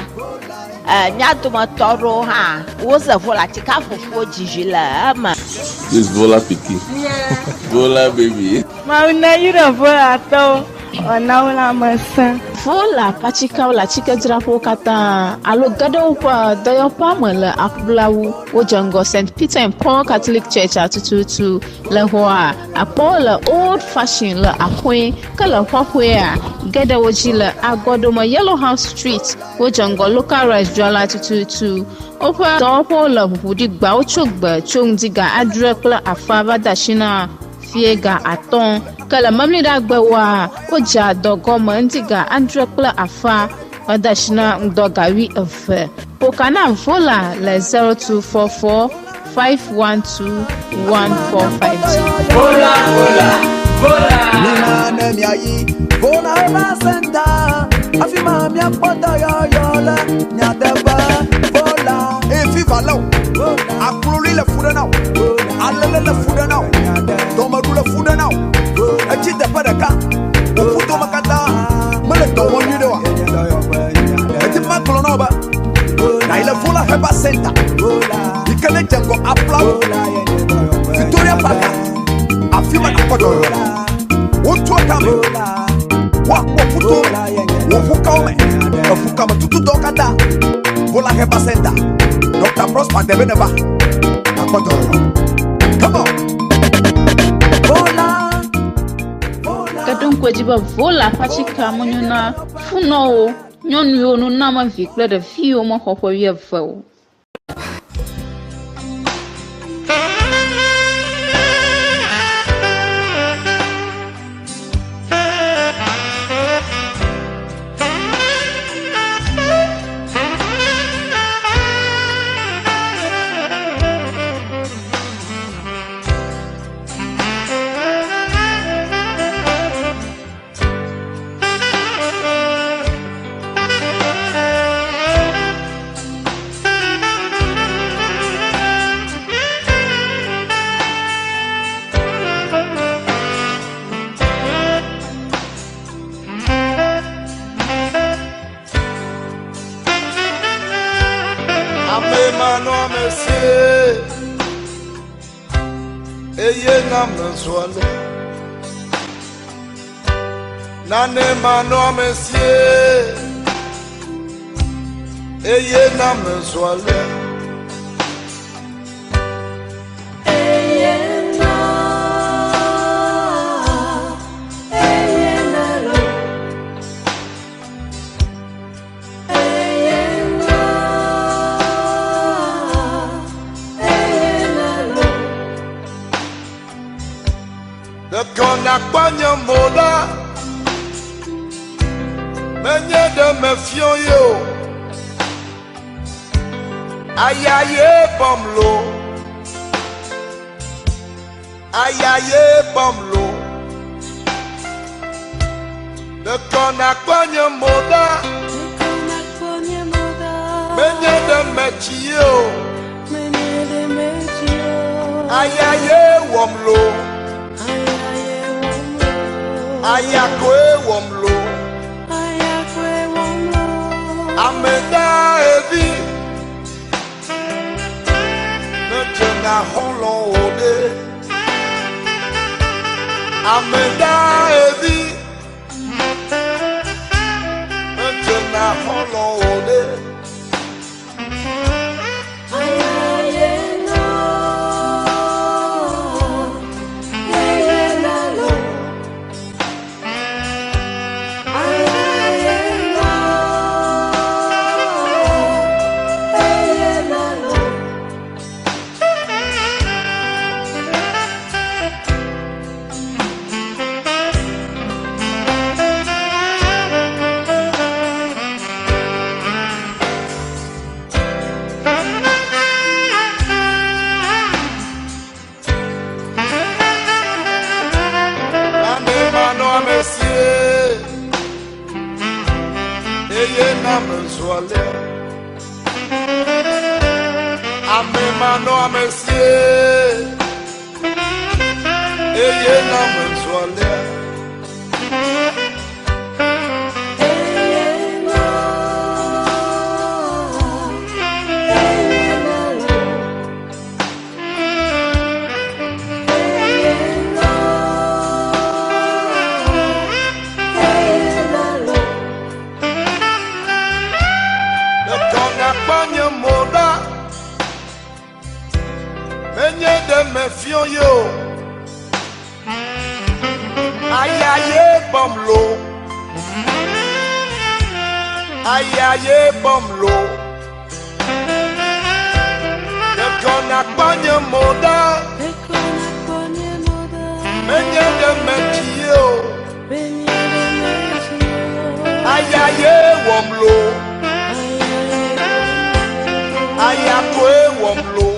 E, mía dometɔ aɖewo hã woze volatika fufuwo dzidzi le eme. This Vola pikin. Vola baby. Mawu ne yra Volatɔwo wòana wo lãmesẽ. Vola ƒe atikewo le atikedzraƒewo katã alo ge ɖe woƒe dɔyɔƒea me le aƒulawu. Wodze ŋgɔ St. Peter and Paul Catholic Church tututu le xɔa akpɔwo le Old Fashion le Axɔe ke le xɔxɔea ge ɖe wo dzi le Agɔdome Yellow House Street. Wodze ŋgɔ Local Rice dzrala tututu. Woƒe dɔwɔƒewo le ʋuʋu ɖi gbawo tso gbe tso ŋdi ga adre kple afã va de asi na fie ga atɔ̃. Ke le memleɖagbewoa, wodzea dɔ gɔme ŋdi ga adre kple afã va de asi na ŋdɔ ga wuieve. Ƒo na Vola le 0244 512 1452. Vola, vola. Mina ne miayi Vola Herbal Center. Afi ma miakpɔ dɔyɔyɔ le nyateƒe. Vola. Eye fifa lé wò. Akloli le fu ɖe na wò. Alele le fu ɖe na wò. Dɔmeɖu le fu ɖe na wò. Etsi teƒe ɖeka. Wò ƒudome katã mele dɔ wɔm nyuiɖe oa? Medi be magblɔ na wò be nàyi le Vola Herbal Center yi ke nedze ŋgɔ Aflawo, Victoria Park, afi ma nàkpɔ dɔyɔyɔ le. Wotua tame, woakpɔ ƒuto me, wò ʋukawo me, eʋukametutudɔwo katã. Vola Herbal Center, Dr. Prosper Debe neva, nàkpɔ dɔyɔyɔ. Come on! Ke ɖo ŋku edzi be Vola ƒe atikea menyo na funɔwo, nyɔnu yiwo noname vi kple ɖevi yiwo mexɔ ƒe wuieve o. Ame manɔamesie, eye na mezu ale. Nane manɔamesie, eye na mezu ale. Ɖeko nakpɔ nye mo ɖa, menye ɖe mefiɔ ye o. Aya ye bɔm lo, aya ye bɔm lo. Ɖeko nakpɔ nye mo ɖa, menye ɖe metsi ye o. Aya ye wɔm lo, aya koe wɔm lo. Ame da evi, medze na xɔlɔ̃ o ɖe. Ame da evi, medze na xɔlɔ̃ o ɖe. Nane manɔamesie, eye na mezu alea. Ame manɔamesie, eye na mezu alea. Ɖeko nakpɔ nye mo ɖa, menye ɖe mefiɔ ye o. Aya ye bɔm lo, aya ye bɔm lo. Ɖeko nakpɔ nye mo ɖa, menye ɖe metsi ye o. Aya ye wɔm lo, aya koe wɔm lo.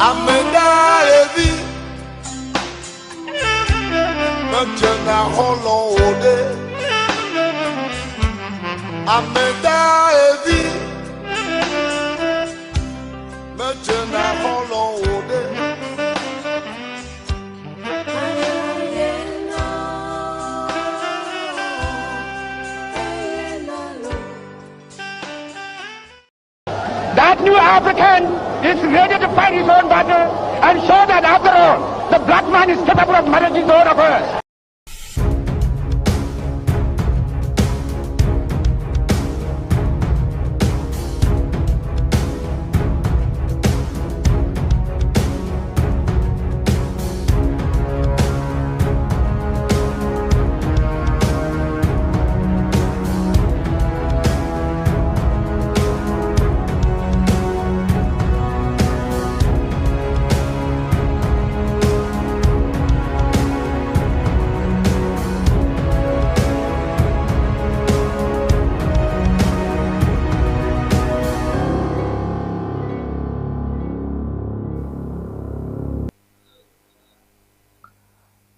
Ame da evi, Medzena xɔlɔ̃ o ɖe. Ame dahevi medzena xɔlɔ̃ o ɖe. That new African is ready to fight his own battle and show that after all, the black man is capable of managing his own affairs.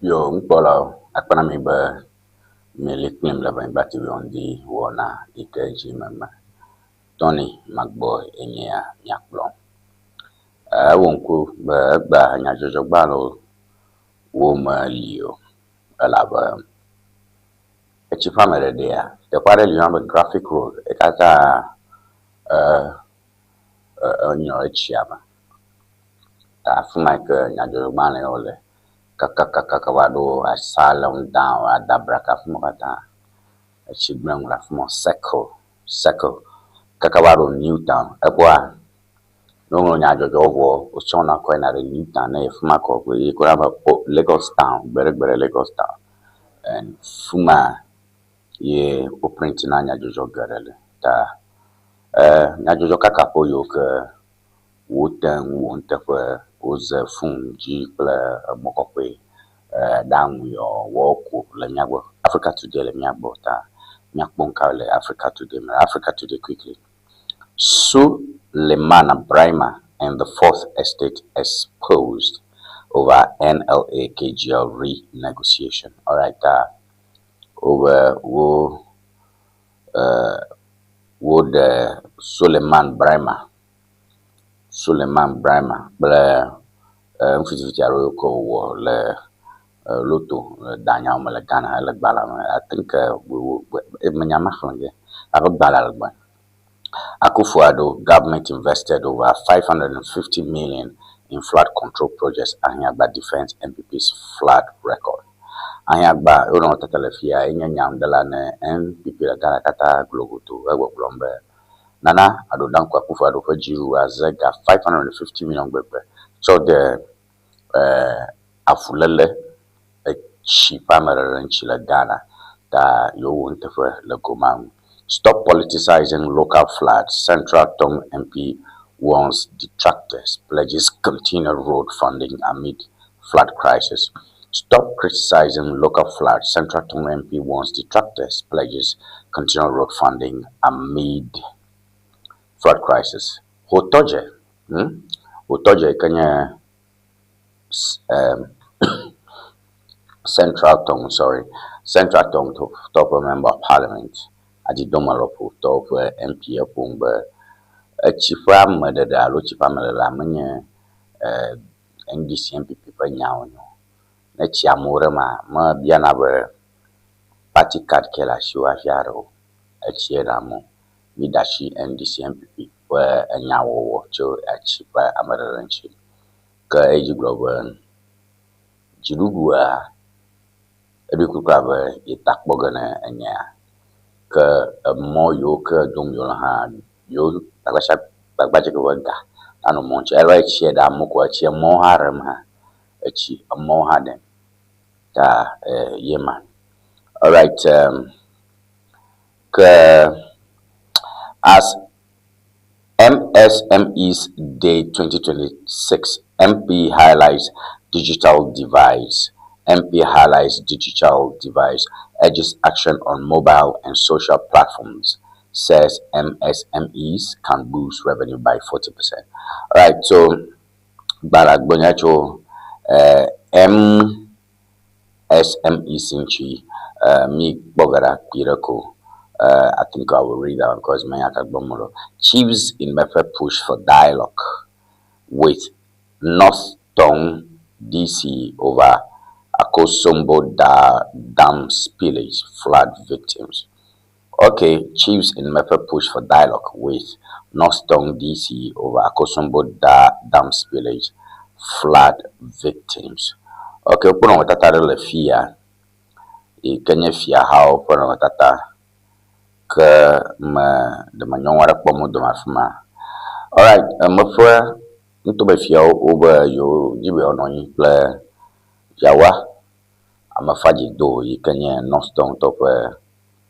Yo nukpɔlawo, akpe na mi be mieli kplim le Ʋenyigba TV ŋdi wɔna yi ke dzi meme. Tony Magbɔ enye ya miakplɔm. Ewɔ ŋku be egbea nyadzɔdzɔgbalẽwo womeli o elabe etsi ƒe ame ɖeɖea, teƒe aɖe li woyɔna be Graphic Road yi katã enyɔ etsia me. Afi ma yi ke nyadzɔdzɔgbalẽwo le kakakaka va ɖo Asylum Down, Adabraka afi ma katã. Etsi gblẽ nu le afi ma. Circle, circle kaka va ɖo New Town. Ekpɔa ne woŋlɔ nyadzɔdzɔwo vɔ wotsɔna kɔ yina ɖe New Town ne fi ma kɔ yi ke woyɔna be Lagos Town, gbeɖegbeɖe Lagos Town. And fi ma ye wo print na nyadzɔdzɔ geɖe le. Ta nyadzɔdzɔ kaka ƒe yiwo ke wote ŋu wɔ nuteƒe woze fon dzi kple emɔ kɔkɔe ɖaŋu yɔ wɔwo ko le mía gbɔ. Africa Today le mía gbɔ ta míakpɔ nu ka le Africa Today me. Africa Today quickly. Sulemana Braimah and the Fourth Estate exposed over NLA KGL renegotiation. All right, wobe wo woɖe Suleiman Braimah Suleiman Braimah kple nufitifiti aɖewo yi ke wòwɔ le loto danyawo me le Ghana hele gbalẽa me. I think menya ma xlẽ ge abe gbalẽa le gbɔnye. Akufo-Addo government invested over 550 million in flood control projects Ahiagba defends NPP's flood record. Ahiagba wonɔ tata le fia enye nyanuɖela ne NPP le Ghana katã globoto egbɔgblɔm be Nana Addo Dankwa Akufo-Addo ƒe dziɖuɖua ze ga 550 million gbegbe tsɔ de avuléle etsi ƒe ameɖeɖe ŋuti le Ghana ta yewowɔ nuteƒe le goma ŋu. Stop politicizing local floods, Central Tongu MP warns detractors, pledges continued road funding amid flood crisis. Stop criticizing local floods, Central Tongu MP warns detractors, pledges continued road funding amid flood crisis. Hotɔdze, Hotɔdze yi ke nye Central Tongu, sorry, Central Tongu tɔ ƒe member of parliament, Adidome lɔƒo tɔwo ƒe MP eƒo nu be etsi ƒe ameɖeɖe alo tsi ƒe ameɖeɖea menye NDC NPP ƒe nya wonye o. Ne tsi amewo ɖe ma, mebiana be party card ke le asiwò hafi aɖe o. Etsie ɖe amewo. Míɖe asi NDC NPP ƒe enyawɔwɔ tso etsi ƒe ameɖeɖe ŋuti. Ke edzi gblɔ be dziɖuɖua eɖoe kplikpaa be yeta kpɔ ge ne enyea. Ke emɔ yiwo ke dom yewole hã yewo gbagbadze ƒe ga nanɔ mɔ ŋuti. Alo etsie ɖe amewo ko etsie mɔwo hã ɖem hã. Etsi emɔwo hã ɖem. Ta ye ma. Alright, ke as MSMEs Day 2026, MP highlights digital device. MP highlights digital device, urges action on mobile and social platforms, says MSMEs can boost revenue by 40%. All right, so Gbaragbonyacho SMEs ŋuti. Mi kpɔ ge ɖa kpui ɖe ko. I think I will read that because menya ka gblɔm mele o. Chiefs in Mepe push for dialogue with North Tongu DC over Akosombo Dam spillage flood victims. Okay, Chiefs in Mepe push for dialogue with North Tongu DC over Akosombo Dam spillage flood victims. Okay, wokpɔ nɔnɔmetata ɖe le fi ya yi ke nye fiahawo ƒe nɔnɔmetata ke me ɖeme nyɔnu aɖe kpɔm wo dome afi ma. Alright, meƒe nutomefiawo wobe yewo dzi be yewoanɔ anyi kple Yawa Amefa Do yi ke nye North Tongu tɔwo ƒe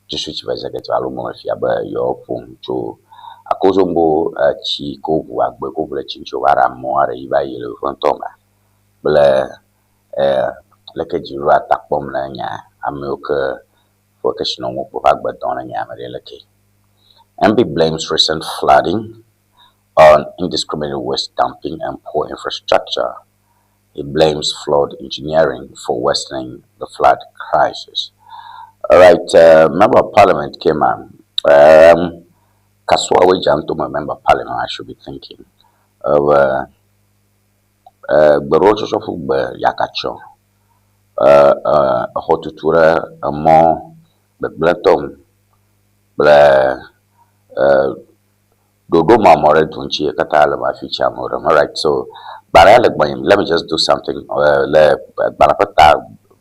district chief executive alo mɔmefia be yewoaƒo nu tso Akosombo etsi yi ke woŋu agbe yi ke woŋu le tsi ŋuti wova ɖe amewo aɖe yi va yi le woƒe ŋutɔ me kple leke dziɖuɖua ta kpɔm le nya ame yiwo ke ƒe kesinɔnuwo kple woƒe agbe dɔm le nya me ɖe leke. MP blames recent flooding on indiscriminate waste dumping and poor infrastructure. He blames flood engineering for worsening the flood crisis. All right, Member of Parliament came on. Kasoa Wejanto, Member of Parliament, I should be thinking. Of gbeɖewo tsɔtsɔ ƒu gbe yakatsɔ exɔtutu ɖe emɔ gbegblẽtɔ ŋu kple ɖoɖo mamɔ ɖe du ŋuti katã le ma fi tsi amewo ɖem. Alright, so gbalẽ le gbɔnye. Let me just do something le gbalẽ ƒe ta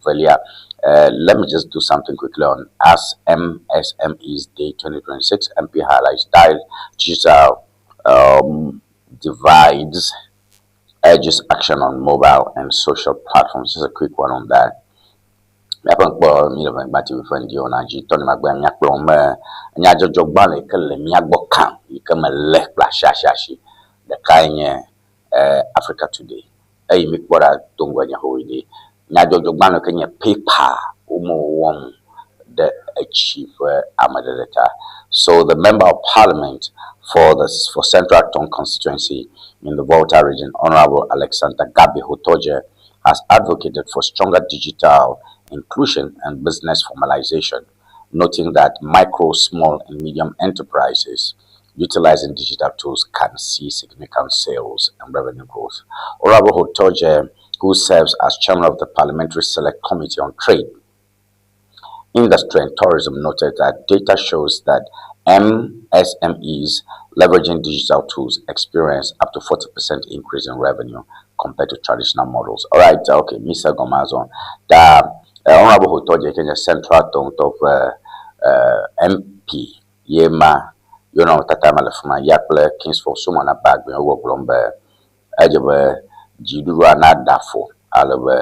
velia. Let me just do something quickly on as MSMEs Day 2026. MP highlights digital divides, urges action on mobile and social platforms. Just a quick one on that. Míaƒe ŋkpɔ mi le Ʋenyigba TV ƒe ŋdi wɔna dzi tɔ ne magbe míakplɔ me nyadzɔdzɔgbalẽ yi ke le mía gbɔ kam yi ke me le kple asi asi asi ɖekae nye Africa Today eye mi kpɔ ɖa do ŋgɔ nye xoxoe ɖi nyadzɔdzɔgbalẽ ke nye paper wome wɔm ɖe etsi ƒe ameɖeɖe ta. So the member of parliament for Central Tongu constituency in the Volta region, Honorable Alexander Gabby Hotodje, has advocated for stronger digital inclusion and business formalization, noting that micro, small, and medium enterprises utilizing digital tools can see significant sales and revenue growth. Honorable Hotodje, who serves as chairman of the Parliamentary Select Committee on Trade, Industry and Tourism, noted that data shows that MSMEs leveraging digital tools experience up to 40% increase in revenue compared to traditional models. All right, okay, Mr. Gomazon, the Honorable Hotodje Kenya Central Tongu of MP, Yema, tata ma le fi ma ya kple Kingsford Sumana Bagbe wowɔ gblɔm be edze be dziɖuɖua naɖe afɔ ale be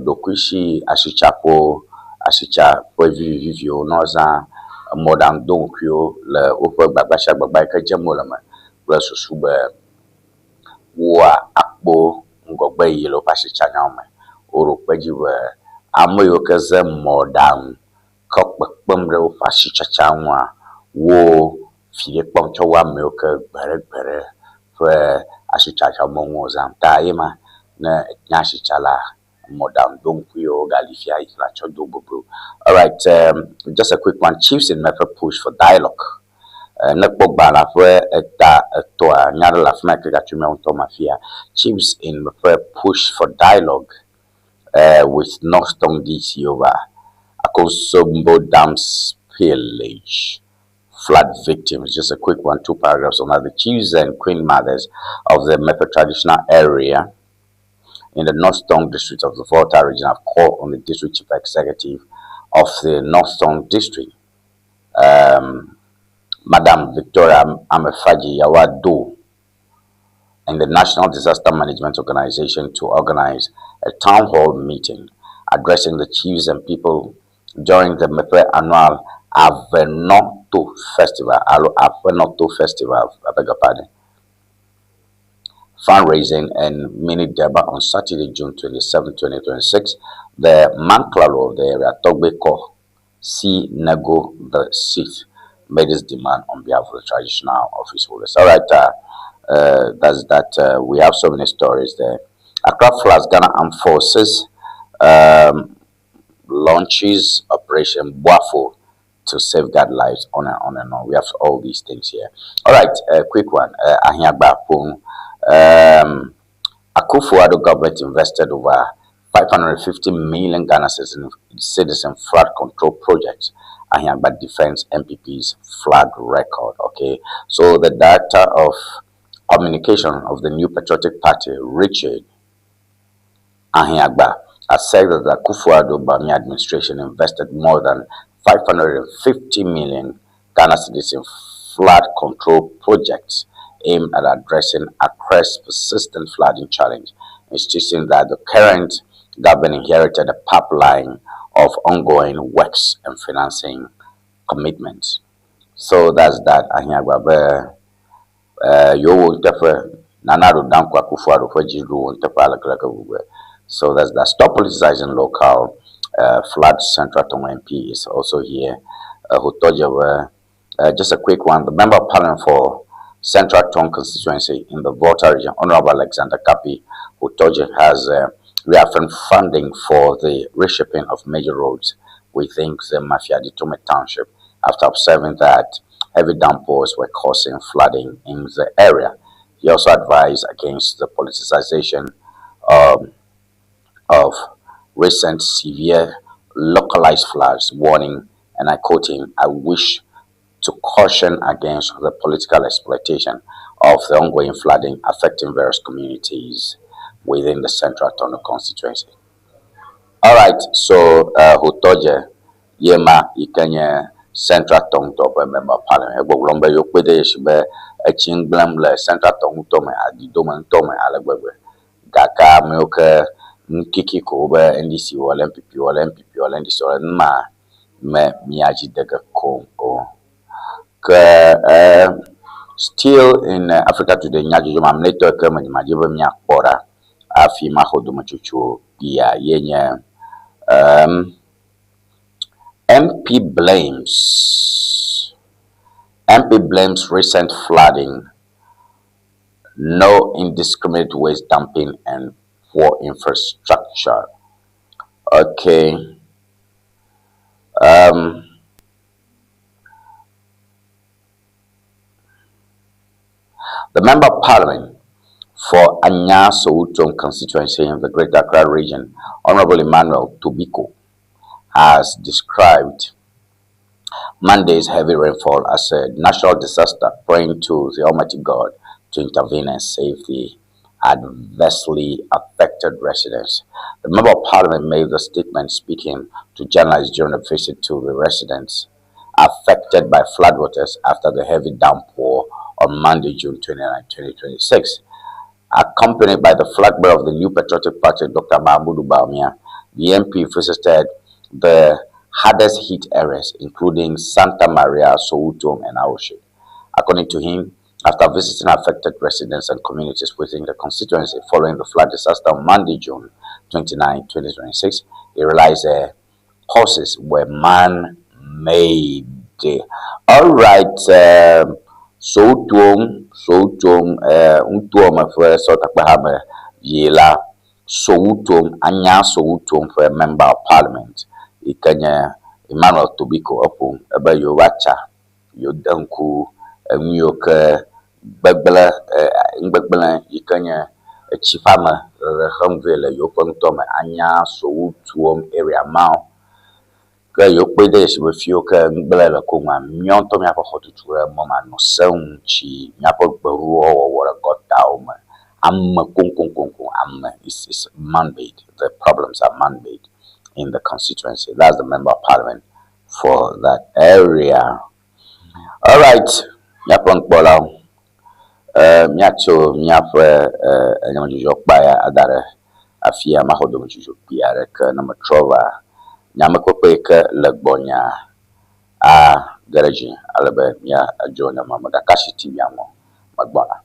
ɖokuisi asitsaƒewo asitsaƒe viviviviwo ne woazã mɔɖaŋudoŋkuiwo le woƒe gbagba sia gbagba yi ke dzem wole me kple susu be woa akpɔ ŋgɔgbe yiyi le woƒe asitsanyawo me. Woɖo kpe dzi be ame yiwo ke ze mɔɖaŋu kɔ kpekpem ɖe woƒe asitsatsa ŋua wo fi ɖe kpɔm tsɔ wu ame yiwo ke gbeɖegbeɖe ƒe asitsatsa mɔnuwo zãm. Ta ye ma ne nye asitsala mɔɖaŋudoŋkuiwo gali fia yi la tsɔ do boblo. Alright, just a quick one. Chiefs in Mepe push for dialogue. Ne kpɔ gbalẽa ƒe eta etɔa nya ɖe le afi ma yi ke gatso míawo ŋutɔ ma fia. Chiefs in Mepe push for dialogue with North Tongu DC over Akosombo Dam spillage flood victims. Just a quick one, two paragraphs on that. The chiefs and queen mothers of the Mepe traditional area in the North Tongu district of the Volta region have called on the district chief executive of the North Tongu district, Madam Victoria Amefaji Yawado, and the National Disaster Management Organization to organize a town hall meeting addressing the chiefs and people during the Mepe annual Avenoto Festival, alo Avenoto Festival, I beg your pardon, fundraising and mini durbar on Saturday, June 27, 2026. The Manklalo of the area, Togbeko C. Nego the Sixth, made this demand on behalf of the traditional office holders. All right, that's that. We have so many stories there. Accra floods, Ghana Armed Forces. launches Operation Boafo to safeguard lives, on and on and on. We have all these things here. All right, a quick one. Ahiagbah Pong. Akufo-Addo government invested over 550 million Ghana citizen, citizen flood control projects. Ahiagbah defends MPP's flood record. Okay, so the director of communication of the New Patriotic Party, Richard Ahiagbah, has said that the Akufo-Addo Bawumia administration invested more than 550 million Ghana citizen flood control projects aimed at addressing Accra's persistent flooding challenge, insisting that the current government inherited a pipeline of ongoing works and financing commitments. So that's that. Ahiagbah be yewo ŋuteƒe Nana Addo Dankwa Akufo-Addo ƒe dziɖuɖu ŋuteƒe ale ke gbegbe. So that's that. Stop politicizing local flood. Central Tongu MP is also here. Hotɔdze just a quick one. The member of parliament for Central Tongu constituency in the Volta region, Honorable Alexander Kapi Hotodje, has reaffirmed funding for the reshaping of major roads within the Mafia Ditome township after observing that heavy downpours were causing flooding in the area. He also advised against the politicization of recent severe localized floods, warning, and I quote him, "I wish to caution against the political exploitation of the ongoing flooding affecting various communities within the Central Tongu constituency." All right, so Hotodje Yema yi ke nye Central Tongu ƒe member of parliament egbɔgblɔm be yewo kpe ɖe si be etsi ŋgblẽm le Central Tongu ŋutɔ me adidome ŋutɔ me ale gbegbe gake amewo ke nukiki ko be NDC wɔ le NPP wɔ le NPP wɔ le NDC wɔ le numa me mia dzi de ge kom o. Ke still in Africa Today nyadzɔdzɔ mamlɛtɔ ke me madzi be míakpɔ ɖa hafi maxɔ dometsotso kpuia ye nye MP blames recent flooding, no indiscriminate waste dumping and poor infrastructure. Okay. The Member of Parliament for Anyaa Sowutuom constituency in the Greater Accra region, Honorable Emmanuel Tobiko, has described Monday's heavy rainfall as a natural disaster, praying to the Almighty God to intervene and save the adversely affected residents. The Member of Parliament made the statement speaking to journalists during a visit to the residents affected by floodwaters after the heavy downpour on Monday, June 29, 2026. Accompanied by the flag bearer of the New Patriotic Party, Dr. Mahamudu Bawumia, the MP visited the hardest hit areas, including Santa Maria, Sowutuom, and Awoshie. According to him, after visiting affected residents and communities within the constituency following the flood disaster on Monday, June 29, 2026, he realized the causes were man-made. All right, Sowutuom, Sowutuom, ŋutuome ƒe sɔtakpehame yi la Sowutuom, Anyaa Sowutuom ƒe member of parliament yi ke nye Emmanuel Tobiko eƒom ebe yewoava tsa yewo de ŋku enu yiwo ke gbegblẽ nugbegblẽ yi ke nye etsi ƒe ame hem vɛ le yewoƒe ŋutɔ me Anyaa Sowutuom area mawo. Ke yewo kpɔe de dzesi be fiwo ke nugblẽ le koŋua, míawo ŋutɔ míaƒe xɔtutu ɖe mɔ ma nɔ seŋu tsi míaƒe gbeɖuɖɔ wɔwɔ ɖe gɔtawo me. Ame koŋkoŋkoŋkoŋ ame is man-made. The problems are man-made in the constituency. That's the member of parliament for that area. All right, míaƒe nukpɔlawo, míatso míaƒe enyamedzodzro kpa ya ada ɖe afia maxɔ dometsotso kpui aɖeke ne metrɔ va nyamekpekpe yi ke le gbɔnya age ɖe dzi ale be míadzro nyama me gake asi TV ŋu megbɔna.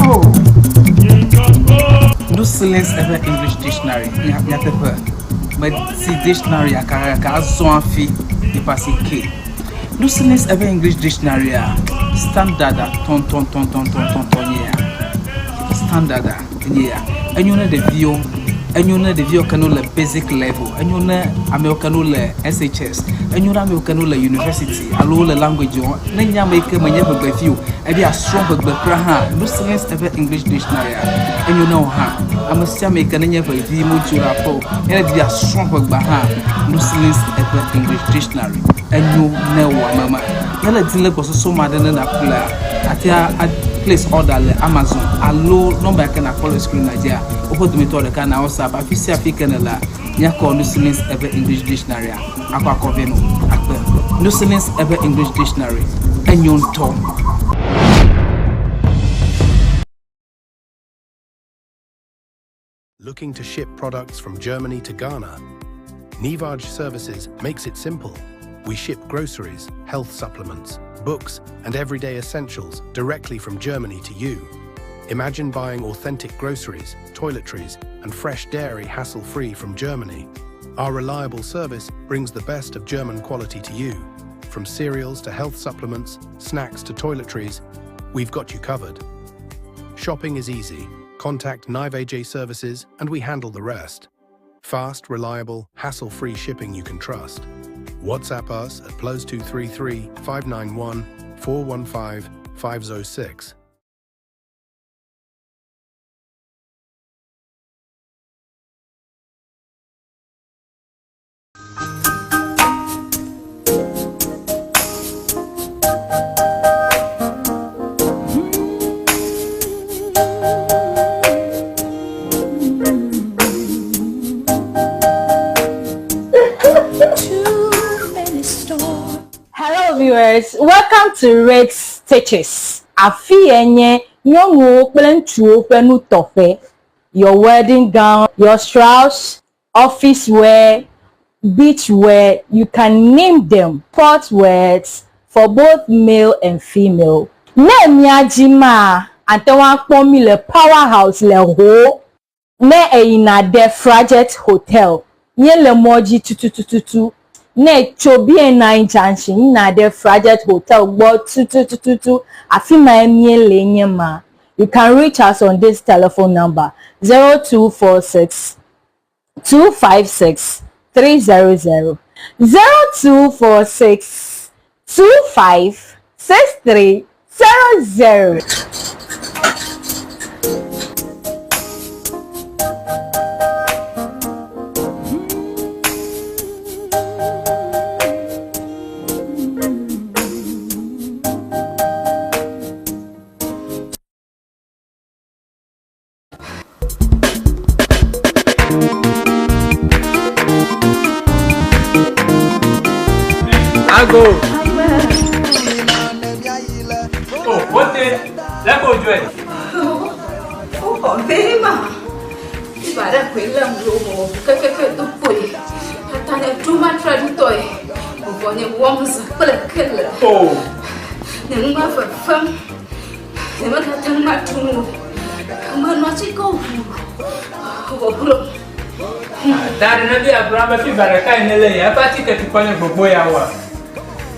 Oh. No Silence Ewe English Dictionary. Nyateƒe. Meti dictionary aka ka azɔ hafi yeƒe asi ke. No Silence Ewe English Dictionary a standard a tɔntɔntɔntɔntɔntɔn nye ya. Standard a nye ya. Enyo ne ɖeviwo Enyo ne ɖeviwo ke no le basic level, enyo ne amewo ke no le SHS, enyo ne amewo ke no le university alo wole language wɔm. Ne nye ame yi ke menye ʋegbevi o, ebe yeasrɔ̃ ʋegbe kura hã, Lucilins eƒe English dictionary enyo ne wò hã. Ame sia ame yi ke nenye ʋevi medzo le aƒe o, ye ne di be yeasrɔ̃ ʋegbea hã, Lucilins eƒe English dictionary enyo ne wò ame ma. Ne le dim le gbɔsɔsɔ me aɖe ne nàƒlea, àte a place order le Amazon alo nɔmba yi ke nàkpɔ le screen dzia, woƒe dometɔ ɖeka na WhatsApp. Afi sia afi ke nèlea, míakɔ Lucilins eƒe English dictionary akɔ akɔ vɛ nɔ akpe. Lucilins eƒe English dictionary enyo ŋutɔ. Looking to ship products from Germany to Ghana? Nivaj Services makes it simple. We ship groceries, health supplements, books, and everyday essentials directly from Germany to you. Imagine buying authentic groceries, toiletries, and fresh dairy hassle free from Germany. Our reliable service brings the best of German quality to you. From cereals to health supplements, snacks to toiletries, we've got you covered. Shopping is easy. Contact Nive AJ Services and we handle the rest. Fast, reliable, hassle-free shipping you can trust. WhatsApp us at +233 591 415 506. Hello viewers, welcome to Red Stitches. Afi ye nye nyɔnuwo kple ŋutsuwo ƒe nutɔƒe. Your wedding gown, your shrouds, office wear, beach wear, you can name them. Sport wears for both male and female. Ne mía dzi maa, ate ŋu akpɔ mí le Power House le Ho. Ne èyina ɖe Frajet Hotel, míele mɔ dzi tutututu. Ne ètso BNI Junction yina ɖe Frajet Hotel gbɔ tutututu, afi mae míele nye ma. You can reach us on this telephone number 0246 256 300 0246 25 63 00. Ago. Oh, wote, leko ujue. Wokɔ vɛ ma. Fiva ɖe koe lém ɖo mɔ kekeke do kpoe. Tata nye ɖo matre ŋutɔe. Vuvɔ nye wɔm zã kple kele. Oh. Nye nu ma fefem. Nyemegate ŋu aɖu nu o. Menɔ atike ʋu ʋɔʋlɔ. Ta ɖe ne bia gblɔ be fiva ɖeka yi ne le ya eƒe atike tukɔ nye gbogbo ya wa.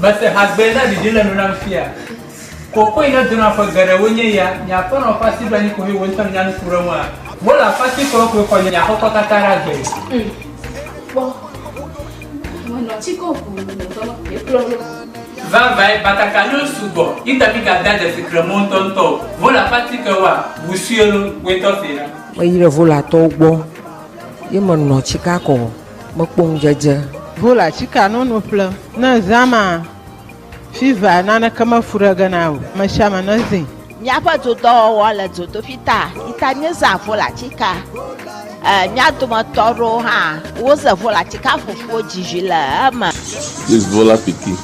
Mese hagbe na ɖiɖi le nu nam fia. Koko yi ne dona ƒe geɖewo nye ya, nye aƒenɔ ƒe asi ɖo anyi ko he wo ŋutɔ nya nu ku ɖe ŋua. Wole aƒe atikewo koe xɔ nye aƒekɔ katã ɖe agbe. Kpɔ. Menɔ atike ʋu ʋɔʋlɔ. Vavae batakaliwo sugbɔ yi ta mi gada dzesi kremo ŋutɔŋutɔ o. Wole aƒe atikewoa, wusue lo, woetɔ se ɖa. Meyi ɖe Volatɔwo gbɔ ye menɔ tsika kɔ mekpɔ ŋudzedze. Vola tsika nono ƒle. Ne zã ma, fiva naneke mefu ɖe ge na o. Ame sia ame ne zĩ. Míaƒe dodɔwɔwɔ le dzodoƒi ta ita míezã volatika. E, mía dometɔ aɖewo hã woze volatika fufuwo dzidzi le eme. This Vola pikin.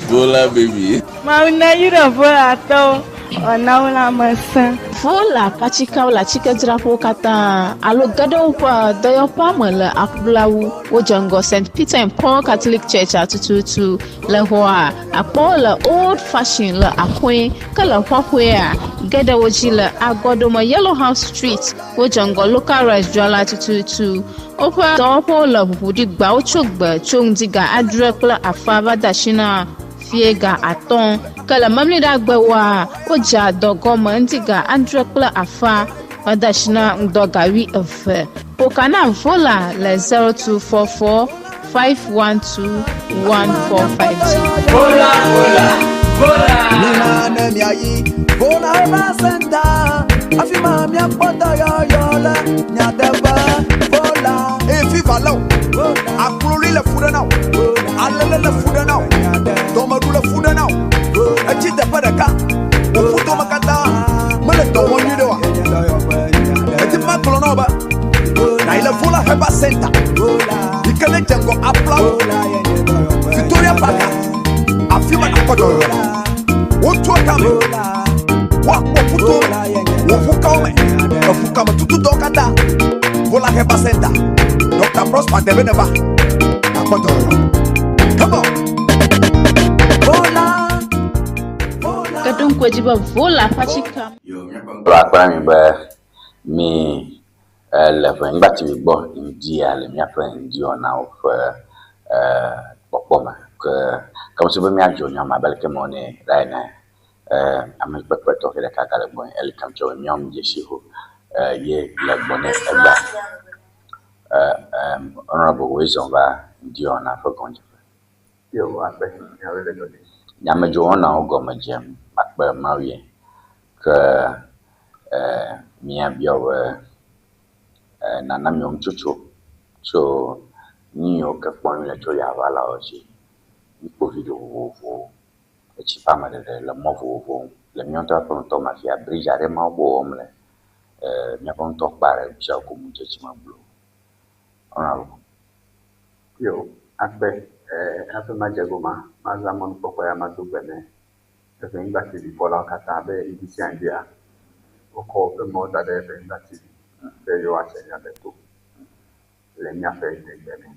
Vola baby. Mawu na yra Volatɔwo wòana wo lãmesẽ. Vola ƒe atikewo le atikedzraƒewo katã alo ge ɖe woƒe dɔyɔƒea me le aƒlawu. Wodze ŋgɔ St. Peter and Paul Catholic Church tututu le xɔa akpɔwo le Old Fashion le Axɔe ke le Ƒaƒoea ge ɖe wo dzi le Agɔdome Yellow House Street. Wodze ŋgɔ Local Rice dzrala tututu. Woƒe dɔwɔƒewo le ʋuʋu ɖi gbawo tso gbe tso ŋdi ga adre kple afa va de asi na fie ga atɔ̃. Ke le memleɖagbewoa, wodzea dɔ gɔme ŋdi ga adre kple afa. Mede asi na ŋdɔ ga wuieve. Ƒo ka na Vola le 0244 512 145 dzi. Vola, vola, vola. Mina ne miayi Vola Herbal Center, afi ma miakpɔ dɔyɔyɔ le nyateƒe. Vola. Eye fifa lé o, akloli le fu ɖe na o, alele le fu ɖe na o, dɔmeɖu le fu ɖe na o, etsi teƒe ɖeka, wò ƒudome katã mele dɔ wɔm nyuie ɖe oa? Edi be magblɔ na wò be nàyi le Vola Herbal Center yi ke ne dze ŋgɔ Aflawo, Victoria Park, afi ma nàkpɔ dɔyɔyɔ le. Wotua kame, woakpɔ ƒuto me, wò ʋukawo me, eʋukame tutudɔwo katã. Vola Herbal Center, Dr. Prosper Debe neva, nàkpɔ dɔyɔyɔ. Come on. Ke ɖo ŋku edzi be Vola ƒe atsike. Gblɔ akpe na mi be mi le Ʋenyigba TV gbɔ ŋdia le míaƒe ŋdiwɔnawo ƒe kpɔkpɔ me. Ke ke be míadzro nya me abe leke mewɔnɛ ɖa ene. Ame kpekpe tɔxɛ ɖeka gale gbɔnye eli kam tsɔ be míawo mídzesi ho ye le gbɔnye egbea. Honorable Woezɔ va ŋdiwɔna ƒe gɔmedzeƒe. Yo, akpe, miawoe le dɔ dzi. Nyamedzrowɔnawo gɔme dzem akpe Mawu ye ke míabiɔ be nana míawo nutsotso tso nu yiwo ke kpɔm míele tso yaʋalawo dzi. Míkpɔ video vovovowo, etsi ƒe ameɖeɖe le mɔ vovovowo ŋu. Le míawo ŋutɔ ƒe ŋutɔ me afia, bridge aɖe ma wo wɔm le míaƒe ŋutɔ kpa ɖe ŋutia ko mu dze tsi me blo. Honorable. Yo, akpe, hafi madze egɔmea, mazã mɔnukpɔkpɔ ya mado gbe ne Eʋenyigba TV kpɔlawo katã be ŋdi sia ŋdia, wokɔ woƒe mɔ da ɖe Eʋenyigba TV be yewoase míaƒe to le míaƒe degbe me.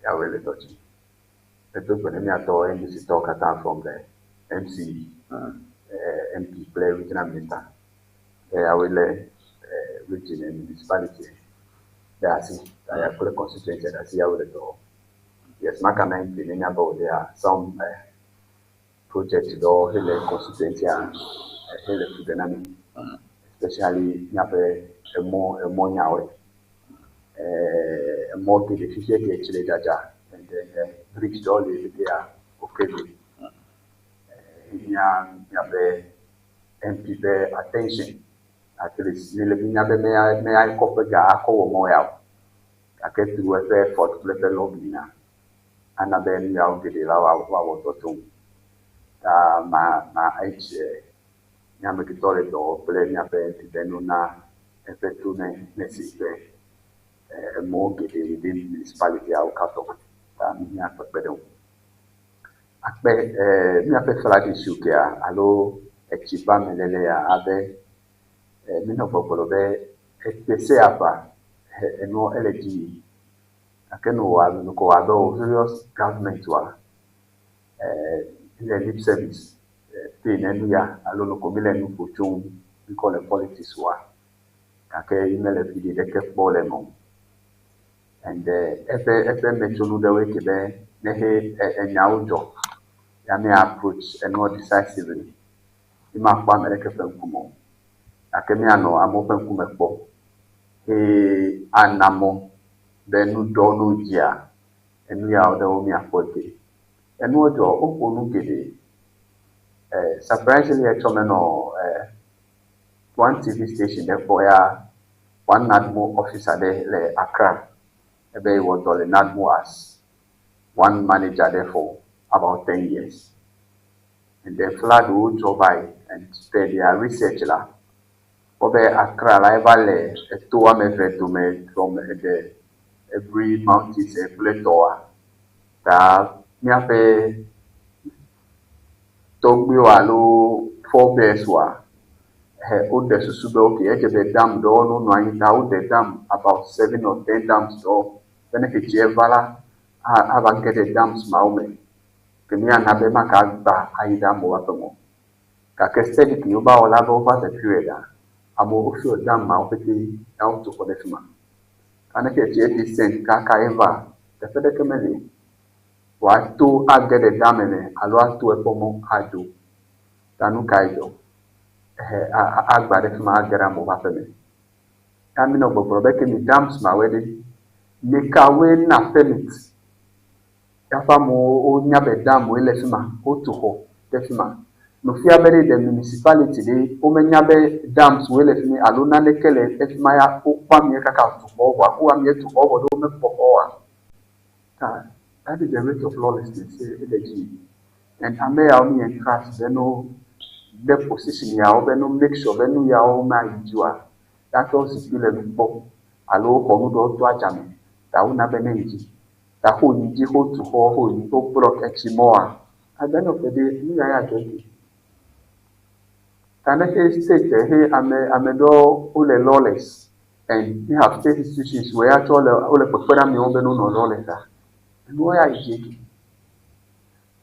Yawoe le dɔ dzi. Edo gbe ne míatɔ NDC tɔwo katã from the MC, MP kple regional minister be yawoe le region and municipality ɖe asi, ta ya kple constituency ɖe asi yawoe le dɔ wɔm. Yes, maka na MP ne nya be wòdea some project ɖewo hele constituency hele fu ɖe na mi, especially míaƒe emɔ emɔnyawoe. Emɔ geɖe fifia ke tsi le dzadza and then bridge ɖewo le fifia woke do. Mía míaƒe MP ƒe attention at least míele mínya be meya meya kɔ ƒe ga akɔ wɔ mɔ ya o gake through eƒe effort kple eƒe lobbying na ana be nu yawo geɖe la woawɔ dɔ tso ŋu. Ta ma ma edze míame ketɔ le dɔ wɔm kple míaƒe MP be no na eƒe to ne ne si be emɔwo geɖe within municipality awo katã ta míhiã kpekpeɖeŋu. Akpe míaƒe flood issue kea alo etsi ƒe amelele ya abe míenɔ gbɔgblɔ be ekpe se aʋa enuɔ ele dzi yim gake nu wɔ nu ko wɔ abe wo various government wa le lip service pay ne nu ya alo nu ko míle nu ƒo tso ŋu míkɔ le politics wa gake mele viɖe ɖeke kpɔ le eme o. And eƒe eƒe metsonu ɖewoe ke be ne he enyawo dzɔ ya mía approach enuɔ decisively mímakpɔ ame ɖeke ƒe ŋkume o gake míanɔ amewo ƒe ŋkume kpɔm eye ana mɔ be nu ɖɔ no dzia enu yawo ɖewo míakpɔ ke. Enuwo dzɔ woƒo nu geɖe. Surprisingly etsɔ menɔ one TV station ɖe kpɔ ya one NADMO officer ɖe le Accra ebe ewɔ dɔ le NADMO as one manager there for about 10 years. And then flood wo dzɔ va yi and per their research la, wobe Accra la eva le eto woame eve dome from the every mountains kple tɔa. Ta míaƒe tɔgbuiwo alo forebears wa he woɖe susu be okay edze be dam ɖewo no nɔ anyi ta woɖe dam about 7 or 10 dams ɖewo be ne ke tsia va la ava ge ɖe dams mawo me ke míana be maka gba ayi ɖe amewo ƒe me o. Gake study ke wova wɔ la be over the period a amewo wofill dam mawo pete ya wotu xɔ ɖe fi ma. Ka ne ke tsia descend kaka eva teƒe ɖeke meli o. Wòato age ɖe dam me alo ato eƒe mɔ adzo. Ta nu kae dzɔ? Ehe agba ɖe fi ma age ɖe amewo ƒe aƒe me. Ya mi nɔ gbɔgblɔ be ke mi dams mawoe ɖe, mi kawoe na permit? Míaƒe amewo wonya be dam woe le fi ma, wotu xɔ ɖe fi ma. Nufia be ɖe the municipality ɖe womenya be dams woe le fi mi alo naneke le efi ma ya wokpɔ amea kaka tu xɔ vɔa ko amea tu xɔ vɔ ɖe womekpɔ xɔ oa. Ta that is the rate of lawlessness ye ele dzi yim. And ame yawo mi entrust be no de position yawo be no make sure be nu yawo mayi dzi oa, ya tsɔ zikpui le nu kpɔm alo woxɔ nu ɖewo to adzame ta wona be ne yi dzi. Ta xo yi dzi xo tu xɔ xo yi xo block etsi mɔa, at the end of the day nu ya ya dzɔ dzi. Ta ne xe state he ame ame ɖewo wole lawless and we have state institutions wɔ ya tsɔ le wole kpekpe ɖe amewo be no nɔ lawless a, enuwo ya yi dzi ke.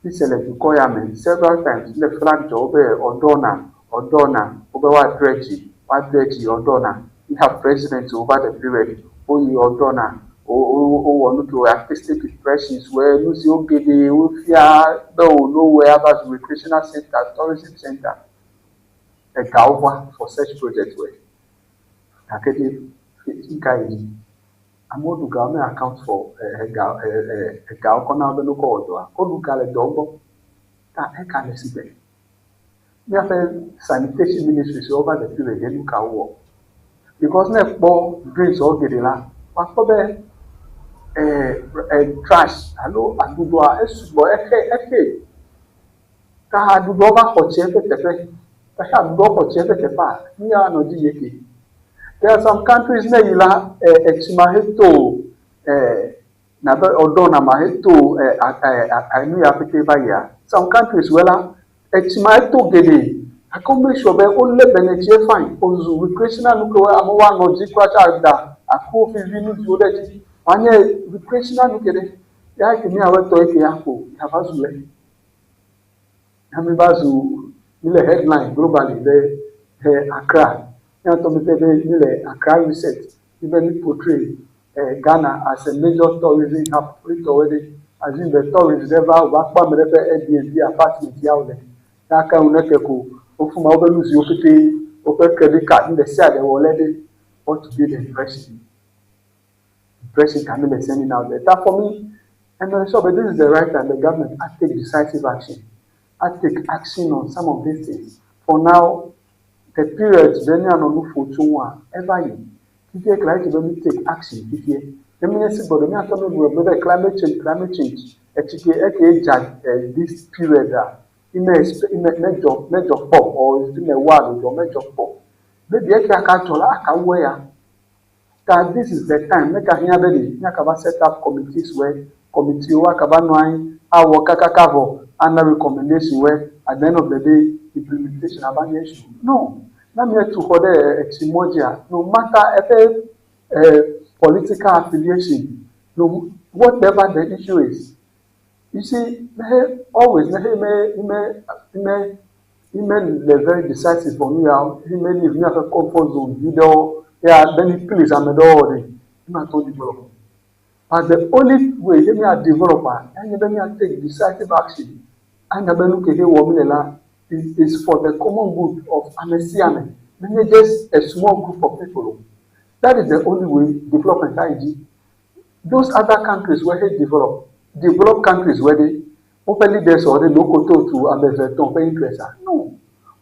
Mise le dukɔ ya me several times le flag dzɔ wobe ɔdɔna ɔdɔna wobe woadre dzi woadre dzi ɔdɔna. We have president over the period woyi ɔdɔna wowɔ nu ke artistic expressions wɔ nu siwo geɖe wofia be wo nowhere ava zu recreational center, tourism center. Egawo va for such project wɔ. Gake ɖe fi ka yi dzi. Amewo ɖu ga wo me account for ega egawo kɔ na wo be ne wokɔ wɔ dɔa. Woɖu ga le dɔwo gbɔ. Ta eka le si gbe. Míaƒe sanitation ministry siwo va the period ɖe nu ka wowɔ. Because ne ekpɔ drains wo geɖe la, woakpɔ be trash alo aɖuɖɔa esugbɔ exe exe. Ta aɖuɖɔ va xɔ tsi eƒe teƒe. Exe aɖuɖɔ xɔ tsi eƒe teƒea, nu ya nɔ dzi yie ke. There are some countries ne yi la etsi ma heto nabe ɔdɔ na ma heto nu ya pete va yia. Some countries wɛ la etsi ma eto geɖe gake wo make sure be wolé be ne tsie fine ozu recreational nu ke amewo anɔ dzi kura tsa da aku vivi nu siwo ɖe dzi wòanye recreational nu ke ɖe ya ke míaƒe tɔ eke ya ko yava zu le. Ame va zu mi le headline globally be he Accra. Míatɔ mi be mi le Accra reset mi be mi portray Ghana as a major tourism hub. Kplitɔwoe ɖe assume be tourist ɖe va wòva kpɔ ame ɖe ƒe Airbnb apartment ya wòle. Ya ke ŋu neke ko wofu ma woƒe nu siwo pete woƒe credit card nu ɖe sia ɖe wɔ lé ɖe what to be the impression. Impression can be the sending out there. That for me, and I'm sure, but this is the right time the government has take decisive action. I take action on some of these things. For now, the period then you know for two ever yi. Fifie kla eti be mi take action fifie. Emi nye si gbɔdɔ mi atɔ mi gblɔ be climate change, climate change. Etsi ke eke dza this period a ime ime medzɔ medzɔ kpɔ or ime wa dzɔ medzɔ kpɔ. Maybe eke aka dzɔ la aka wu eya. Ta this is the time make hiã be ɖe míakaba set up committees where committee wo akaba nɔ anyi awɔ kakaka vɔ ana recommendation where at the end of the day implementation ava nye issue. No, na míetu xɔ ɖe etsi mɔ dzia, no matter eƒe political affiliation, no whatever the issue is. You see, mehe always mehe me me me ime le very decisive for nu ya ime leave míaƒe comfort zone vi ɖewo ya be mi please ame ɖewo ɖe ema to develop. But the only way ye mía develop a enye be mía take decisive action. Anya be nu ke he wɔ mi le la is for the common good of ame sia ame. Menye just a small group of people o. That is the only way development ayi dzi. Those other countries where he develop, developed countries where they woƒe leaders wɔ ɖe loko to ame eve tɔn ƒe interest a no.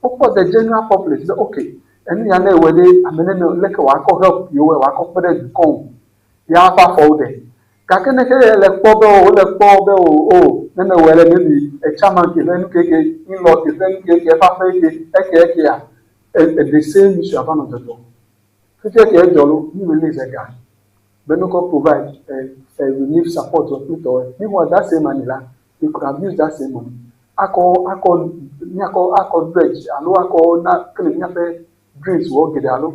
Wokpɔ the general public be okay, enu ya ne ewɔ ɖe ame ne leke wòakɔ help yewo wòakɔ kpe ɖe dukɔ ŋu ya ƒe afɔwo ɖe. Gake ne xe le kpɔ be o wole kpɔ be o o ne mewɔe le maybe chairman ke ƒe nu keke in-law ke ƒe nu keke eƒe aƒe ke eke ekea the same issue ava nɔ dzɔdzɔm. Fifia ke edzɔ lo mi release ega be no kɔ provide a relief support wɔ kplitɔwoe. Meanwhile that same money la they could have used that same money akɔ akɔ míakɔ akɔ dredge alo akɔ na clean míaƒe drains wɔ geɖe alo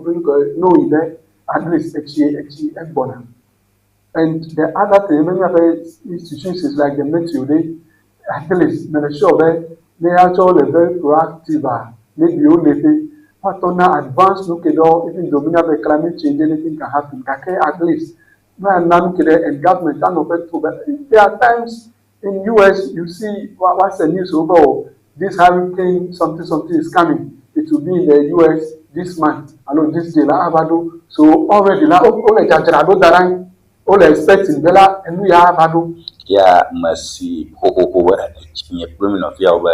knowing be at least etsi etsi egbɔna. And the other thing be míaƒe institutions is like the meteo ɖe at least mele sure be ne atsɔ le very proactive a maybe wole ƒe woatɔ na advance nu ke ɖewo even though mínya be climate change anything can happen gake at least na na nu ke ɖe and government anɔ ƒe to be there are times in US you see what's the news over oh, this hurricane something something is coming. It will be in the US this month alo this day la ava ɖo. So already la wole dzadzra ɖo da ɖe anyi. Wole expecting be la enu ya ava ɖo. Ya mesi xoxoxo be nye kple mi nɔviawo be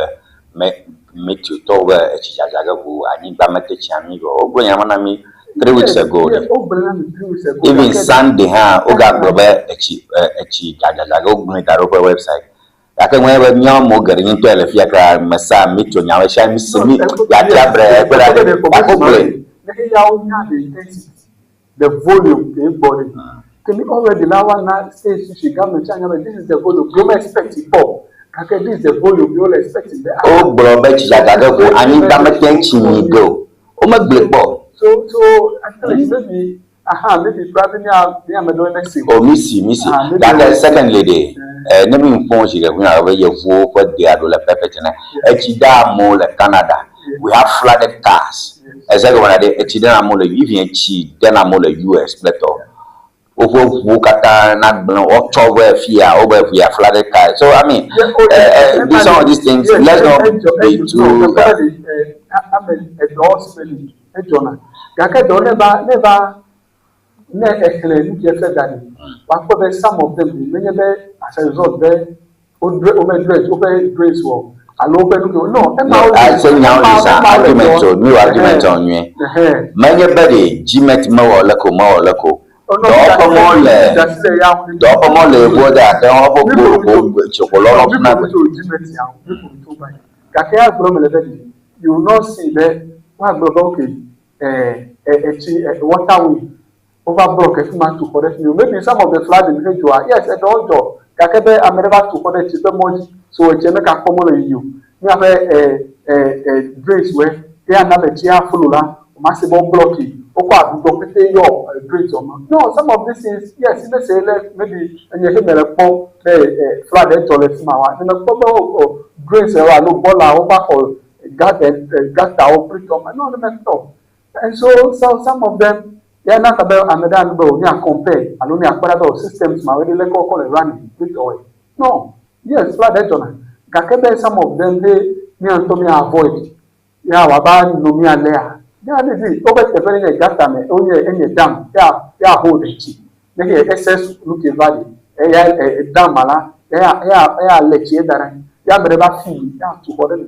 me meteo tɔwo be etsi dzadza ge ʋu anyigba mete tsi ami vɔ. Wogblɔ nya ma na mi 3 weeks ago ɖe. Yes, wogblɔe na mi 3 weeks ago. Even Gake Sunday hã wogagblɔ be etsi etsi dzadzadza ge wogblɔe da ɖe woƒe website. Gake ŋue be míawo amewo geɖe nye ŋutɔ le fia kura mesa meteo nyawo sia mi se mi yeatia bre egbe ɖe the gake information wogblɔe. Ne eyawo nya the intensity, the volume ke gbɔ ɖe. Ke mi already la woana state institution government anya be this is the volume ke wome expect kpɔ o. Gake this is the volume ye wole expect be Wogblɔ be tsi dzadza ge ʋu anyigba mete tsi nyi ge o. Womegblɔe kpɔ o. So at least maybe aha maybe probably mía mía ame ɖewo ne se O mi si mi si. Ah, maybe Gake secondly ɖe ne mi ŋkpɔ zi ɖe ŋu be yevuwo ƒe dea ɖo le perfect ne etsi da amewo le Canada. We have flooded cars. Eze gɔme na ɖe etsi ɖe amewo le even etsi ɖe amewo le US kple tɔ. Woƒe ʋuwo katã na gblẽ wotsɔ ve fia wobe we are flooded cars. So I mean, these some of these things. Let's not be too. Ame edɔwo si me li edzɔna gake dɔ ne va ne va ne exlẽ nu ke ƒe da ɖi woakpɔ be some of them menye be as a result be wo dress wobe dress woƒe dress wɔ alo woƒe nu ke no ema No, I say nyawo li sa argument o mi wɔ argument o nyuie. Menye be ɖe GMet mewɔ leke o mewɔ leke o. Dɔwɔƒe mɔ le dɔwɔƒe mɔ le yevuwo de gake woƒe gbo tsokolɔ ƒuna gbe. Gake agblɔ me le be ɖi you will not see be woagblɔ be okay etsi waterway wova block efi ma tu xɔ ɖe fi mi o. Maybe some of the flooding he dzɔa, yes, eɖewo dzɔ gake be ame ɖe va tu xɔ ɖe tsi ƒe mɔ dzi so etsia megakpɔ mɔ le yiyi o. Míaƒe drains wɔe ye ana be tsia flow la ma se be wo block wokɔ aɖuɖɔ pete yɔ drains wɔ me. No, some of these things, yes, ne se le maybe enye he me le kpɔ be flood edzɔ le fi ma wa ne me kpɔ be o drains wɔ alo bɔla wova xɔ gatawo kple tɔ me no ne me kpɔ. And so some of them ya na ka be ame ɖe anu be o mia compare alo mia kpɔ ɖa be o systems ma wo ɖe leke wokɔ le running kple tɔwoe. No, yes, flood edzɔna gake be some of them he mia ŋutɔ mia avoid ya wòava nɔ mia lea ya ne dzi wobe teƒe ɖe nye gata me wonye enye dam ya ya hold etsi ne ke excess nu ke va ɖi eya dam ma la eya eya eya le tsie da ɖe anyi ya ame ɖe va fi ya tu xɔ ɖe me.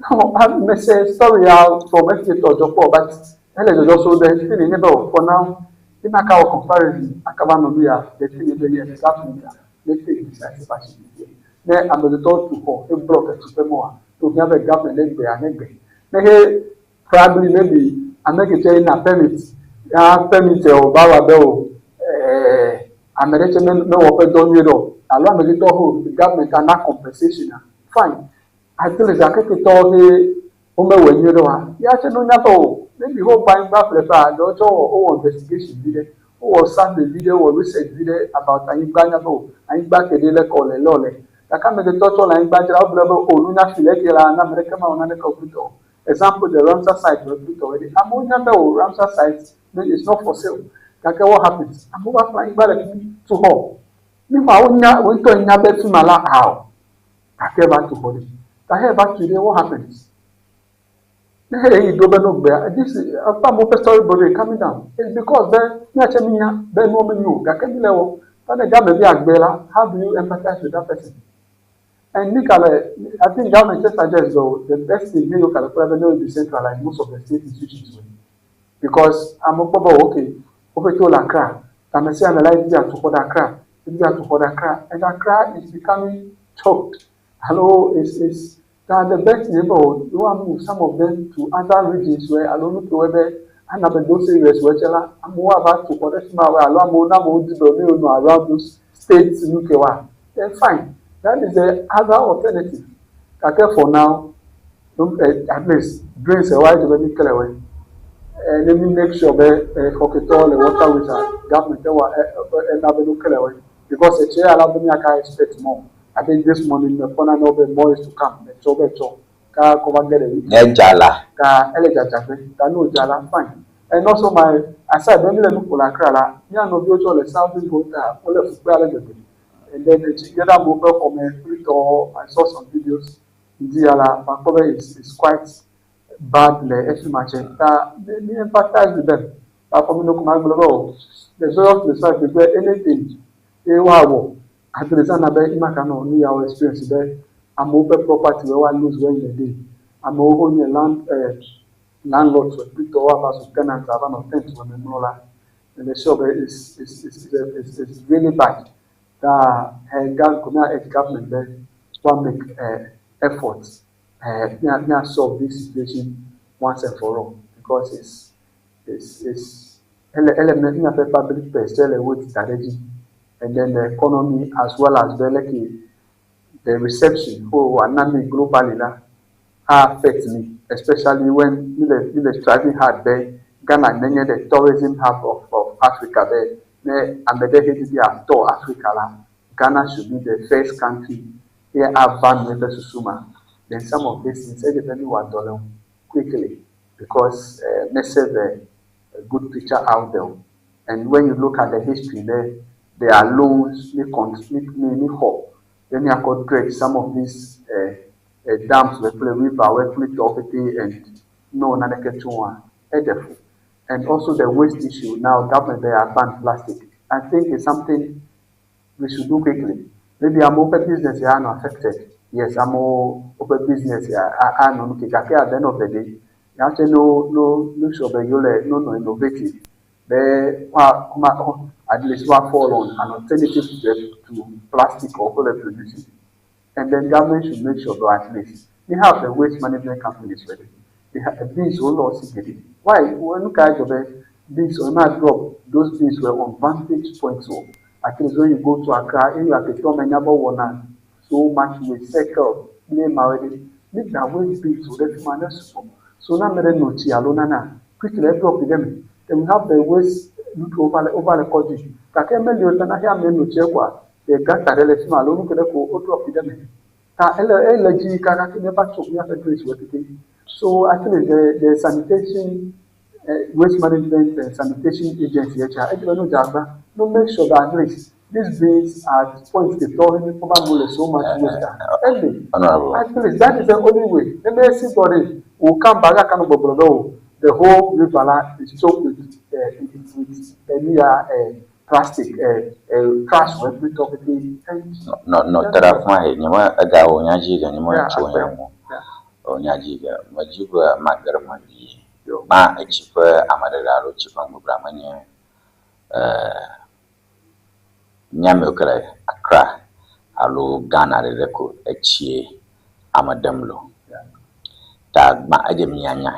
No, me se story ya from efi tɔ dzɔ kpɔ but ele dzɔdzɔ so the thing nye be o for now ina ka wɔ comparison aka va nɔ nu ya the thing nye be yes, government ne take decisive action ne amegbetɔwo tu xɔ e block etu ƒe mɔa to hia be government ne gbea ne gbe ne he probably maybe ame ke tse yina permit ya permit o ba wa be o ame ɖe tse mewɔ ƒe dɔ nyuie ɖe o alo ame ke tɔ ho government ana compensation a fine. At least gake ke tɔwo he womewɔe nyuie ɖe oa ya tse no nya be o maybe wo gba anyigba ƒle ƒea ɖewo tsɔ wɔ wowɔ investigation vi ɖe wowɔ survey vi ɖe wɔ research vi ɖe about anyigba nya be o anyigba ke ɖe leke wòle le wòle gake ame ke tɔ tsɔ le anyigba dzra wogblɔ be o nunya fi le eke la na ame ɖeke mewɔ naneke o kple tɔ o. Example, the Ramsar site wɔ kple tɔ ɖe amewo nya be o Ramsar site is not for sale gake what happens? Amewo va ƒle anyigba le fi tu xɔ meanwhile wonya wo ŋutɔ nya be fi ma la ao gake va tu xɔ ɖe gake va tu ɖe what happens? Ne he yi do be no gbea this akpa amewo ƒe story board coming down. It's because be míatse mi nya be nuwo menyo o gake mi le wɔ ta ne game bi agbe la, how do you empathize with that person? And mi ka le I think government just suggest though the best thing ne yewo ka le kpɔ be ne wo decentralize most of the state institutions because amewo kpɔ be okay woƒe to le Accra ame sia ame la edi atu xɔ ɖe Accra edi atu xɔ ɖe Accra and Accra is becoming choked alo is that the best thing be you wan move some of them to other regions where alo nu ke wɔ be ana be those areas wɔ tse la amewo ava tu xɔ ɖe fi ma wɔ alo amewo na amewo di be ne wonɔ around those states nu ke wa then fine, that is the other alternative. Gake for now at least drains ɛwɔ ayɛ be mi clear wɛ ne mi make sure be xɔ ketɔ le waterways a government ɛwɔ ɛna be no clear wɛ because etsi ya la be miaka expect more. I think this morning me kpɔna na be more is to come etsɔ be tsɔ ka kɔ va get a week. Ne dza la. Ka ele dzadzagbe ta ne o dza la fine. And also my aside be mi le nu ƒo le Accra la mía nɔviwo tsɔ le South East Volta wole fu kpe ale gbegbe and then etsi ge ɖe amewo ƒe xɔme kple tɔwo. I saw some videos ŋdi ya la makpɔ be it's quite bad le efi ma tse. Ta mi empathize with them. Afɔ mi no ko ma gblɔ be o the various le society be anything ye woawɔ at least ana be ima ka nɔ nu yawo experience be amewo ƒe property wo wa lose when the day amewo ho nye land landlords wɔ kple ava zu tenants ava nɔ tent wɔ me mlɔ la and they sure be it's really bad. Ta government government be wa make efforts mia solve this situation once and for all because it's ele ele miaƒe public purse ele weight da ɖe edzi and then the economy as well as be like the reception oh ana mi globally la affect me, especially when mi le striving hard be Ghana nenye the tourism hub of Africa, be ne ame ɖe he didi atɔ Africa la, Ghana should be the first country ye ava nu eƒe susu ma. Then some of these things edze be mi wɔ dɔ le ŋu quickly because me serve a good picture out there. And when you look at the history there, there are loans mi mi mi xɔ then mi akɔ dredge some of these dams wɔ kple river wɔ kple tɔ pete and no naneke tso wa ɛdɛ fu. And also the waste issue, now government they are ban plastic. I think it's something we should do quickly. Maybe I'm open business are not affected. Yes, I'm open business are not okay. At the end of the day, you actually no no sure but you no innovative. They at least one fall on an alternative to plastic or other producing. And then government should make sure that at least they have the waste management companies ready. They have the bins all lost. Why? When you guys of bins or not drop those bins were on vantage points. So at least when you go to Accra, you have to tell me one so much recycle name already. Make that waste bins so that man so now me no chi alone na quickly drop them. Then we have the waste look over the country. Kake me le na here me no chi kwa the gata le fi ma lo nu kede ko o drop them. Ta ele ele ji kaka ki never choke me after grace work. So actually the sanitation waste management and sanitation agency HR no jagba no make sure that at least these bins at points they tell him over so much waste. Honorable. At least that is the only way. Let me see for it. We'll come back kind of the whole river is choked with plastic trash every topic. No, tara he nyama aga o nyaji ga nyama cho nyamu. O nyaji ga majiba magar magi. Ma echipe amadara ro chipa ngubra manye nyame okere Accra alo Ghana re ko echie amadamlo. Ta ma aje mianya.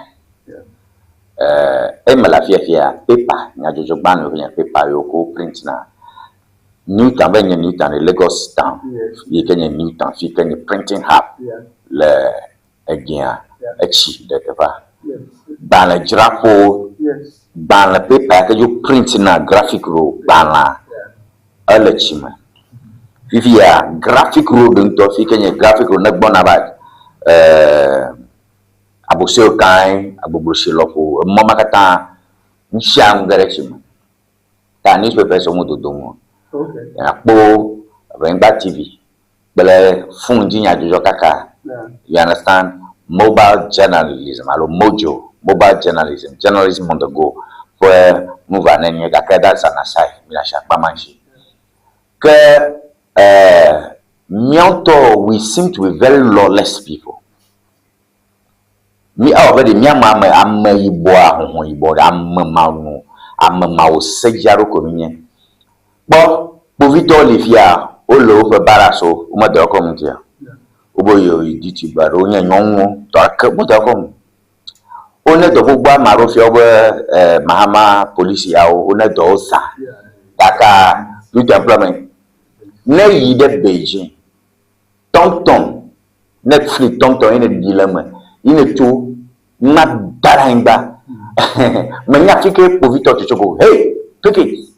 Emela fia fia paper nya jojo gbanu nya paper yo ko print na New Town be nye New Town Lagos town. Ye kenye New Town fi kenye printing hub. Le egia echi de tefa. Gbale dzraƒo. Gbale paper ke yo print na graphic roll gbala ele tsi me. Fifia graphic road ŋutɔ fi ke nye graphic road ne gbɔna va aboseo kan agbogbosi lɔƒo emɔ ma katã nusia nu ge ɖe tsi me. Ta newspapers wo dodom o. Akpo Ʋenyigba TV kple phone dzi nyadzɔdzɔ kaka. You understand? Mobile journalism alo mojo mobile journalism, journalism on the go ƒe nu va ne nye gake that's an aside mi le asi akpa ma ŋuti. Ke míawo we seem to be very lawless people. Mi awɔ be ɖe míame ame ame yibɔ ahɔhɔ yibɔ ɖe ame ma nu ame mawo se dzi aɖo ko mi nye. Kpɔ kpovitɔwo le fia wole woƒe barracks wo womedɔ kɔm ŋutia. Wobe yewo yi duty ba ɖewo nye nyɔnuwo tɔ ake womedɔ kɔm. Wone dɔ gbogbo ame aɖewo fia wobe Mahama polisi yawo wone dɔwo zã. Gake youth employment ne yi ɖe Beijing tɔntɔn ne fli tɔntɔn ye ne ɖi le eme yi ne tso ma da ɖe anyigba menya fi ke kpovitɔ tsotso ko hey pick it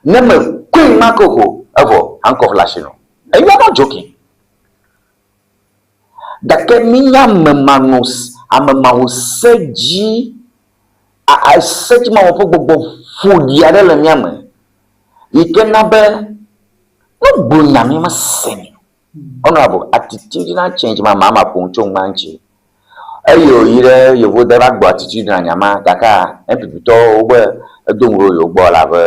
ne me koe ma ko ko evɔ handcuff le asi nɔ. And you are not joking. Gake mi nye ame manɔ ame mawo se dzi a se dzi ma wɔ ƒe gbɔgbɔ ƒoɖi aɖe le mía me yi ke na be ne gblɔ nya mi mese nɛ. Honorable, attitudinal change ma maa ma ƒo nu tso ŋgba ŋuti. Eye wòyi ɖe yevode va gbɔ attitude na nya ma gakea NPP tɔwo wobe edo ŋu ɖo yewo gbɔ elabe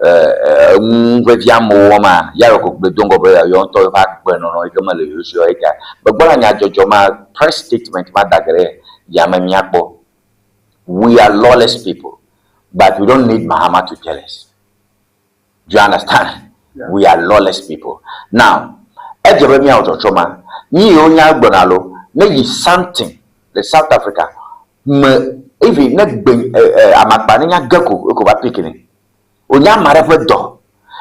enu vevi amewo wɔma ya ɖeko gblɔe do ŋgɔ be yewo ŋutɔ yewoƒe agbenɔnɔ yi ke mele yewo si o eya ta megbɔ na nyadzɔdzɔ ma press statement ma da ge ɖe yame míakpɔ. We are lawless people but we don't need Mahama to tell us. Do you understand? Yeah. We are lawless people. Now, edze be míawɔ trɔtrɔ ma. Mi yiwo nya gblɔna alo ne yi something le South Africa me even ne gbe amakpa ne nya ge ko eko va pick ne. Wònye ame aɖe ƒe dɔ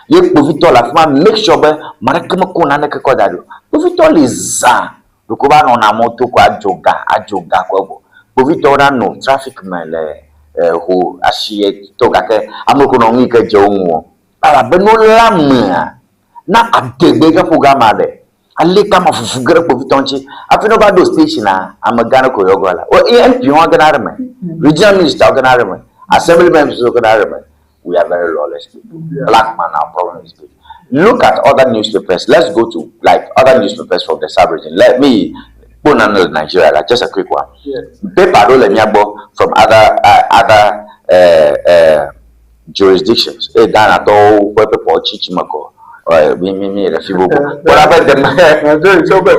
ye kpovitɔ le afi ma make sure be ame aɖeke mekɔ naneke kɔ da ɖi o. Kpovitɔ li zã ɖeko va nɔna mɔto ko adzo ga adzo ga ko evɔ. Kpovitɔwo nanɔ traffic me le ho asi tɔ gake ame ko nɔ nu yi ke dze wo ŋu o. Elabe ne wolé amea na adegbe yi ke ƒo ge amea ɖe, aleke ame vuvu ge ɖe kpovitɔ ŋuti hafi ne wova ɖo station a, amegã ɖe ko yɔ ge la. Wo MP hã gena ɖe eme, regional minister wo gena ɖe eme, assembly members wo gena ɖe eme. We are very lawless people. Black man, our problem is big. Look at other newspapers. Let's go to like other newspapers from the sub-region. Let me put on Nigeria, like just a quick one. Paper ɖewo le mía gbɔ from other other jurisdictions. Eye Ghana tɔwo ƒe paper tsi tsi me kɔ. Mi mi mi le fi gbogbo. Kpɔ ɖa be the wobe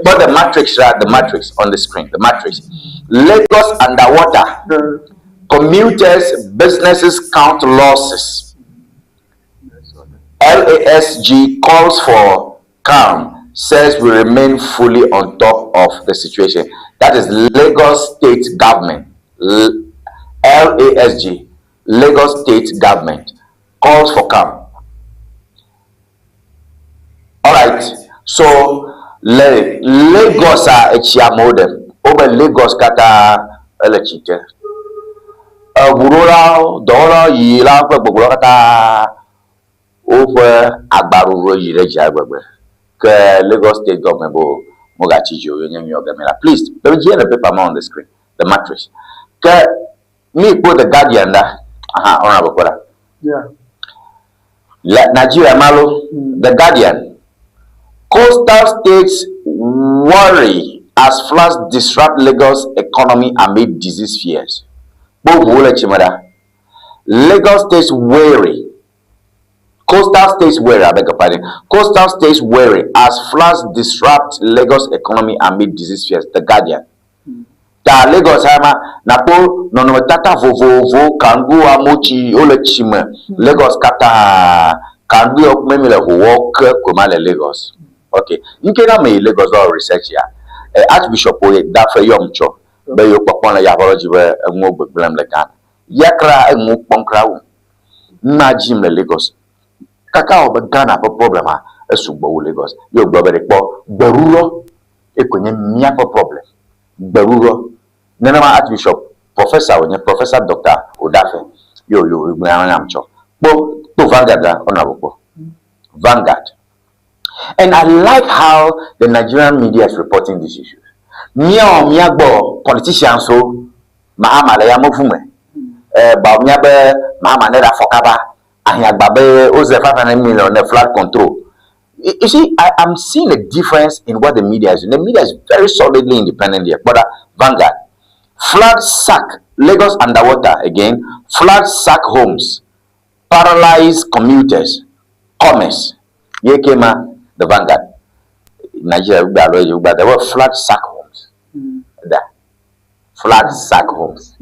kpɔ the matrix ra the matrix on the screen the matrix. Lagos underwater. Commuters, businesses count losses. LASG calls for calm, says we remain fully on top of the situation. That is Lagos State Government. LASG, Lagos State Government, calls for calm. All right. So, le Lagos a etsi amewo ɖem. Wobe Lagos katã ele tsi te. Eʋuɖolawo, dɔwɔlawo, yiyilawo kple gbɔgbɔlawo katã woƒe agbaɖuɖu yi ɖe dzi ale gbegbe. Ke Lagos State Government be mogatsi dzi o, ye nye nu yɔ ge mi la. Please, let me hear the paper more on the screen, the matrix. Ke mi kpɔ The Guardian ɖa. Aha, honorable kpɔ ɖa. Yeah. Le Nigeria malo, The Guardian. Coastal states worry as floods disrupt Lagos economy amid disease fears. Kpɔ ʋuwo le tsi me ɖa. Lagos states worry. Coastal states worry, I beg your pardon. Coastal states worry as floods disrupt Lagos economy amid disease fears. The Guardian. Ta Lagos hã ma, nakpɔ nɔnɔmetata vovovowo, kanɖuwo, amewo tsi, wole tsi me. Lagos katã, kanɖu yawo kpɔm mi le howɔ ke koe ma le Lagos. Ok, ŋke na meyi Lagos va wɔ research ya, eh, Archbishop wo da fe yɔm tsɔ be yewo kpɔkpɔm le yaʋɔ dzi be enuwo gbegblẽm le Ghana. Ya kra enuwo kpɔm kra wu. Nua dzim le Lagos. Kaka wɔ be Ghana ƒe problem a esugbɔ wu Lagos. Ye wògblɔ be ɖe kpɔ gbeɖuɖɔ Eko nye míaƒe problem. Gbeɖuɖɔ. Nenema Archbishop, Professor wònye, Professor Doctor Odafe ye wòyo wògblɔe nam tsɔ. Kpɔ, kpɔ Vanguard la, Honourable kpɔ. Vanguard. And I like how the Nigerian media is reporting this issue. Míawo míagbɔ politicians wo, Mahama le yameʋu me. Eh, ba míabe Mahama ne ɖe afɔ kaba. Ahiãgba be woze 500 million ne flood control. You see, I am seeing a difference in what the media is doing. The media is very solidly independent here. But Vanguard, flood sack Lagos underwater again. Flood sack homes, paralyze commuters, commerce. Here came the Vanguard. Nigeria, there were flood sack homes. There. Flood sack homes.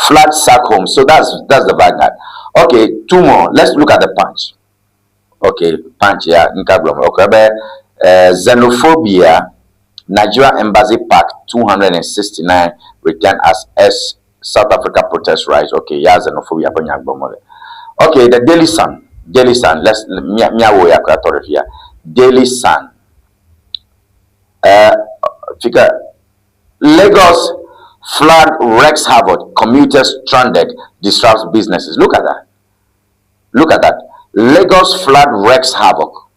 Flood sack homes. So that's the Vanguard. Okay, two more. Let's look at the Punch. Okay, Punch, yeah. Okay, but, xenophobia. Nigeria Embassy Park 269 returned as S South Africa protest rise. Okay, yeah, xenophobia. Okay, the Daily Sun. Daily Sun. Let's here. Daily Sun. Fika Lagos flood wreaks havoc, commuters stranded, disrupts businesses. Look at that. Look at that. Lagos flood wreaks havoc.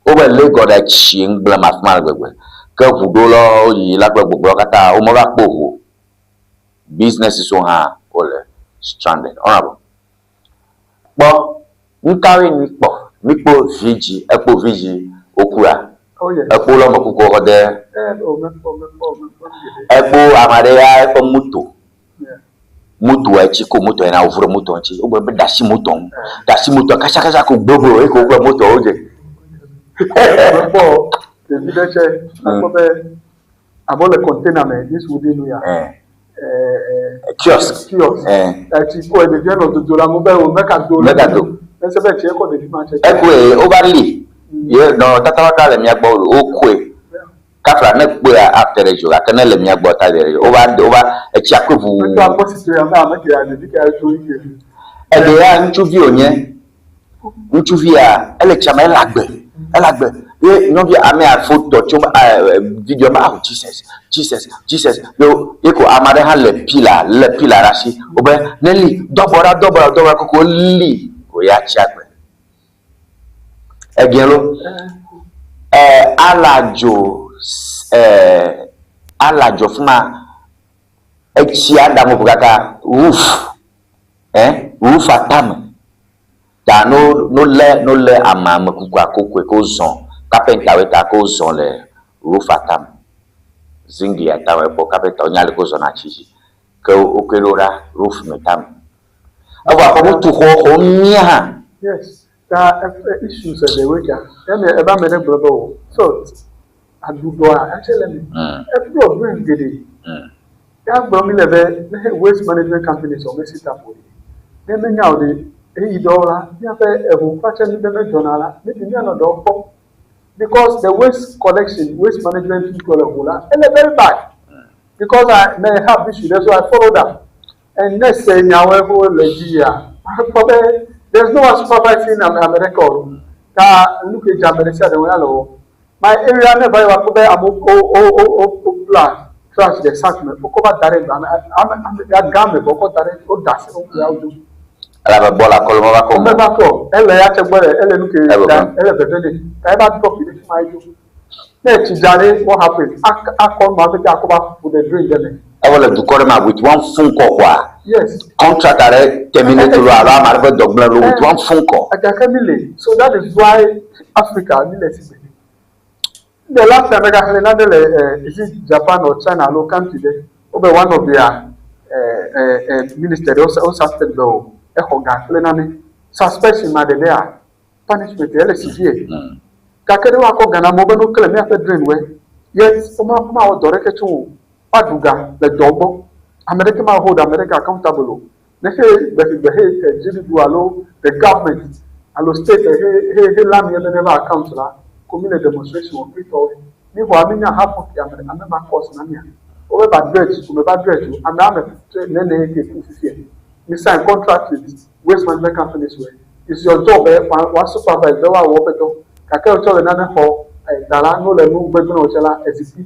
Wobe Lagos ɖe tsi ŋgblẽ afi ma gbegbe. Ke ʋuɖolawo yi la kple gbogboawo katã womeva kpɔ ʋu o. Businesses wo hã wole stranded. Honorable. Kpɔ nukawoe mi kpɔ? Mi kpɔ VG, ekpɔ VG wokua? Oh yes. Ekpo lɔ me kuku xɔ de. Eh, oh, mekpɔ, mekpɔ, mekpɔ nu geɖe. Ekpo ame aɖe ya eƒe moto. Yeah. Moto etsi ko moto yina wovu ɖe moto ŋuti. Wogblɔ be ɖe asi moto ŋu. Ɖe asi moto kasakasa ko gbogbo eye ko wogblɔ moto wodze. Mekpɔ ɖevi ɖe tsɛ akpɔ be amewo le container me this wooden nu ya. Eh. Eh, Kiosk. Kiosk. Eh. Etsi ko ɖevia nɔ dodo la mo be o meka do. Meka do. Ese be tsie kɔ ɖevi ma tse. Ekoe wova li. Ye nɔnɔmetata le mía gbɔ wokoe. Kafla ne kpɔea ate ɖe dzi o gake ne le mía gbɔ ta ɖe dzi. Wova wova etsia koe ʋuu. Ŋutsu akpɔ si to ya me ame ke ya ɖevi ke ya tso yi ke. Eɖe ya ŋutsuvi wònye. Ŋutsuvia ele tsia me ele agbe ele agbe ye nyɔnuvia amea foto tso video me awu Jesus Jesus Jesus yo ye ko ame aɖe hã le pila le pila ɖe asi wobe neli dɔbɔ ɖa dɔbɔ ɖa dɔbɔ ɖa koko li ko ya tsi agbe. Egɛ lo eh, aladzo eh, aladzo fima etsia ɖaŋu ʋu kaka roof eh, roof atame ta no no lé no lé ame ame kukua kokoe ko zɔn kapenta woe ta ko zɔn le roof atame zingli atame kpɔ kapenta wo nya le ko zɔna tsi dzi ke wokoe ɖo ɖa roof me tame. Evɔ aƒe wotu xɔ xɔ mia hã. Yes. Ta eƒe issues eɖewoe dza. Eme ebe ame ɖe gblɔ be o salt aɖuɖɔa etse le eme. Eƒlɔ brain geɖe. Ya gblɔ mi le be ne waste management companies wɔ me sit up o ɖe. Ne menya o ɖe eyi dɔwɔ la míaƒe eʋu kpatse nu ɖe medzɔna la maybe míanɔ dɔ kpɔm because the waste collection waste management people le ʋu la ele very bad because I may have issue there so I follow that. And ne se nyawo eƒe le dzi ya akpɔ be there is no one supervising ame ame ɖeke o. Ta nu ke dze ame ɖe sia ɖe ŋu ya le wɔm. My area ne va yi woakpɔ be amewo wo wo wo wo wobla trash ɖe sack me wokɔ va da ɖe ame ame ame ya gã me vɔ wokɔ da ɖe woda asi wo ya wodzo. Elabe bɔla kɔ lo meva kɔ Meva kɔ ele ya tse gbɔ le ele nu ke Ele da veve. ele veve nɛ. Ta eva drop ɖe fi ma edzo. Ne etsi dza ɖe what happen? Ak akɔ nua pete akɔ va ƒo ɖe drain ɖe me. Evɔ le dukɔ ɖe ma with one phone call kɔa Yes. contract aɖe terminate lo alo ame aɖe ƒe dɔ gblẽ lo with one phone call. Gake mi le so that is why Africa mi le si gbe. The last time megaxlẽ nane le is it Japan or China alo country ɖe wobe one of their minister ɖe wo suspect be o exɔ ga kple nane suspension ma ɖeɖea punishment ele severe. Gake ɖe woakɔ ga na amewo be no clear míaƒe drain wɛ yet woma womawɔ dɔ ɖeke tso o. Woaɖu ga le dɔ gbɔ. Ame ɖeke ma hold ame ɖeke accountable o. Ne xe gbe he dziɖuɖu alo the government alo state he he he la mía be neva account la ko mi le demonstration wɔ kple tɔwo. Mi xɔa mi nya happen ke ame ame ma cause na mia. Wobe ba dredge ame ba dredge o. Ame ame nene ke ku fifia. Mi sign contract with waste management companies wɛ. It's your job be wa wa supervise be woawɔ woƒe dɔ. Gake wotsɔ le nane xɔ da la no le nu gbegblẽ wɔ tse la ezikpui.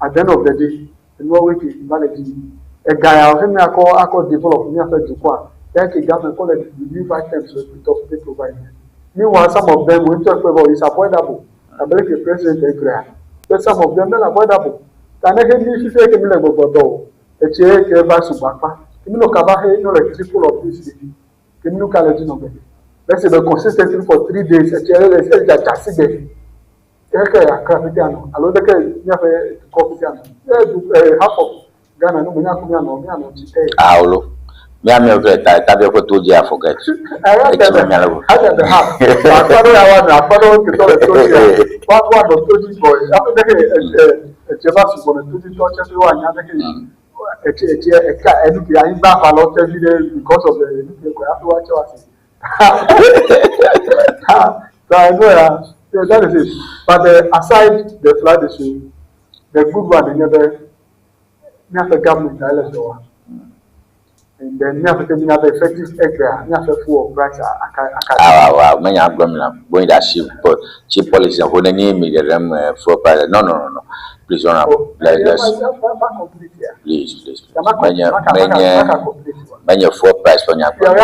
At the end of the day, enuawoe ke va le dzi yim. Ega ya he míakɔ akɔ develop míaƒe dukɔa ya ke government kɔ le relief items wɔ kple tɔ pe provide. Meanwhile, some of them ŋutɔ kpɔe be it's avoidable. Abe leke president egblɔa, be some of them mele avoidable. Ta ne he mi fifia ke mi le gbɔgbɔ dɔ o, etsie ke va sugbɔ akpa. Ke mi nɔ kaba he no le triple of this ɖevi. Ke mi nu ka le dzi nɔ be. Let's say be consistently for 3 days etsie le le dzadza si gbe. Ɖeke Accra pete anɔ alo ɖeke míaƒe dukɔ pete anɔ. Ye du half of Ghana no menya ko míanɔ míanɔ tsi te. Awolo. Mía miawo kple ta tabiɔ ƒe to dzi afɔ ke. Etsi me mía le go. Hada the half. Akpa ɖewo ya woanɔ akpa ɖewo ketɔ le to dzi ya. Woa woanɔ to dzi gbɔ. Hafi ɖeke etsi va sugbɔ le to dzi tɔ tse be woanya ɖeke etsi etsi eka enu ke anyigba va lɔ te vi ɖe because of the enu ke ko hafi woatsɔ asi. So I know yeah, yeah, that is it. But aside the flood issue, the good one in the míaƒe government ele dɔ wɔm. And then míaƒe ke míaƒe effective egbea míaƒe fuel price aka aka. Awa awa menya gblɔm na going that cheap cheap policy ho ne ni mi ɖe ɖem fuel price. No, no, no, no. Please don't let let's please, please. Menye menye menye fuel price ƒe nya gblɔm.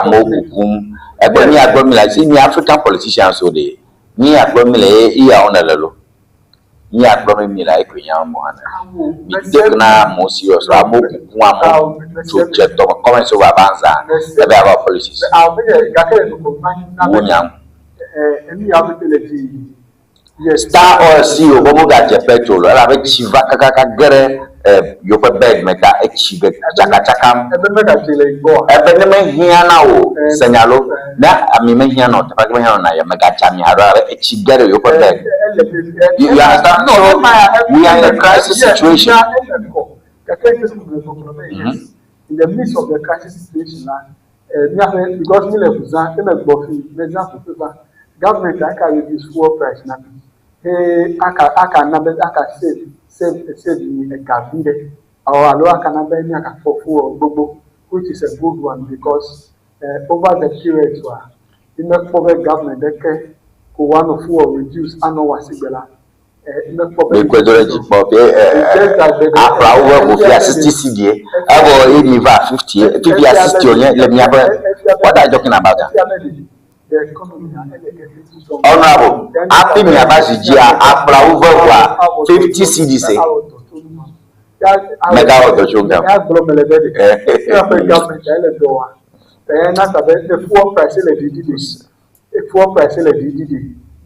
Amewo kukum. Egbe mi agblɔ mi la si mi African politicians o de. Mi agblɔ mi le iya wo ne le lo. Mi agblɔ mi mi la ekpe nya mo hã. Mi take na mo serious. Amewo kukum amewo tso dze tɔme comment over banza. Ebe about politics. Wo nya. Enu ya pete le dzi. Star Oil CEO be mogadze petrol o elabe tsi va kakaka ge ɖe yewoƒe bed me ta etsi ge tsakatsakam. Ebe ne mehiã na wò se nya lo, ne ami mehiã na wò teƒe aɖeke mehiã na wò na ye megadze ami haɖe o elabe etsi ge ɖe yewoƒe bed. You, you understand? So we are in a crisis situation. In the midst of the crisis situation la, míaƒe because mi le ʋu zã, eme gbɔ fi mezã ʋu ƒe va. Government aka reduce fuel price na mi. He aka aka na be aka save save save mi ega vi ɖe. Or alo aka na be míaka kpɔ fuel gbogbo which is a good one because over the period wa mi mekpɔ be government ɖeke ko woanɔ fuel reduce anɔ wɔ asigbe la. Mekpɔ be Mikɔe do ɖe dzi kpɔ be aƒlawo ƒe ʋu fia 60 cedi evɔ ye mi va 50 fifia 60 wònye le miaƒe what are you talking about? Honorable, hafi miava zi dzia aƒlawo ƒe ʋua 50 cedis megawɔ dɔ tso gam. Agblɔ mele be ɖe míaƒe government ele dɔ wa na ta be ne fuel price le ɖiɖi ɖe fuel price le ɖiɖi ɖe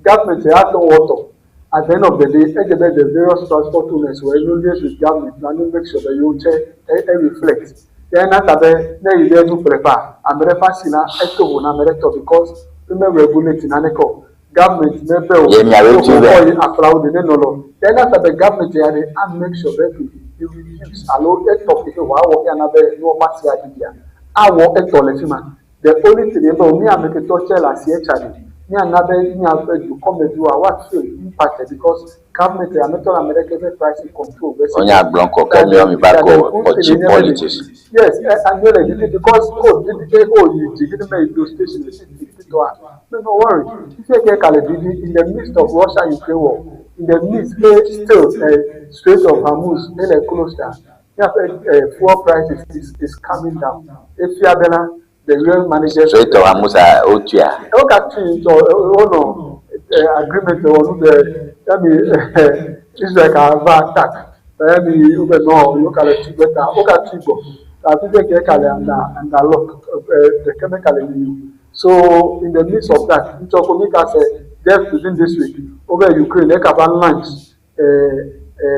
government ya tɔ wɔ tɔ at the end of the day edze be the various transport owners wɔ enu liaise with government na no make sure be yewo tse e reflect ya na ta be ne yi ɖe nuƒleƒea ame ɖe ƒe asi la eto vo na ame ɖe tɔ because wome regulate naneke o government mebe o Ye miawoe tu vɛ. xɔ yi aƒlawo ɖe ne nɔ lɔ ya na ta be government ya ɖe a make sure be ke e reduce alo etɔ ke wòawɔ ya na be nuwo ƒe asi aɖiɖia awɔ etɔ le fi ma the only thing ye be mi ame ke tɔ tse le asie tsa ɖi miana be miaƒe dukɔmeviwoa woa feel impacted because government ya metɔ le ame ɖeke ƒe pricing control be Wonya gblɔ ŋkɔ ke miawo mi va kɔ kɔ dzi politics. Yes, ẹ le didi because o didi o yi didi me yi do station le si didi tɔa no no worry ife ke ka le didi in the midst of Russia Ukraine war in the midst eh, still Strait of Hormuz ele close down miaƒe fuel prices is coming down efia bena the real managers. Strait of Hormuz a wotuia. Wogatui ŋutɔ wonɔ agreement wɔ nu be emi Israel ka va attack emi wobe nɔ yewo ka le tu be ta wogatui gbɔ afi ɖe ke ka le under under lock ɖeke meka le yiyi o so in the midst of that ŋutɔ ko mi ka se just within this week wobe Ukraine eka va launch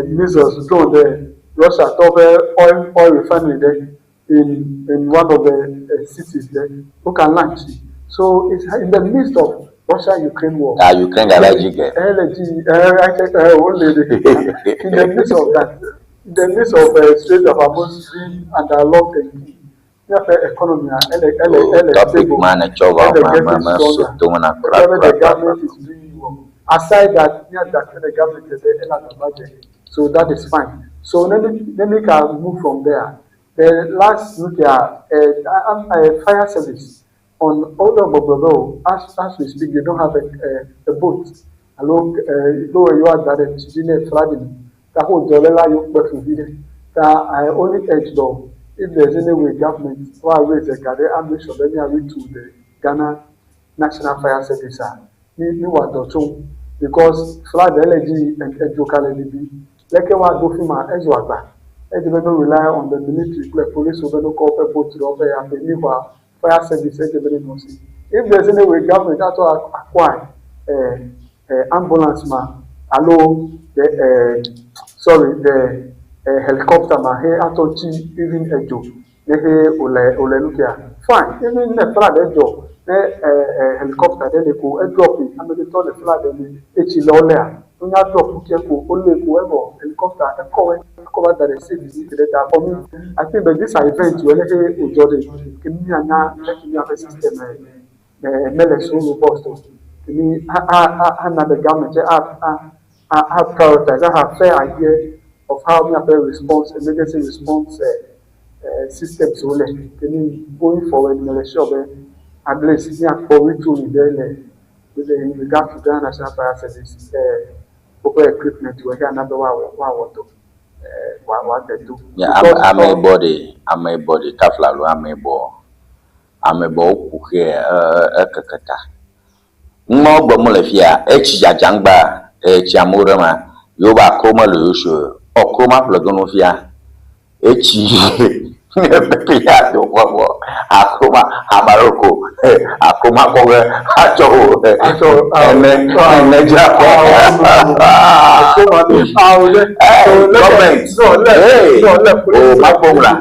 missiles drone ɖe Russia tɔ ƒe oil oil refinery ɖe in in one of the cities there who can launch it. So it's in the midst of Russia-Ukraine war. Ah, Ukraine gava dzi ge. Ele dzi wole in the midst of that, in the midst of Strait of Hormuz being under lock and key. Míaƒe economy ele ele ele Topic ma ne tsɔ va ma ma ma so to me na kura The kura kura. government is doing well. Aside that, yeah, that the government is the budget, so that is fine. So let me can move from there. The last look here, fire service on all of Bobo, as we speak, they don't have a boat. Hello, go you are that in flooding. That whole dollar you that I only urge though, if there's any way government who are raise a gather and make sure that we to the Ghana National Fire Service, ni ni wa dọ̀tún because flood elegy edzo kalẹ̀ bibi leke wa do fi ma ezo agba edze be no rely on the military kple police wo be no kɔ woƒe boat ɖe woƒe ya be mi xɔa fire service edze be ne nɔ si if there's any way government atɔ acquire ambulance ma alo the sorry the helicopter ma he atɔ tsi even edzo ne he wòle wòle nu kea fine even ne flood edzɔ ne helicopter ɖe le ko edrop ame ɖe tɔ le flood me etsi le wo lea wonya drop ke ko wole ko evɔ helicopter ekɔ wo ekɔ va da ɖe safe dzi ke ɖe ta for me I think that this are event wɔ ne he wòdzɔ ɖe ke mianya leke miaƒe system ɛ mele so robust o ke mi a a a ana the government a a a a prioritize a have fair idea of how miaƒe response emergency response systems wole ke mi going forward mele sure be at least miakpɔ retooling ɖe le le in regard to Ghana National Fire Service woƒe equipment wɔ he ana be woawɔ woawɔ dɔ wa woade to. Nye ame ameyibɔ ɖe ameyibɔ ɖe kafla alo ameyibɔ ameyibɔ woku xe ekeke ta. Numawo gblɔm le fia etsi dzadzam gba etsi amewo ɖe ma yewo be akro mele yewo si o. Ɔ kro ma ƒle ge no fia etsi. Peke ya do kpɔ vɔ akroma amaroko akroma kɔ ge atsɔ o ene ene dzra kɔ. Government hey o ma kpɔ ŋla.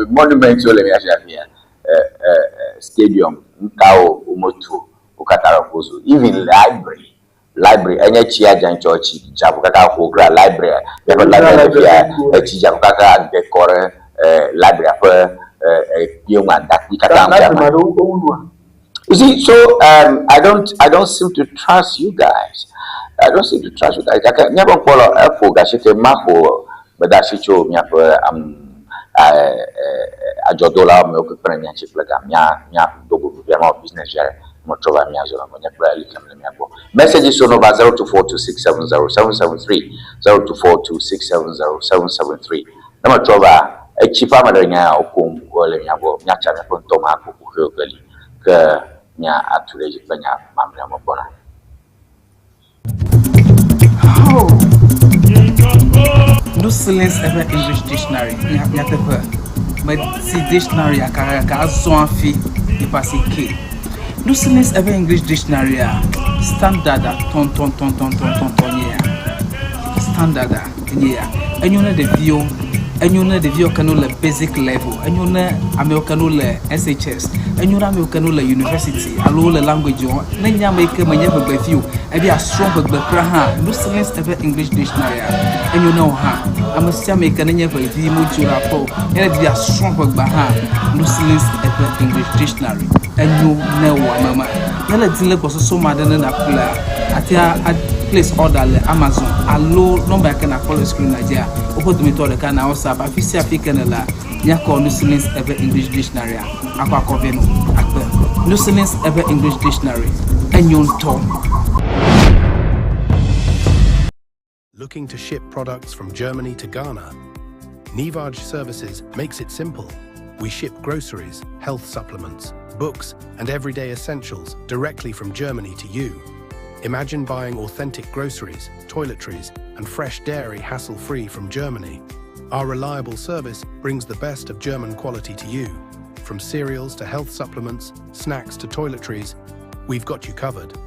Monument wo le mia si afia stadium ŋkawo wometu o wo katã le ƒozu even library Library enye tsia dze ŋtsɔ tsi dza ƒo kaka ƒo kura library míaƒe library le fia etsi dza ƒo kaka ge kɔ ɖe library ƒe ekpewo me adakpui katã ŋu ma. You see, so um, I don't I don't seem to trust you guys. I don't seem to trust you guys. Gake míaƒe ŋkpɔ lɔ eƒo gashike maƒo gbedeasi tso míaƒe um, adzɔdolawo amewo ke kpena mía ŋuti kple ga mía mía do go vevia mawɔ business via ɖe metrɔ va mía zɔ me nye kple Eli kem le mía gbɔ. Messages so nova 0242670773 0242670773 ne metrɔ va etsi ƒe ame ɖe nya ya wokom le mía gbɔ míatsa míaƒe ŋutɔ ma akpɔ kuxiwo ke li ke mía atu ɖe edzi kple nya mamlɛa me gbɔna. No Silence eƒe English Dictionary nyateƒe meti dictionary gake azɔ hafi yeƒe asi ke. No Silence eƒe English Dictionary a standard tɔntɔntɔntɔntɔntɔntɔ nye ya. Standard enye ya. Enyo ne ɖeviwo, enyo ne ɖeviwo ke no le basic level, enyo ne amewo ke no le SHS, enyo ne amewo ke no le university alo wole language wɔm. Ne nye ame yi ke menye ʋegbevi o, ebe yeasrɔ̃ ʋegbe kura hã, Lucilins eƒe English Dictionary-a, enyo ne wò hã. Ame sia ame yi ke nenye ʋevi medzo le aƒe o, ye ne di be yeasrɔ̃ ʋegbea hã, Lucilins eƒe English Dictionary, enyo ne wò ame ma. Ne le di le gbɔsɔsɔ me aɖe ne nàƒlea, àte ŋu a place order le Amazon alo nɔmba yi ke nàkpɔ le screen-a dzia, woƒe dometɔ ɖeka na WhatsApp. Afi sia afi ke nèlea, míakɔ Lucilins eƒe English Dictionary-a akɔ akɔ vɛ nɔ akpe. Lucilins eƒe English Dictionary, enyo ŋutɔ. Looking to ship products from Germany to Ghana? Nivaj Services makes it simple. We ship groceries, health supplements, books, and everyday essentials directly from Germany to you. Imagine buying authentic groceries, toiletries, and fresh dairy hassle-free from Germany. Our reliable service brings the best of German quality to you. From cereals to health supplements, snacks to toiletries, we've got you covered.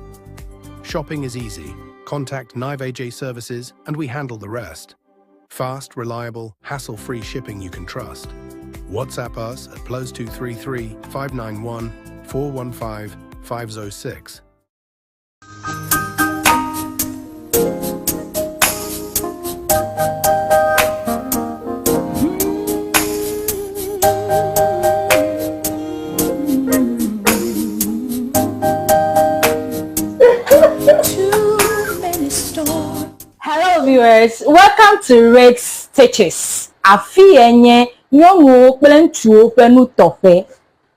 Shopping is easy. Contact Nive AJ Services and we handle the rest. Fast, reliable, hassle-free shipping you can trust. WhatsApp us at +233 591 415 506. Hello viewers, welcome to Rex Stitches. Afi ye nye nyɔnuwo kple ŋutsuwo ƒe nutɔƒe.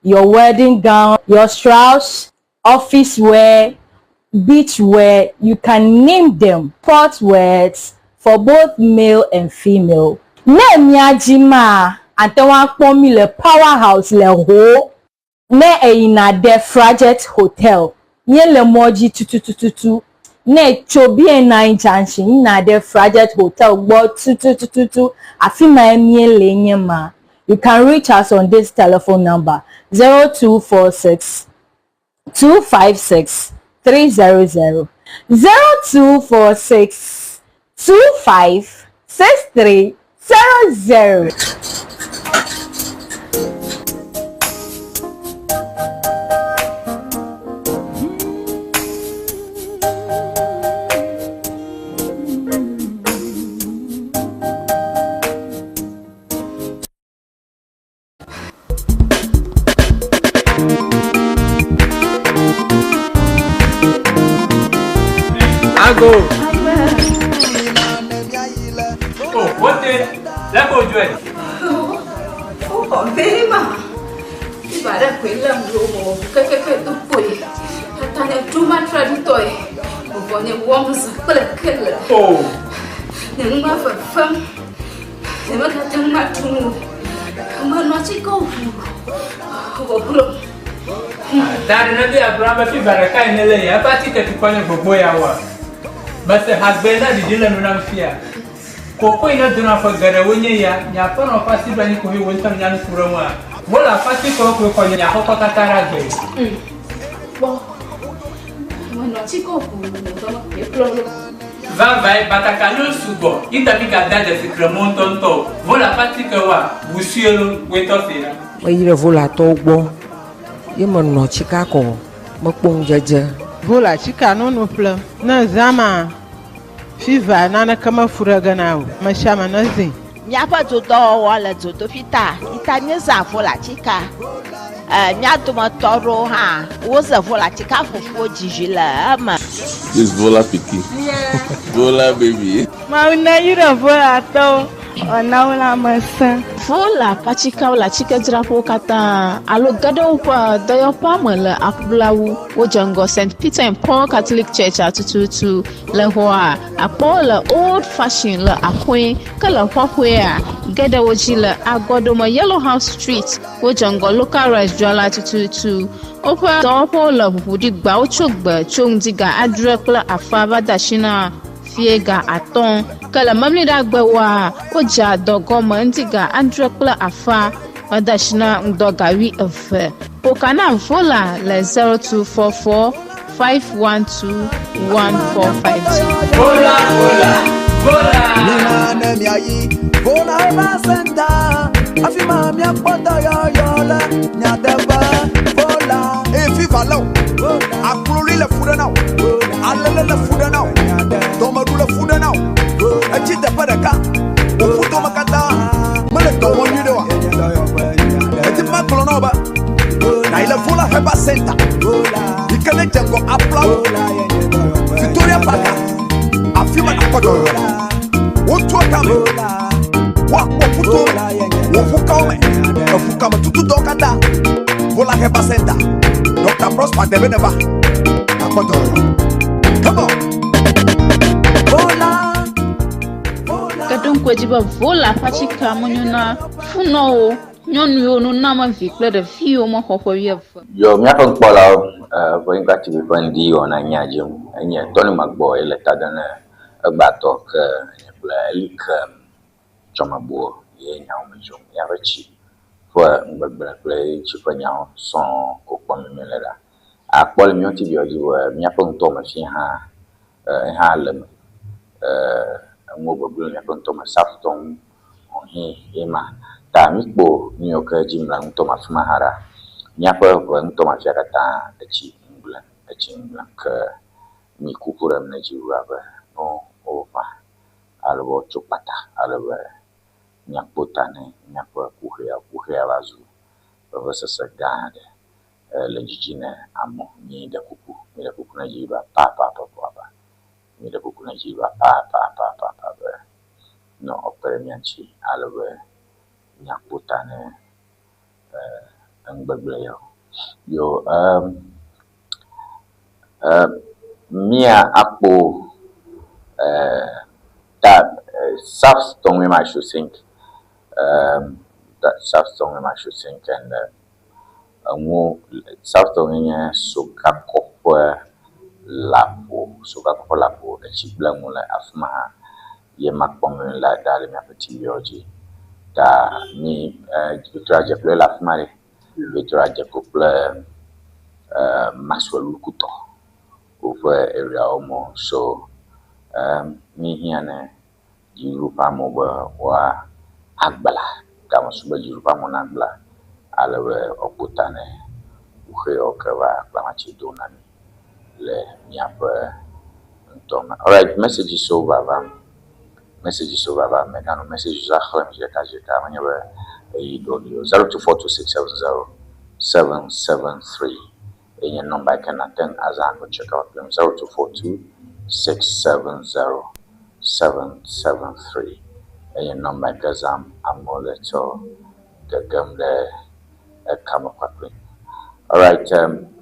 Your wedding gown, your shrouds, office wear, beach wear, you can name them, port wears for both male and female. Ne mía dzi maa, ate ŋu akpɔ mí le Power House le Ho. Ne èyina ɖe Frajet Hotel, míele mɔ dzi tutututu. Ne ètso BNI Junction yina ɖe Frajet Hotel gbɔ tutututu, afi mae míele nye ma. You can reach us on this telephone number, 0246 256 300, 0246 25 63 00. Ago. Oh, wote. Lẹ́kọ̀ọ́ ojú ẹ̀. Wọ́n bẹ́ẹ̀ mà. Ibà rẹ̀ pé lẹ́mu ló wọ̀ kẹ́kẹ́kẹ́ tó pò yìí. Tata duma traditɔe. Vɔvɔ nye wɔm zã kple kele. Oh. Nye nu ma fefem. Nye megate ŋu aɖu nu o. Menɔ atike ʋu vɔvɔ Ta ɖe ne be Abraham be fiva ɖeka yi ne le ya eƒe atike tukɔ nye gbogbo ya wa. Mese hagbe na ɖiɖi le nu nam fia. Koko yi ne dona ƒe geɖewoe nye ya, nye aƒenɔ ƒe asi ɖo anyi koe wò ŋutɔ nènya nu ku ɖe eŋua? Wole aƒe atikewo koe xɔ nye aƒekɔ katã ɖe agbe. Kpɔ, menɔ atike ʋuu dɔ me kplɔ ɖo. Vavãe, batakaliwo sugbɔ, yi ta mígadea dzesi kremɔ ŋutɔŋutɔ o. Vole aƒe atikewoa, ʋu sue lo, wòe tɔ see ɖa. Meyi ɖe Volatɔwo gbɔ ye menɔ tsika kɔ mekpɔ ŋudzedze. Vola tsika nono ƒlem. Ne zã ma Fever naneke mefu ɖe ge na o. Mesiame nezĩ. Míaƒe dodɔwɔwɔ le dzodoƒi ta yi ta míezã volatika. E, mía dometɔ aɖewo hã woze volatika fufuwo dzizi le eme. This Vola pikin. Vola baby. Mawu neyra Volatɔwo wòana wo lãmesẽ. Vola ƒe atikeawo le atsikedzraƒewo katã alo ge ɖe woƒe dɔyɔƒea me le aƒulawu. Wodze ŋgɔ St. Peter and Paul Catholic Church-a tututu. Le xɔa, akpɔwo le Old Fashion le Akoe, ke le xɔxɔea, ge ɖe wo dzi le Agɔɖome Yellow House Street. Wodze ŋgɔ Local Rice dzrala tututu. Woƒe dɔwɔƒewo le ʋuʋu ɖi gbeawo tso gbe tso ŋdi ga adre kple afã va de asi na fiẽ ga atɔ̃. Ke le Memleɖagbewoa, wodzea dɔ gɔme ŋdi ga adre kple afã va de asi na ŋdɔ ga wuieve. Ƒo ka na Vola le 0244 512 1452. Vola, vola, vola. Mina ne miayi Vola Herbal Center, afi ma miakpɔ dɔyɔyɔ le nyateƒe. Vola. Eye fifa lé wò, akloli le fu ɖe na wò, alele le fu ɖe na wò, dɔmeɖu le fu ɖe na wò, etsi teƒe ɖeka, wò ƒudome katã mele dɔ wɔm nyuiɖe oa? Edi be magblɔ na wò be nàyi le Vola Herbal Center yi ke ne dze ŋgɔ Aplawo, Victoria Park, afi ma nàkpɔ dɔyɔyɔ le. Wotua tame, woakpɔ ƒuto me, wò ƒukawo me, eƒukame tutudɔwo katã. Vola Herbal Center, Dr. Prosper Debe neva, nàkpɔ dɔyɔyɔ. Come on! Vola. Ke ɖo ŋku edzi be Vola ƒe atikea menyo na funɔwo, nyɔnu yiwo no na ame vi kple ɖevi yiwo mexɔ ƒe wuieve. Yo, míaƒe nukpɔlawo, Ʋenyigba TV ƒe ŋdi wɔna nye dzi enye Tony Magbɔ ye le ta dem ne egbãtɔ ke nye kple Elike Tsɔmebuo ye nyawo me dzrom. Míaƒe tsi ƒe nugbegblẽ kple tsi ƒe nyawo sɔŋ ko kpɔm míele ɖa. Akpɔ le míawo TV dzi be míaƒe ŋutɔ me fi hã hã le eme. Enuwo gbegblẽ le míaƒe ŋutɔ me, safutɔ ŋu hɔ̃ ye ma. Ta míkpɔ nu yiwo ke dzi mle ŋutɔ me afi ma hã ɖa. Míaƒe ʋe ŋutɔ me afia katã etsi ŋugblẽ, etsi ŋugblẽ ke mi kuku ɖem ne dziɖuɖua be ne wova ale be woatso kpata ale be míakpɔ ta ne míaƒe kuxia. Kuxia va zu vevesese gã aɖe le dzidzi ne amewo. Míeɖe kuku, míeɖe kuku ne dziɖuɖua papapapapa. Míeɖe kuku ne dziɖuɖua papapapapa be ne wòakpe ɖe mía ŋuti ale be míakpɔ ta ne enugbegblẽ yawo. Yo em em mía akpɔ ta South Tongwem I should think um, that South Tongwem I should think and enuwo South Tongwem nye sokakɔƒe laƒo sokakɔƒe laƒo etsi gblẽ nu le afi ma hã ye makpɔ nu le ɖa le míaƒe TV dzi ta mi Victoria Dzeƒe le afi ma ɖe Victoria Dzeƒe kple Maxwell Lukutɔ woƒe areawo me so mi hiã ne dziɖuɖu ƒe amewo be woa agbla game su be dziɖuɖu ƒe amewo nagbla ale be woakpɔ ta ne kuxi yawo ke va kplamatse dom na mi le míaƒe ŋutɔ me. Alright, messages wo vavam, messages wo vavam, meganɔ messages xlẽm zi ɖeka zi ɖeka menye be ɣeyiɣi ɖo li o. 0242670773 ye nye nɔmba yi ke nàte ŋu azã akɔ check out kplim. 0242670773 ye nye nɔmba yi ke zãm amewo le tsɔ gegem ɖe ekame kpakple. Alright,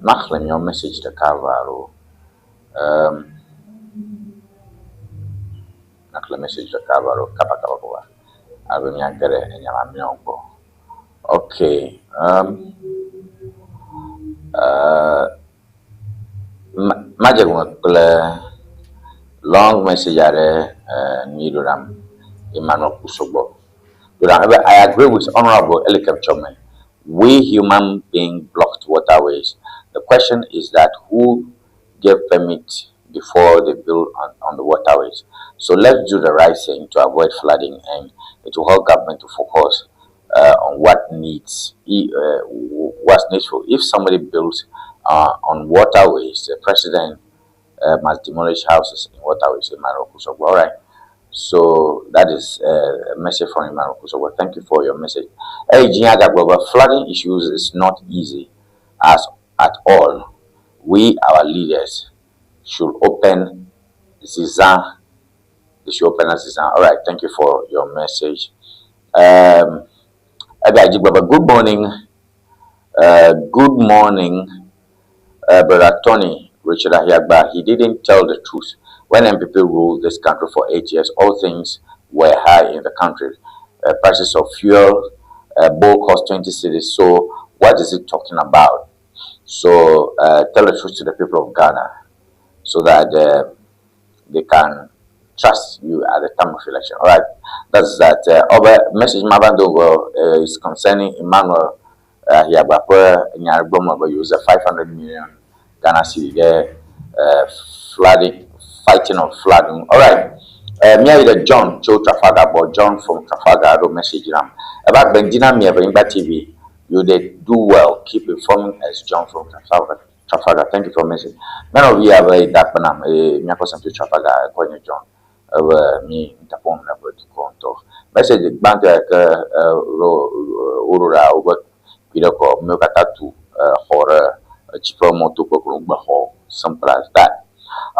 maxlẽ miawo message ɖeka eve alo maxlẽ message ɖeka eve alo kaba kaba kaba ale be míage ɖe enya mamlɛawo gbɔ. Okay, madze gɔme kple long message aɖe nu yi ɖo ɖam. Emmanuel Kusogbo. I agree with Honorable Elikem Chome. We human being blocked waterways. The question is that who gave permit before they build on the waterways? So let's do the right thing to avoid flooding, and it will help government to focus on what needs, what's needful. If somebody builds on waterways, the president must demolish houses in waterways. Emmanuel Kusogbo. All right. So that is a message from Emmanuel Kusogbo. Thank you for your message. Hey, Jinyaga Global, flooding issues is not easy as at all. We, our leaders, should open Zizan. They should open Zizan. All right. Thank you for your message. Good morning. Good morning, Brother Tony Richard Ahiagbah. He didn't tell the truth. When NPP ruled this country for 8 years, all things were high in the country. Prices of fuel, bowl cost 20 cedis. So what is it talking about? So tell the truth to the people of Ghana so that they can trust you at the time of election. All right, that's that. Other message Mabandongo is concerning Emmanuel Ahiagbah Nyarugbomo use 500 million Ghana cedi there, flooding, fighting of flooding. All right. Me the John Joe Trafalgar, but John from Trafalgar, I don't message him about Bendina Mia TV. You did do well. Keep informing us, John from Trafalgar. Trafalgar, thank you for message. None of you have a dark banana. Me to Trafalgar, calling John. Me interpon na to message bank ro urura over Pidoko Milkatatu horror chipo moto ko simple as that.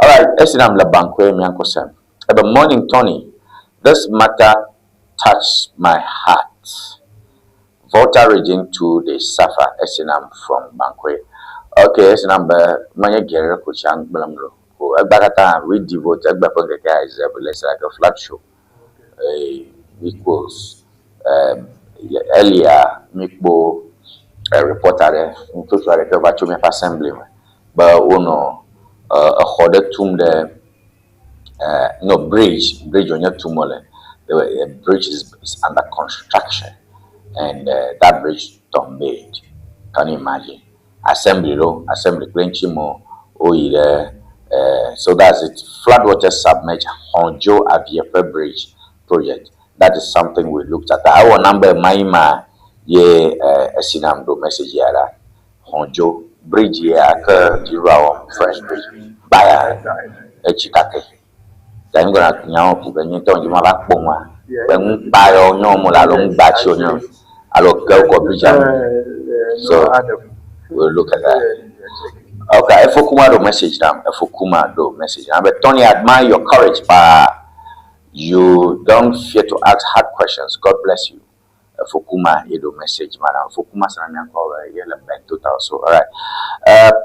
All right, Esinam Labankwe Miankosem. Good morning, Tony. This matter touched my heart. Volta region 2, they suffer. Esinam from Bankwe. Okay, Esinam, manye gere ko chang blamlo. Ko agbakata we devote agbapongeka is like a flat show. Equals earlier mikbo reporter there, ntoto are ke va tso miaƒe assembly me be wonɔ exɔ ɖe tum ɖe no bridge wonye tum wole. The bridge is under construction, and that bridge tombed. Can you imagine? Assembly lo assembly kple ŋuti mo woyi ɖe so that's it. Floodwater submerged Honjo Aviepe Bridge project. That is something we looked at. Our number maima ye esinam do message yara Honjo bridge ye ake jirawo fresh bridge baya echikake. Then gonna nyawo ku be nyi to nji ma ba kpongwa. Be ngba yo nyo mo la lo ngba chi onyo. Alo ke ko bridge am. So we'll look at that. Okay, Efokuma do message now. Efokuma do message now. But Tony, I admire your courage, but you don't fear to ask hard questions. God bless you. Fukuma do message madam. Fukuma total. So all right.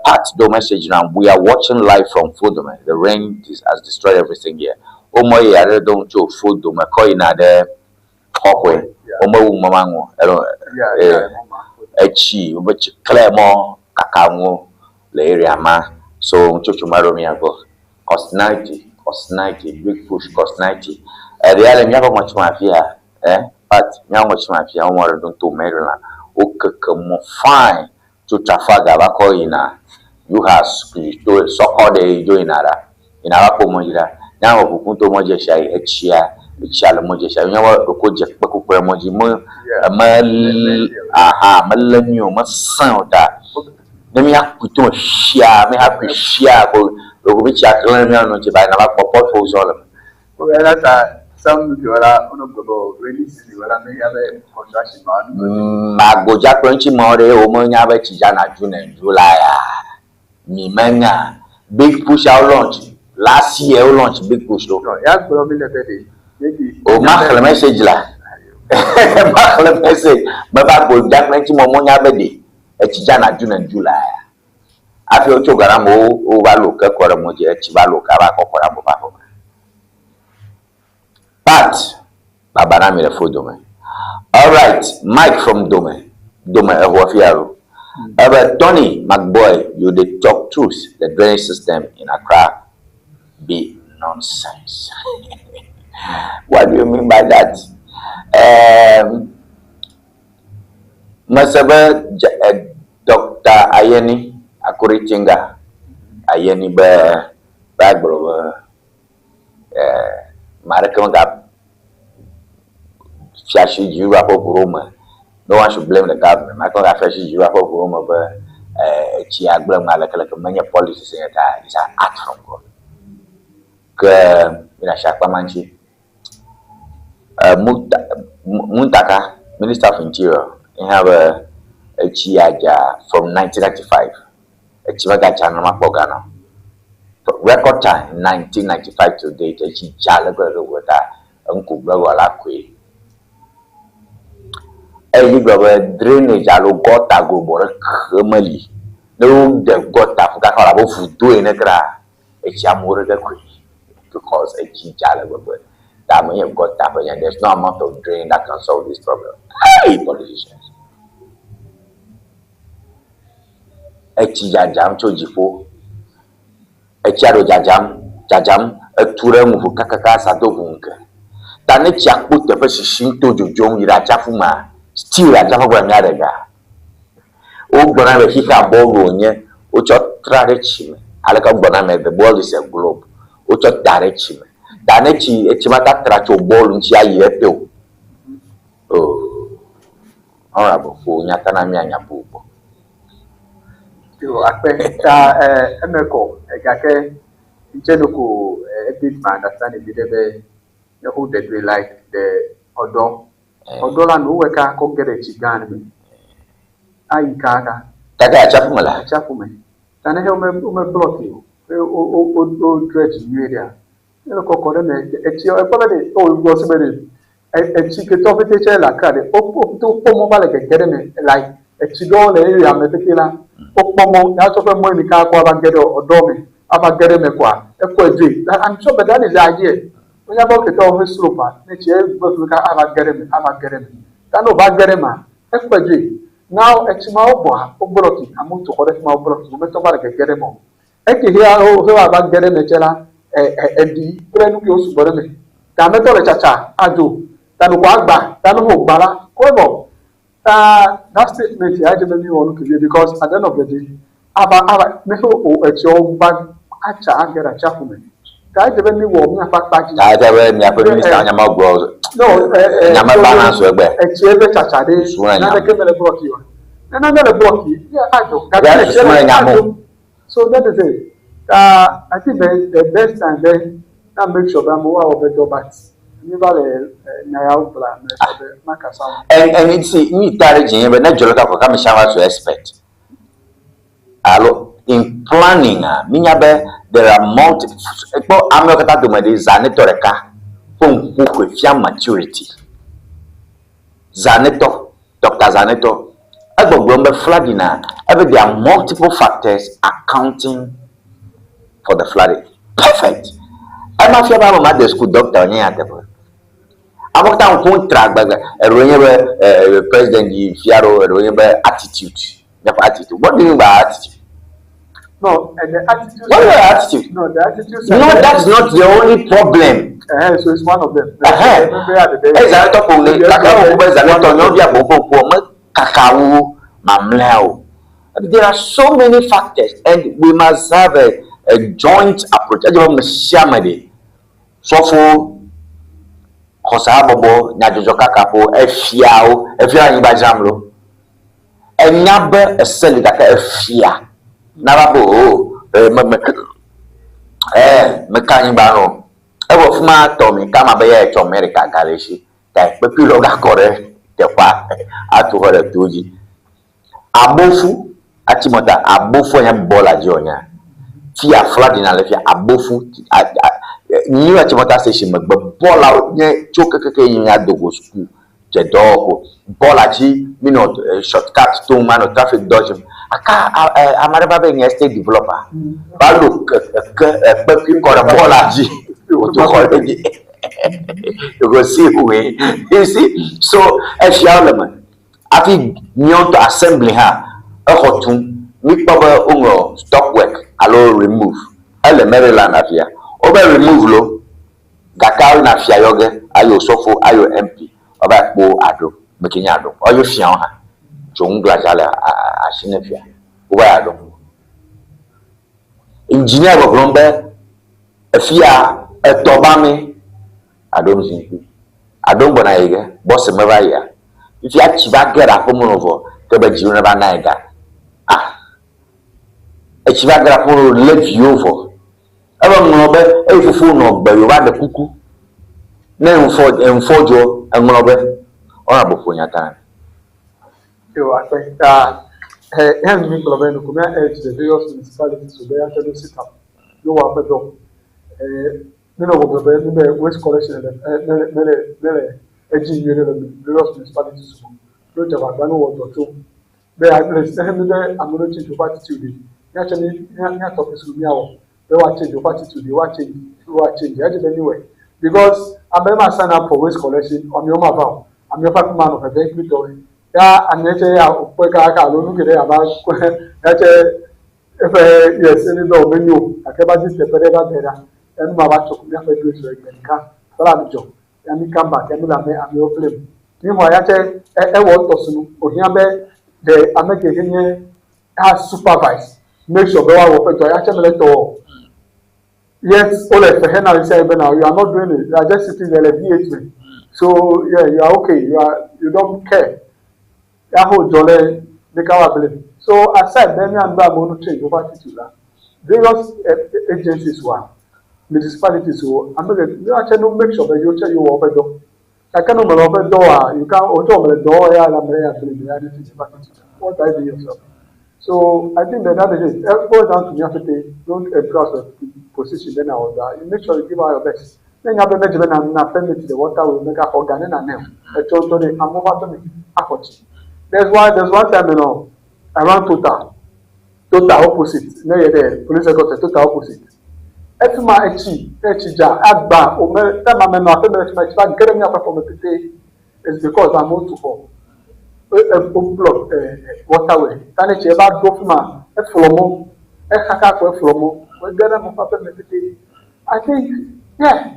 Pat do message now. We are watching live from Fodome. The rain has destroyed everything here. Omo ye don't cho Fodome ko ina de kokwe. Omo wu mama ngo. Ero echi omo chi clear mo kaka ngo le area ma. So nchocho maro mi ago. Cost 90, cost 90, big push cost 90. The ale mi ago mo chima eh but nyango chima fia o mo don to Maryland o keke mo fine to Trafalgar ba ko ina you has to soko de jo ina ra ina ba ko mo jira nyango kukun to mo je sha e chia chia le mo je sha nyango ko je pe ko pe mo ji mo ma aha ma le mi o ma san o da ne mi akuto shia me ha ku shia ko ko bi chia kle mi no je ba na ba po po zo le Well, some people are on a release construction man. Magoja kwenchi more o mo nya be chija na June and July. Mi menya big push out launch last year o launch big push lo. Ya gboro mi le be de. O ma khle message la. Ma khle message. Me ba goja kwenchi mo mo nya be de e chija na June and July. Afi o cho gara mo o ba lo ke kore mo je chi ba lo ka ba kokora mo ba ko. Pat, Baba na mi le fo Dome. All right, Mike from Dome. Dome Ehuafiaro. But Tony McBoy, you dey talk truth. The drainage system in Accra be nonsense. What do you mean by that? Um, mese be Doctor Ayeni Akuritinga Ayeni be va gblɔ be ame aɖeke mega fia asi dziɖuɖua ƒe ʋu ɖo me. No one should blame the government. Ame aɖeke mega fia asi dziɖuɖua ƒe ʋu ɖo me be etsia gblẽ nu aleke menye policy nye ta it's an act from God. Ke mina asi akpa ma ŋuti. Muntaka, Minister of Interior, ye hã be etsi ya dza from 1995. Etsi megadza nenema kpɔ Ghana o. Record time 1995 to date, etsi dza ale gbegbe be ta eŋku gblẽ la koe. Eyi gblɔ be drainage alo gɔta globo ɖeke meli. Ne woɖe gɔta ƒu kaka wòle abe vudo ene kura, etsi amewo ɖe koe because etsi dza ale gbegbe. Ta menye gɔta ƒe nya. There's no amount of drain that can solve this problem. Hey, politicians. Etsi dzadzam tso dziƒo. Etsia ɖo dzadzam, dzadzam, etu ɖe eŋu kakaka sa do ʋu ŋke. Ta ne tsia kpo teƒe sisim to dzodzom yi ɖe atsiaƒu mea, still atsiaƒua gblɔ mía ɖe ga. Wogblɔ na be xixea bɔlu wònye, wotsɔ tra ɖe tsi me. Aleke wogblɔ na ame the world is a globe. Wotsɔ da ɖe tsi me. Ta ne tsi, etsi ma ta tra tso bɔlu ŋuti ayi ete o. Oh, honorable, ƒo nya ta na mía nya bu gbɔ. Yo, akpe ta eme kɔ gake ŋtse no ko a bit my understanding bi ɖe be ne who the do like the ɔdɔ. Ɔdɔ la no wɔ ka kɔ ge ɖe tsi gã me. Ayi kaka. Kaka atsiaƒu me la. Atsiaƒu me. Ta ne he wo me block o. Wo wo wo wo dredge nyuie ɖea. Ne le kɔkɔ ɖe me etsi ekpɔ be ɖe o gbɔ si be ɖe etsi ke tɔ pete tse le Accra ɖe wo wo pete wokpɔ mɔ va le gege ɖe me like etsi ɖewo le area me pete la wokpɔ mɔ ya tsɔ ƒe mɔ yi ka kɔ ava ge ɖe ɔdɔ me ava ge ɖe me kɔa ekɔe dzoe. I'm sure but that is the idea. Wonya be okay tɔwo ƒe slope a ne tsi egbe fi ka ava ge ɖe me ava ge ɖe me. Ta ne wòva ge ɖe mea ekɔe dzoe. Now etsi ma wo gbɔa wo blɔki amewo tu xɔ ɖe fi ma wo blɔki wometɔ va le gege ɖe me o. Eke hea wo he ava ge ɖe me tse la eɖi kple nu kewo sugbɔ ɖe me. Ta ametɔ le tsatsa adzo ta nukɔ agba ta nu ho gba la ko evɔ. Ta that statement ya edze be mi wɔ nu ke vie because at the end of the day ava ava ne he o etsiawo va atsa age ɖe atsiaƒu me. Ta edze be mi wɔ miaƒe akpa dzi. Ta edze be miaƒe minister nya ma gblɔ No, nya me balance egbe. Etsie be tsatsa ɖe Susu le nya naneke mele blɔki o. Ne nane le blɔki, ye adzɔ. Gake Ya ne susu etsie le le nya mo. adzo. So that is it. I think the best time be na make sure be amewo awɔ be dɔ but mi va le nya yawo gblɔa me sɔ be makasa wo. And and it's mi ta ɖe dzi nye be ne dzɔ ɖeka ko kame sia va zu expert. Alo in planning a mi nya be there are multi ekpɔ amewo katã dome ɖi zanetɔ ɖeka ƒe ŋku koe fia maturity. Zanetɔ, Doctor Zanetɔ, egbɔgblɔm be flooding a ebe there are multiple factors accounting for the flooding. Perfect. Ema fia be ame ma de school doctor wònye nyateƒe. Ame katã ŋku tra gbegbe. Eɖewo nye be president yi fia ɖo, eɖewo nye be attitude. Míaƒe attitude. What do you mean by attitude? No, and the attitude. What is the attitude? No, the attitude. No, that's not the only problem. So it's one of them. Ezanetɔ ƒo ne kaka wo be zanetɔ nyɔnuvia boŋ ƒe ŋkuɔ me kaka wu mamlɛa o. There are so many factors and we must have a joint approach. Edze be ame sia ame ɖe sɔfo xɔsehabɔbɔ nyadzɔdzɔ kaka ƒo efiawo efia anyigba dzram lo. Enya be ese li gake efia nava be o me me meka anyigba no. Evɔ fi ma tɔ mi kama be ya etsɔ Amerika ga le esi. Ta kpekpe lɔ gakɔ ɖe teƒea atu xɔ ɖe to dzi. Abofu atimɔta abofu nye bɔla dzi wònya. Fia flooding le fia abofu new atimɔta station megbe bɔlawo nye tso kekeke yi mia dogo suku dze dɔwɔƒo. Bɔla dzi mi nɔ shortcut tom anɔ traffic dodging. Aka ame aɖe va be nye estate developer. Va lo ke ekpekui kɔ ɖe bɔla dzi wòtu xɔ ɖe dzi. You go see way. You see? So efiawo le me. Hafi míawo ŋutɔ assembly hã exɔ tum. Míkpɔ be woŋlɔ stop work alo remove. Ele Maryland afia. Wobe remove lo. Gake Ta woyina fia yɔ ge, ayi osɔfo, ayi MP, woava yi kpɔ aɖo, meke nye aɖo. Woayɔ fiawo hã, dzonu gladza le asi ne fia, wova yi aɖo. Engineer gbɔgblɔm be efia etɔ ba me aɖo zikpui. Aɖo gbɔna yi ge, bɔs meva yia. Fifia tsi va ge ɖe aƒeme nɔ vɔ ke be dziwo neva nae ga. Ah! Etsi va ge ɖe aƒeme nɔ lé viwo vɔ. Eva ŋlɔ be eye fofo nɔ gbe yewo va ɖe kuku. Ne ŋfɔ ŋfɔ dzɔ eŋlɔ be ɔna boƒo nya ta. Yo akpe ta he hen mi gblɔ be nuku mía urge the various municipalities be ate ɖo sit up no wɔ aƒe dɔ. Eh, mi nɔ gbɔgblɔ be mi be waste collection le eh, mele mele mele edzi nyuie ɖe le various municipalities me. No dze agbagba no wɔ dɔ tso be at least ehe mi be ame ɖewo change woƒe attitude mía tse mi mía mía tɔ fi mía wɔ be woa change woƒe attitude woa change woa change edze be mi wɔe because ame ma sign up for waste collection amewo ma va o amewo ƒe afi ma nɔ veve kple tɔwoe ya amea tse ya wòkpɔe kaka alo nu geɖe ava ya tse eƒe yes emi be wòmenyo o gake eva di teƒe ɖe va de ɖa enu ma va tso míaƒe du sue gbe ɖeka kpla mi dzɔ ya mi come back ya mi le ame amewo blame mi xɔ ya tse ewɔ etɔ sunu wòhiã be ɖe ame ke ke nye a supervise make sure be woawɔ ƒe dɔ ya tse mele tɔ o yes wole fehe na ɣesiaɣi bena you are not doing it you are just sitting there le V8 me so yeah you are okay you are you don't care ya ho dzɔ le ɖeka wa blame so aside be míagbe amewo nu change woƒe attitude la various agencies wa municipalities wo ame ke míatse no make sure be yewo tse yewo wɔ woƒe dɔ gake ne womele woƒe dɔ wa you can wotse womele dɔ wɔ ya la ame ya blame ya ne change woƒe attitude what are you doing yourself so I think that that is it it goes down to míaƒete don't entrust your position then I was you make sure you give out your best ne nya be medze be na na permit the waterway megaxɔ ga ne na nɛ o etsɔ ŋutɔ ɖe amewo va tɔ me axɔ tsi there's one there's one time you know around total total opposite ne yɛ ɖe police headquarters total opposite efi ma etsi ne etsi dza agba ome tema me nɔ aƒe me le fi ma etsi va ge ɖe míaƒe xɔ me pete it's because amewo tu xɔ e e wo block e waterway ta ne tsi eva ɖo fi ma eflɔ mɔ exaka ko eflɔ mɔ ege ɖe ame ƒe aƒe me pete I think yeah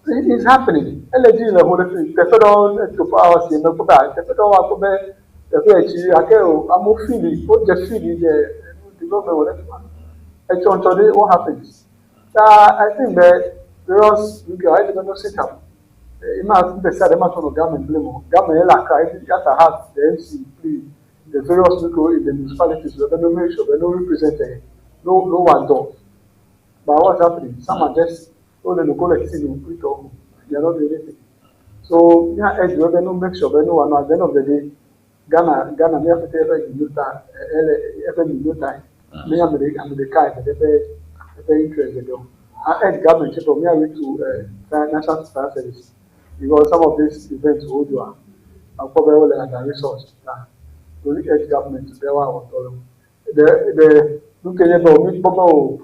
it is happening ele dzi le ho ɖe fi teƒe ɖewo eto hours yi me kpɔ be teƒe ɖewo akpɔ be teƒe etsi gake o amewo fili wodze fili dze development wɔ ɖe fi ma etsɔ ŋutɔ ɖe what happens ta I think be various nke edze be no sit up ima ɖe sia ɖe ma tsɔ nɔ government blame o government ye le Accra yata have the MC play the various people in the municipalities be no make sure be no represent no no wa dɔ but what's happening some are just wole no go le ti no kple tɔwo they are not doing anything so mía urge wo be no make sure be no wa no at the end of the day Ghana Ghana mía ƒete eƒe nyonyo ta ele eƒe nyonyo ta menye ame ɖe ame ɖeka eve ɖe ƒe eƒe interest ɖeɖe o and urge government tse be mía reach to uh, national fire service because some of these events wo do a akpɔ be wole under resource ta only urge government be woawɔ dɔ le ɖe ɖe nu ke nye be o mi kpɔ be o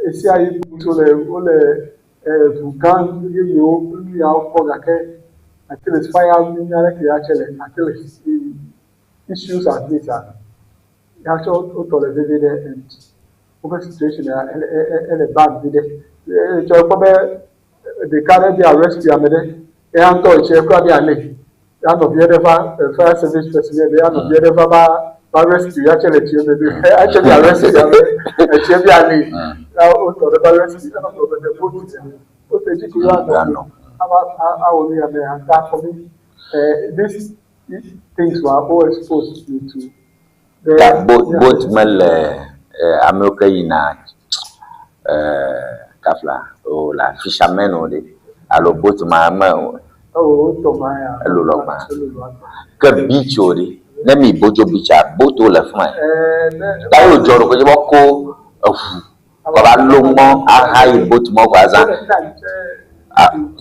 esia yi wole wole ʋu gã yeyewo kple nu yawo kpɔ gake at least fire nu aɖe ke ya tse le at least issues at least a ya tsɔ wotɔ le veve ɖe and woƒe situation ya ele ele bad vi ɖe etsɔ kpɔ be ɖeka ɖe bia rescue ame ɖe eya ŋutɔ etsi ekura bia lé ya nɔvia ɖe va fire service personnel ya nɔvia ɖe va va va rescue ya tse le tsie me ya tse bia rescue ame etsie bia lé ya wotɔ ɖe va rescue enɔ gblɔ be ɖe boat ya wote dzi ko ya nɔ ava awɔ nu ya me ta for me these things were all exposed me to. Ta boat boat mele amewo ke yina kafla o la fishermen o ɖe alo boat ma me elolo gbã ke beach o ɖe ne mi Bojo beach a boat wo le fi ma ta ye wòdzɔ ɖo ko dze be wokɔ eʋu kɔ va lo mɔ aha yi boat mɔ ko azã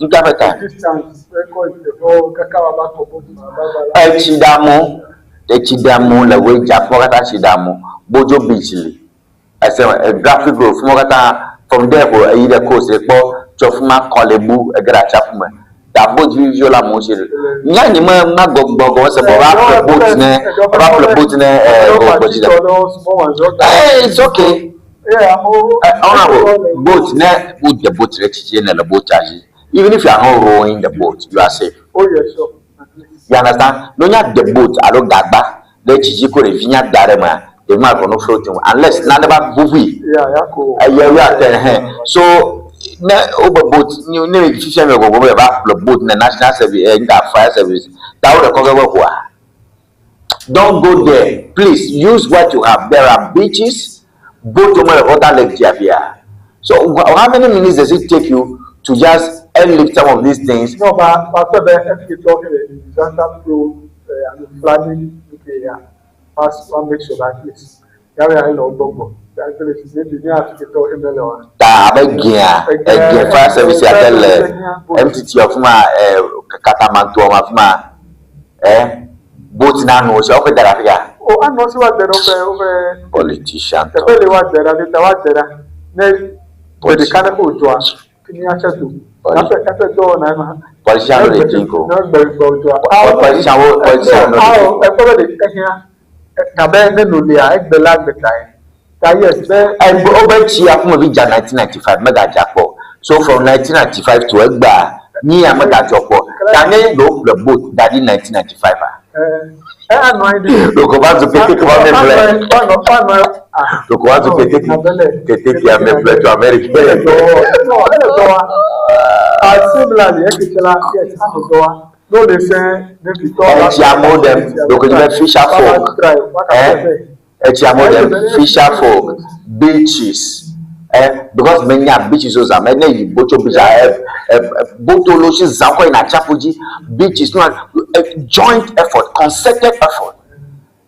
ŋka ƒe ta etsi ɖe amewo etsi ɖe amewo le woe dza fi ma katã tsi ɖe amewo Bojo beach li ese graphic road fi ma katã from there ko eyi ɖe coast ekpɔ tso fi ma Korle-Bu ege ɖe atsiaƒu me ta boat viviviwo le amewo si nya nye me ma gbɔgbɔ gɔme se be woava ƒle boat ne woava ƒle boat ne gbɔdzi ɖe ee it's okay honorable boat ne wode boat ɖe tsi dzi ne le boatia dzi. Even if you are not rowing the boat, you are safe. Oh yes, sure. You understand? Ne wonya de boat alo gagba ɖe tsi dzi ko ɖevi nya da ɖe emea, ɖevi ma gɔnɔ floating o unless nane va ʋuʋui. Yeah, ya ko. Eye ya te hɛ. So ne wobe boat ne fifia mi le gbɔgbɔ be yeava ƒle boat ne national service eh, ŋka fire service ta wo ɖe kɔ ge be ʋua. Don't go there. Please use what you have. There are beaches. Boat wo mele Volta Lake dzi afia. So how many minutes does it take you to just airlift some of these things? No, but but be if you talk about disaster prone and flooding, okay, yeah. Pass one make sure that at least. Yeah, we are in Ogbogbo. At least maybe near to talk email one. Ta abe gea, ege fire service ya ke le MTT afi ma, eh, Katamantoa ma afi ma, eh, boat na nu si woƒe da ɖe afi ka. O anɔ si wa de ɖe woƒe woƒe Politician tɔ. teƒe li wa de ɖe ɖe wa de ɖe ne gbe ɖeka ɖe ko dzɔa ke mi atsɛ do. Eƒe eƒe dɔwɔna ema. Politician no dey think o. Ne gbe gbe dzɔa. Politician wo politician no dey Awo ekpɔ be ɖe ehiã gabe ne no lia egbe la gbe ta ye. Ta yes be. Egbe wobe tsi aƒumevi dza 1995 megadza kpɔ o. So from 1995 to egbea nyi ya megadzɔ kpɔ o. Ta ne ɖe woƒle boat da ɖi 1995 a. Ɛ anɔ anyi ɖi. Ɖeko va zu keteke va me ƒle. Anɔ anɔ ah. Ɖeko va zu keteke keteke ame ƒle tso Amerika. Ele dɔ wɔ. No ele dɔ wa. Ah similarly ekeke la yes anɔ dɔ wa. No le se ne vi tɔ. Etsi amewo ɖem ɖeko dzi be fisher folk. Eh? Etsi amewo ɖem fisher folk beaches. Eh, because menya beaches wo zã me ne yi botso beach eh, eh, botolo si zã kɔ yina atsiaƒu dzi beaches no eh, joint effort concerted effort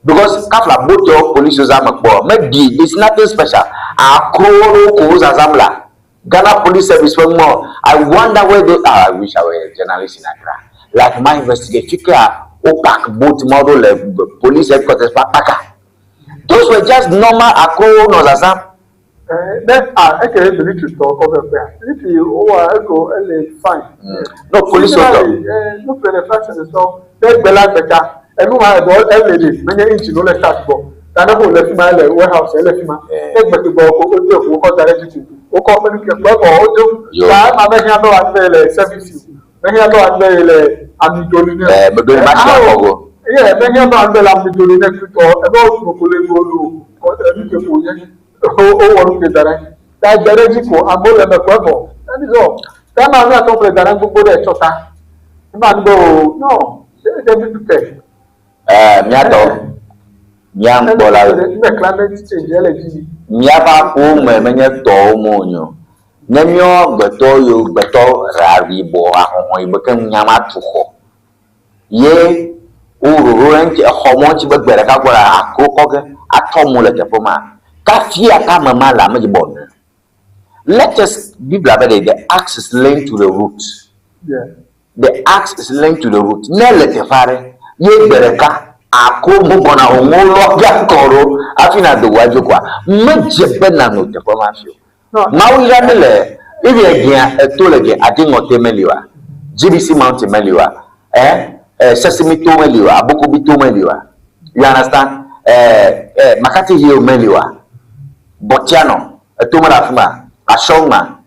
because kafla botowo police wo zã me kpɔ meɖi it's nothing special akrowo ɖewo ko wo zazãm la Ghana Police Service ƒe ŋmɔ I wonder where they ah, I wish I were a journalist in Accra like ma investigate fika wo park boat ma ɖo le police headquarters ƒe akpa ka those were just normal akrowo nɔ zazãm. Ne ah eke military tɔ kɔ vɛ ƒea military wowa ego ele fine. No police wo tɔ. No ƒle le fire service tɔ ne gbe la gbe ta enu ma eɖɔ ele ɖe menye engine wo le start gbɔ ta ne wo le fi ma ele warehouse ele fi ma ne gbe ke gbɔ ko wodo eʋu wokɔ da ɖe dzi wokɔ ƒe nu ke kpɔ evɔ wodo ta ema mehiã be woagbe le service o mehiã be woagbe le amidoli ne o. Eh, meɖo ma tsi akɔ go. Ye mehiã be woagbe le amidoli ne tutɔ ebe wo ko le go lo enu ke ko nye wowɔ nu ke da ɖe ta gbe ɖe dzi ko amewo le eme ko evɔ that is all ta ema míatɔ ƒle da ɖe gbogbo ɖe etsɔ ta ema nu be o no ɖe ɖe mi prepare. Eh, míatɔ mía ŋkpɔ la Ne climate change ele dzi yi. míaƒe aƒewo me menye tɔwo me wonye o. Ne míawo gbetɔ yiwo gbetɔ ɖea yibɔ ahɔhɔ yibɔ ke nya ma tu xɔ ye wo ɖoɖo ɖe ŋuti exɔ mɔ ŋuti be gbe ɖeka gbɔ la akro kɔ ge atɔ mo le teƒe ma kafi aka ame ma le ame dzi bɔ ne. Let us Biblia be ɖe the axe is linked to the root. Yeah. The axe is linked to the root. Ne le teƒe aɖe ye gbe ɖeka akro mo gbɔna òŋo lɔ ge akɔ ɖo hafi na do wòadzo koa medze be nanɔ teƒe ma fi o. Mawu yra mi le ibi egea eto le ge Adiŋɔte meli oa, GBC mountain meli oa, eh, eh, Sesame to meli oa, Abokobi to meli oa. You understand? Eh, eh, Makati Hill meli oa, Bɔtianɔ eto mele afi ma, Ashongma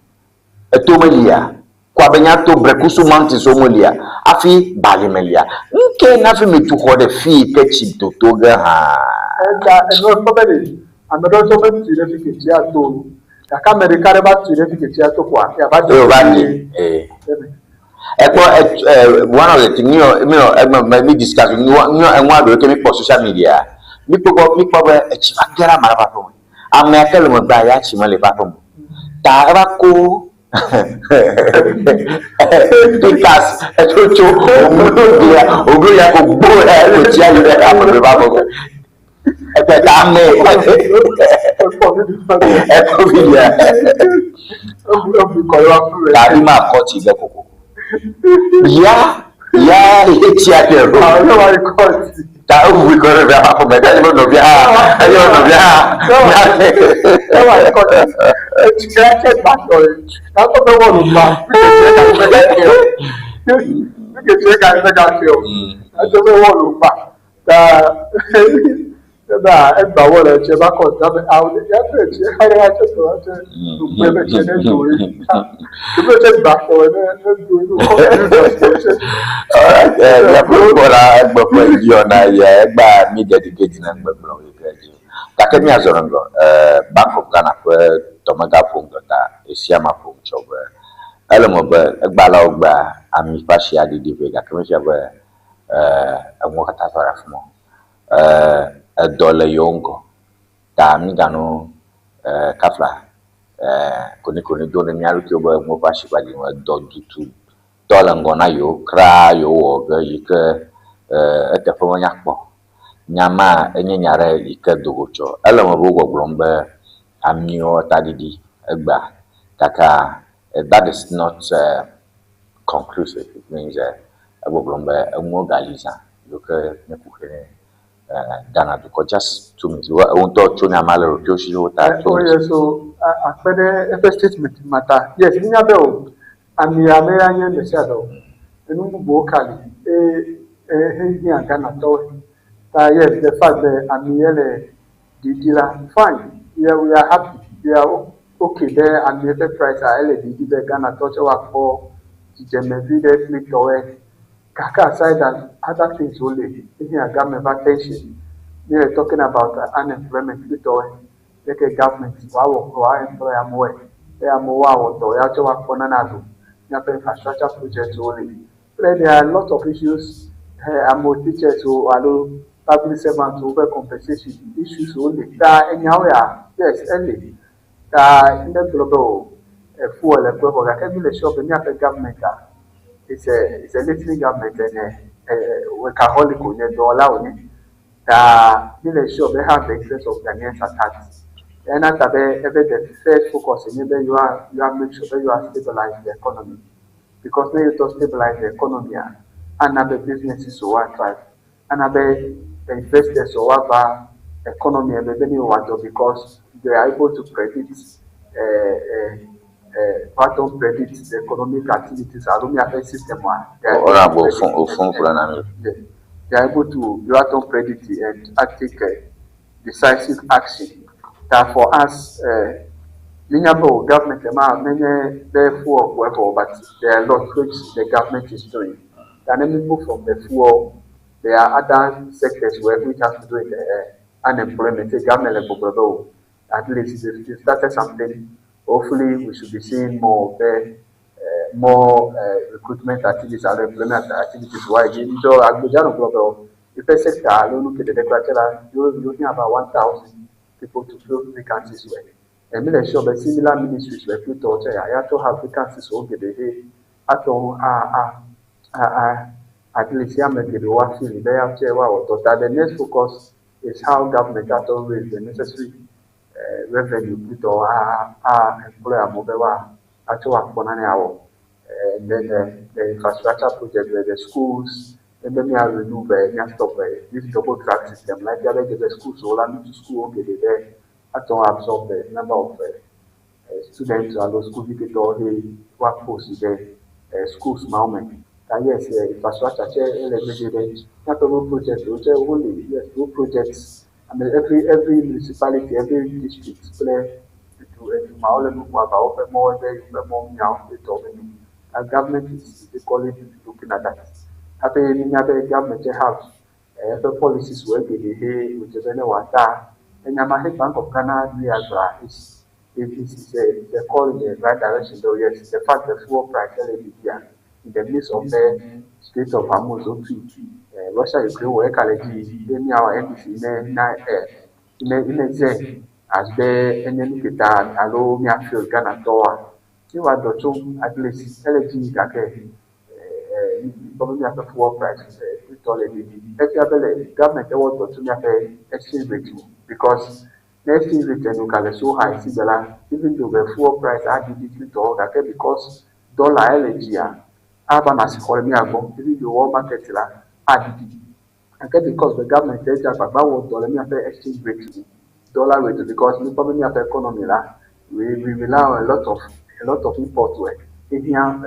eto melia, Kwabenya to Brekusu mountains wo melia, hafi Bali melia. Nke nafi mi tu xɔ ɖe fi yi ke tsi toto ge hã. Eta enu ekpɔ be ɖe ame ɖewo tsɔ metui ɖe fi ke tsia to o gake ame ɖeka ɖe va tui ɖe fi ke tsia to koa ya va Eye wòva ɖi. Ee. Ekpɔ ɛ one of the thing mi wɔ mi wɔ egbe me mi discuss mi wɔ mi wɔ eŋua ɖewo ke mi kpɔ social media mi kpɔ gbɔ mi kpɔ be etsi va ge ɖe ame ɖe ƒe aƒe me. Amea ke le megbea ya tsi mele eƒe aƒe me o. Ta eva ko pickaxe etsotso wòmlo glia wòmlo ya ko gbo ya ko tsia yi ɖe ame ɖe ƒe aƒe me. Ekpe ta ame ekpɔ video ta mi ma kɔ tsi ge koko. Ya ya etsia ɖe o. Ta eʋu kɔ ɖe via ƒe aƒe me. Enye be nɔvia hã enye be nɔvia hã. Ebe egba wɔ le tse va kɔ da be awo ya tse tse xa ɖe tse tɔ tse nukpe be tse ne do ye. Ebe tse gba xɔ ne ne do ye kɔ ne do tse. Alright, míaƒe kpɔla egbe ƒe yɔna ya egba mi dedicate na gbegblɔ yi ke dzi. Gake míazɔ ɖe ŋgɔ. Bank of Ghana ƒe dɔmega ƒo ŋgɔ ta esia ma ƒo ŋtsɔ be ele me be egbalawo gbea ami ƒe asi aɖiɖi vɛ gake mefia be enuwo katã va ɖe afi ma o. Edɔ le yewo ŋgɔ ta mígano kafla konikoni do ne mía ɖokuiwo be nuwo ƒe asi ƒe aɖiɖi edɔ tutu tɔ le ŋgɔ na yewo kura yewo wɔ ge yi ke eteƒe menya kpɔ o. Nya ma enye nya ɖe yi ke do go tsɔ. Ele eme be wo gbɔgblɔm be amiwo taɖiɖi egbea gakea that is not conclusive. It means egbɔgblɔm be enuwo gali zã yiwo ke nye kuxi ne Ghana dukɔ. Just 2 minutes. Wo ŋutɔ tso nya ma le ɖokuiwo si wo ta 2 Oh minutes. Yes, so akpe ɖe eƒe statement ma ta. Yes, mínya be o amia me ya nye ɖe sia ɖe o. Enu bubuwo ka li eye ehiã Ghanatɔwoe. Ta yes, the fact be ami ye le ɖiɖi la, fine. Yeah, we are happy. We are okay be ami ƒe price a ele ɖiɖi be Ghanatɔ tse woakpɔ dzidzeme vi ɖe kple tɔwoe. Gake aside that, other things wo le ehiã government ƒe attention. We are talking about unemployment kple tɔwoe. Leke government woawɔ woa employ amewoe eye amewo woawɔ dɔ ya tsɔ woakpɔ nane aɖu. Míaƒe infrastructure projects wo li. Kple there are a lot of issues amewo teachers wo alo public servants wo ƒe compensation issues wo li. Ta enyawo ya yes eli. Ta ne gblɔ be o fuel le kpe vɔ gake mi le sure be míaƒe government a it's a listening government and workaholic wònye dɔwɔla wònye. Ta mi le sure be have the interest of Ghanaians at heart. Ena ta be ebe the first focus nye be you are make sure be you are stabilize the economy. Because when you to stabilize the economy, ana be businesses will thrive. Ana be investors will have economy ebe be ne wɔ because they are able to predict pattern predict the economic activities alo míaƒe system a. Honorable ofun kura na mi. They are able to you have to predict and take decisive action. That for us, minya be o government ma menye be fuel whatever, but there are a lot which the government is doing. And then we move from the fuel, there are other sectors where which has to do with unemployment. The government level, at least if you started something, hopefully we should be seeing more of the more recruitment activities and employment activities. Why? So, Agbejano Global, the first sector alone, look at the declaration, you're looking about 1,000 people to fill vacancies. Well. And make sure that similar ministries were put out there. I have to have vacancies over the day. At all, at least, yeah, maybe the work fill there. The next focus is how government has to raise the necessary revenue put or employ a mobile actual and then the infrastructure project where the schools and then we are remove stop this double track system like the other the schools all to school okay they there at all absorb the number of students and school visitor hey workforce there schools moment. And yes, infrastructure not all project only yes two projects. I mean every municipality, every district play to more and government is equally looking at that. Happy government have policies where they which is and Bank of Ghana is a call in the right direction though. Yes, the fact that fuel price here in the midst of the Strait of Hormuz, Russia, Ukraine, where our NDC in as the enemy allow me feel Ghana toa. You are the two at least LG kake probably after fuel price government want to me exchange rate because the exchange rate and so high even though the fuel price are to because dollar LG aba na even the world market la because the government says that exchange rate dollar rate because we probably have economy la we rely on a lot of import work Indian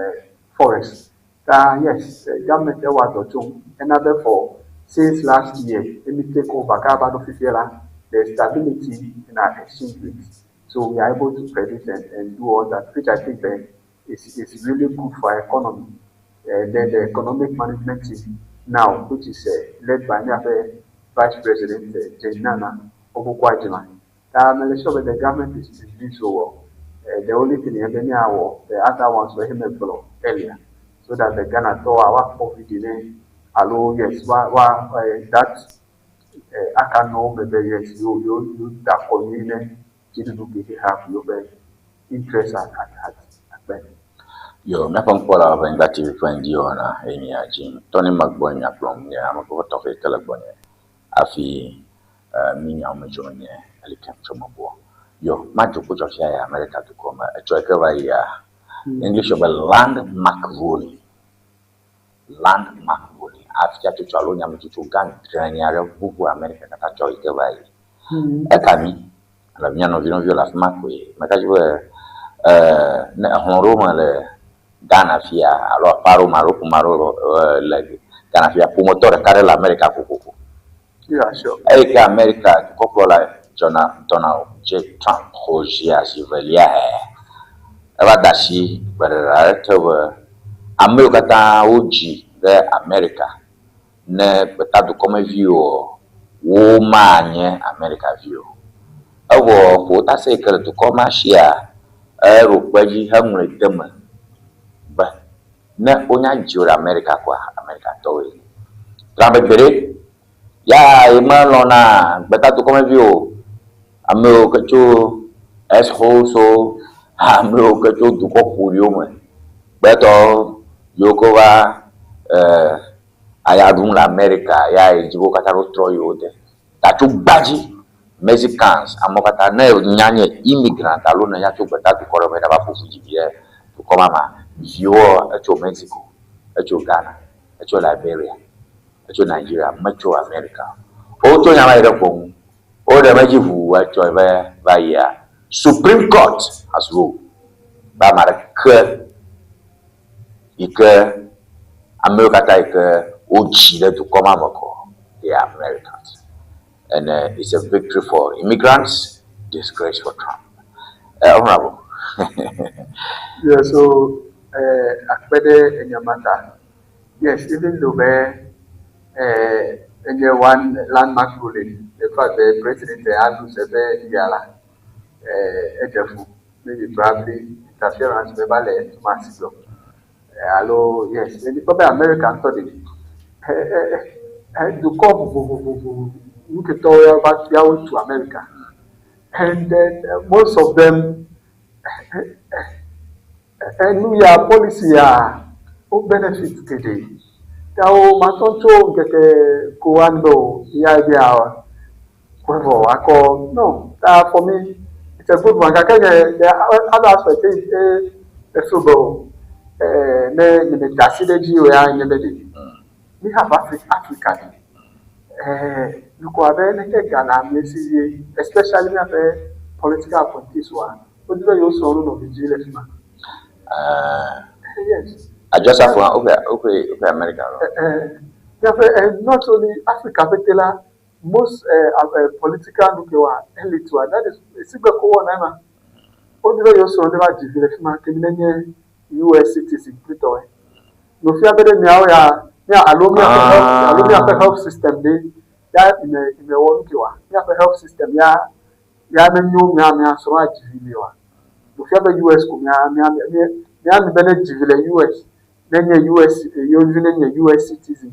forex. Yes, government was to another for Since last year, emi take over kaba ɖo fifia la, there is stability in our exchange rate. So we are able to predict and, and do all that, which I think uh, is, is really good for our economy. Uh, then the economic management team now, which is uh, led by Nyafe Vice President Jane Nana Opoku-Agyemang. I'm sure that the government is, is doing so well. The only thing in the other ones were him earlier, so that the Ghana to our COVID alo yes, wa wa that aka no maybe yes you you you that community dziɖuɖu ke have your interest at at at at Yo, míaƒe nukpɔlawo ƒe Anyigba TV ƒe ŋdiwɔna ye nye dzi. Tɔni me gbɔ nya kplɔm nye ame kpɔkpɔ tɔxɛ ke le gbɔnye hafi mi nyawo me dzrom nye Elikem tso mebua. Yo, madzo kpo fia ya Amerika dukɔ me. Etsɔ yi ke va yia English be landmark ruling. Landmark ruling. Afia tsotso alo nyametsotso gã dre aɖe ʋuʋu Amerika katã tsɔ yi ke va yi. Eka mi le mía nɔvi nɔviwo le afi ma koe. Meka dzi be ne exlɔ̃ ɖewo me le Ghana fia alo aƒe aɖewo me alo ƒome aɖewo le Ghana fia ƒometɔ ɖeka ɖe le Amerika kokoko. Yeah, sure. Eyi ke Amerika dukɔkplɔla Donald J. Trump xɔ zia zi velia hɛ. Eva da asi gbeɖeɖe aɖe te be ame yiwo katã wodzi ɖe Amerika ne gbetadukɔmeviwo womanye Amerika viwo. Evɔ ƒowotase yi ke le dukɔ ma sia eɖo kpe edzi heŋlɔe de eme be ne wonya dzi wo ɖe Amerika koa, Amerikatɔwoe. Trump be gbeɖe ya ye melɔ̃na gbetadukɔmeviwo o. Ame yiwo ke tso assholes ame yiwo ke tso dukɔ ƒoɖiwo me, gbetɔ yiwo ke va aya ɖum le Amerika ya yi dzi be wo katã wotrɔ yi wo de. Ta tso gbadzi Mexicans amewo katã ne nya nye immigrant alo ne nya tso gbetadukɔ ɖe me ɖava ƒo ƒu dzi vi ɖe dukɔ ma mea, viwoa etso Mexico, etso Ghana, etso Liberia, etso Nigeria, metso America. Wotso nya ma yi ɖe ʋɔnu. Woɖe medzi ʋuu etsɔ be va yia Supreme Court has ruled be ame aɖeke yi ke ame yiwo katã yi ke wodzi ɖe dukɔ ma me ko they are Americans. And it's a victory for immigrants, disgrace for Trump. Honorable. Yeah, so akpe ɖe enyamata. Yes, even though be enye one landmark ruling, the fact the president lose ebe ya la, edze fu. Maybe probably interference me va le tuma si gbɔ. Alo yes, edi kpɔ be America ŋutɔ ɖe dukɔ vovovovovo nuketɔwo ya va ya wotu America. And then most of them enu ya policy ya wo benefit geɖe. Ta wo matɔ tso ŋkeke ko wa be o ya bia whatever akɔ no. Ta for me it's a good one. Gake nye the other aspect e efeel be o ne nye me da asi ɖe edzi o ya nye be ɖe we have Africa Africa ɖe nukɔ abe leke Ghana ame si vie especially míaƒe political appointees wa wodi be yewo srɔ̃ nu nɔ vi le fi ma. Yes. Adjɔsafo hã woƒe woƒe woƒe America lɔ. Míaƒe not only Africa ƒete la most political nuke wa elite wa that is esigbe ko wɔna ema wodi be yewo srɔ̃ ne va dzi vi le fi ma ke mi ne nye US citizen kplitɔwoe. Nofia be ɖe miawo ya mía alo míaƒe health alo míaƒe health system ɖe ya ime ime wɔ nuke wa míaƒe health system ya ya menyo mía mía srɔ̃ adzi vi li wa. Nofia be US ko mía mía mía mía mi be ne dzi vi le US ne nye US yewovi ne nye US citizen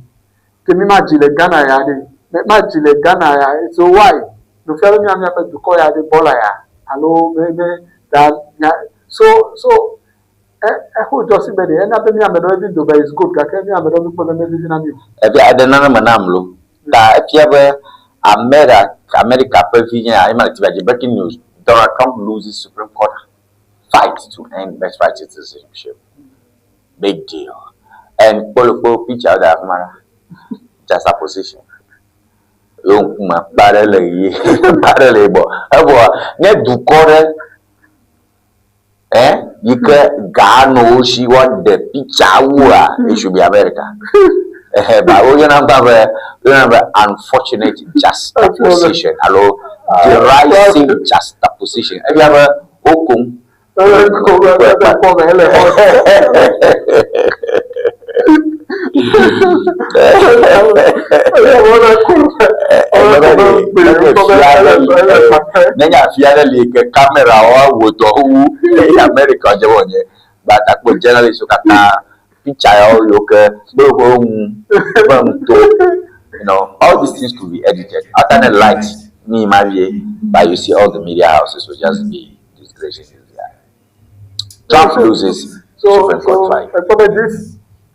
ke mi ma dzi le Ghana ya ɖe me ma dzi le Ghana ya so why nofia be mía míaƒe dukɔ ya ɖe bɔla ya alo me me ta mía so so exo dzɔ si be ɖe ena be mía ame ɖewo even though be is good gake mía ame ɖewo mi kpɔ be mevivi na mi o. Efia eɖe nane me nam lo. Ta efia be America America ƒe vi nye ema le TV dzi breaking news Donald Trump loses Supreme Court fight to end birthright citizenship. Big deal. And kpolokpo picture da afi ma ɖa. Just opposition. Yewo ŋkume kpa ɖe le ɣie kpa ɖe le yibɔ. Evɔ ne dukɔ ɖe yi ke ga nɔ wo si woaɖe picture woa, it should be America. Ehe ba woyɔna gbã be woyɔna be unfortunate juxtaposition alo derisive juxtaposition. Efia be wokom. Nenye afi aɖe li ke kamerawo awɔ dɔ wu Amerika dze wònye. Gbatakpo journalistwo katã picture yawo yiwo ke kple woƒe ŋu ƒe ŋuto. You know, all these things could be edited. Alternate light me ma vie, but you see all the media houses will just be disgracing this guy. Trump loses So, Supreme so, Court fight. ekpɔ be this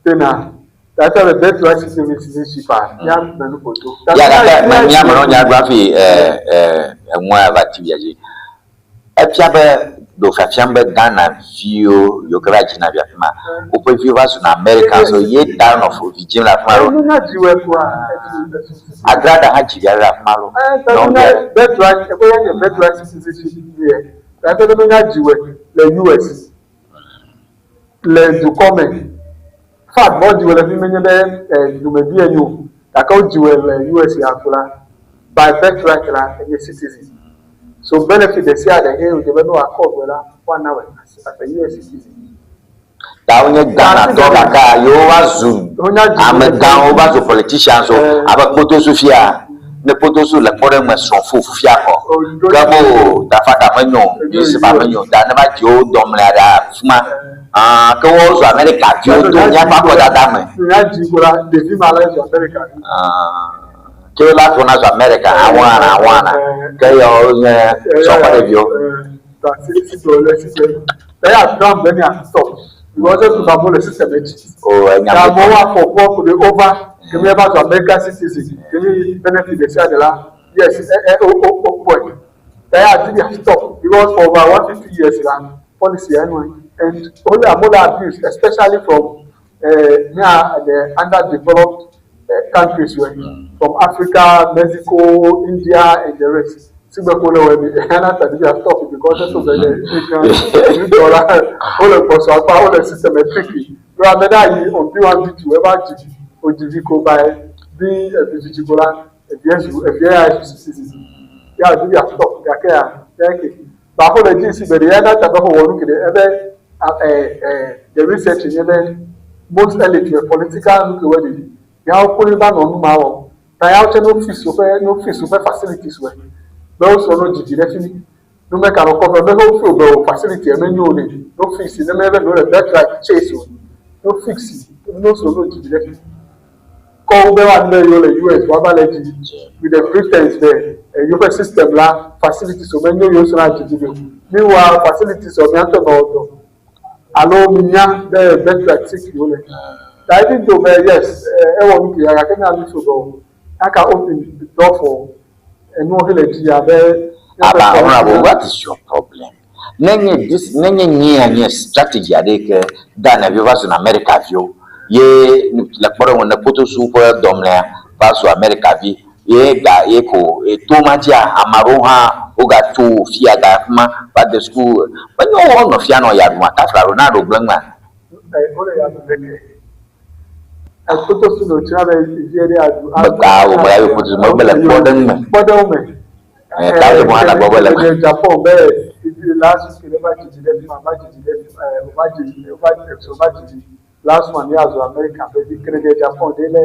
thing na, that's why the birthright system is citizenship ah, ya menu koto. Ya gake me mía me nɔ nya gblɔm hafi eŋua ya va TV dzi. Efia be ɖo fiafiam be Ghana viwo yiwo ke va dzina vi afi ma, woƒe viwo va zuna American so ye ta nɔ vi dzim le afi ma ɖo. Enu nya dziwɔe koa, etu etu. Agrada hã dzi vi aɖe le afi ma ɖo. Nɔ vi aɖe. Birthright, ekpɔ ya nye birthright citizenship yɛ. Gake ne nya dziwɔe le US le dukɔ me. Fact, be wodziwɔe le fi mi nye be dumevi enyo gake wodziwɔe le US ya ko la, by birthright la enye citizen. So benefit ɖe sia ɖe eye wòdze be ne wòakɔ ʋe la, woana wòe as a US citizen. Ta wonye Ghanatɔ gake yewo va zu amegãwo va zu politicians wo abe kpotosu fia. Ne kpotosu le kpɔɖeŋu me srɔ̃ fo fifia kɔ. Ke mo tafata menyo, newspaper menyo ta ne va dzi wo dɔmlea ɖe afi ma. Ah, ke wo zu America viwo to míaƒe akɔdada me. Nya dzi ko la, ɖevi ma la zu America vi. Ah, ke wo la trɔna zu America awana awana. Ke yawo nye sɔkɔ ɖeviwo. Ta si si do le si do. Eya Trump be nya stop. Because esu ba mo le system edzi. O enya Ta amewo afɔ kpɔ ku ɖe over ke mi va zu American citizen ke mi benefit ɖe sia ɖe la yes e e o o o kpɔe. Eya ti bi stop because for over 150 years la policy ya nu and only amewo le abuse especially from near the underdeveloped countries were from Africa, Mexico, India and the rest. Sigbe ko le wɔ mi ɛhɛn ta bi stop because ɛso bɛ le nkan nutɔ la wole gbɔsɔ akpa wole systematic do ame ɖe ayi on B one B two eva dzi odzivi ko by bi evi ko la evia zu evia ya zu citizen ya bi ya stop gake ya ya ke baako le dzi si be ɖe ya na ta be wɔ nu ke ɖe ebe ɛ ɛ the research nye be most elite were political nu ke wɔ ɖi yawo koe va nɔ nu ma wɔ ta yawo tse no fix woƒe no fix woƒe facilities wɔ be wosɔ no dzidzi ɖe fi mi nume ka nɔ kɔfɛ be wo fi be o facility eme nyo ne no fix ne me be no le birthright chase o no fix no sɔ no dzidzi ɖe fi mi kɔ wo be wa ne yewo le US woava le dzi with the pretense be yewoƒe system la facilities wo menyo yewo sɔ na dzidzi ɖo meanwhile facilities wɔ miatɔ nɔ dɔ alo minya be birthright sick yewo le ta even though be yes ewɔ nu ke ya gake mia nu so be o aka open the door for enuwo he le dzi abe. Aba honorable, what is your problem? Nenye this nenye nyia nye strategy aɖe ke Ghana viwo va zu America viwo ye le kpɔɖeŋu ne kpotosu ƒe dɔmlea va zu America vi ye ga ye ko to ma dzia ame aɖewo hã wogatso fia ga afi ma va de suku menye wo nɔ fia nɔ ya ɖum atafla Ronaldo gblẽ ŋua. Wole ya ɖum ɖeke. Kpotosu le wotsina be vie ɖe aɖu. Megba wo me ya kpotosu megbe le kpɔɖeŋu me. Kpɔɖeŋu me. Ta wo mo hã gbɔ be le me. Japan be last week ne va dzidzi ɖe fi ma va dzidzi ɖe fi ma va dzidzi va va dzidzi last one ya zu America be vi kere ɖe Japan ɖe le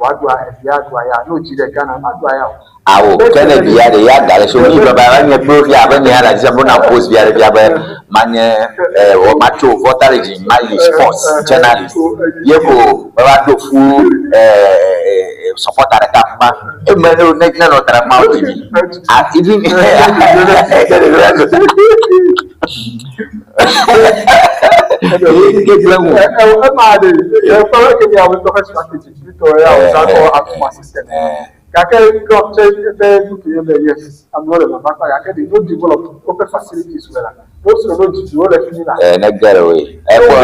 wòaɖu evia ɖu aya ne wòdzi ɖe Ghana ma ɖu aya o. Awo Kennedy ya ɖe ya ga le so mi baba va nye kplo fia abe nye la dzi be na post fia ɖe fia be manye wɔ matso Volta Region mayi sports journalist ye ko me va do fu supporter ɖeka fi ma eme ne ne ne nɔ ta ma wo dzi mi ah even ye gblẽ ŋu. Ema ɖe ekpɔ ke miawo ŋutɔ ƒe strategy ŋutɔ ya wòzã kɔ atuma system. Gake Trump tse eƒe nu ke nye be yes amewo le vava kpa gake they no develop woƒe facilities wɔ la no srɔ̃ no dzidzi wo le fi mi la. Ne get away. Ekpɔ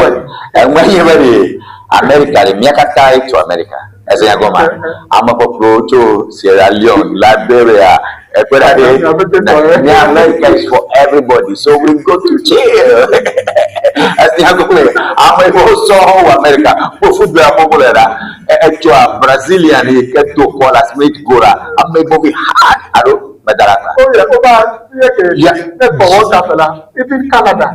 eŋue nye be ɖe America ɖe mía katã ye tso America. Ese nya gɔmea? Ame ƒoƒowo tso Sierra Leone, Liberia, ekpe ɖa ɖe. Mía America is for everybody, so we go to jail. Esi agome ame yiwo sɔ wɔ America wo football amewo le ɖa. Etsɔa Brazilian yi ke do kɔ last minute goal la ame yibɔ be hard alo meda ɖe agba. Oh yeah, over here ke ne kpɔ World Cup la, even Canada,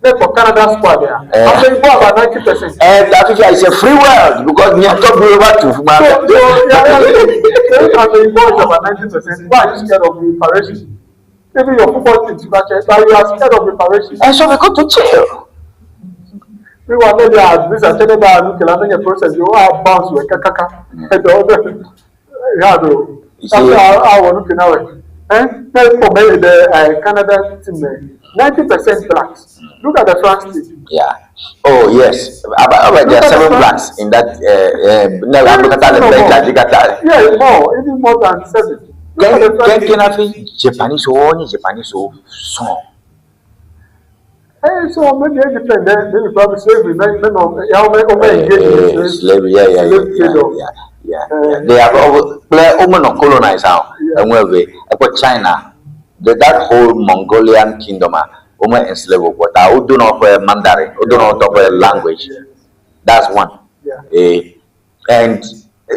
ne kpɔ Canada squad ya, ame yibɔ about 90%. Eh, that is it's a free world because miatɔ bi va tu fuma. So, so yeah, yeah, so if ame yibɔ is about 90%, why are you scared of reparation? Even your football team, but you are scared of reparation. And so we go to jail. We were maybe at this attended by nuclear many process, you are bounce with kakaka. Yeah, though. After our looking out. Eh? For me, the Canada team, 90% blacks. Look at the France team. Yeah. Oh yes. About there are 7 blacks in that. Yeah, more, even more than 7. Can Japanese or Japanese song? Hey, so maybe it depends. Maybe probably slavery. Maybe slavery. Yeah. They have all play women colonized now. And where we about China, that whole Mongolian kingdom, women enslaved. But I do not play Mandarin. I do not talk language. That's one. Yeah. And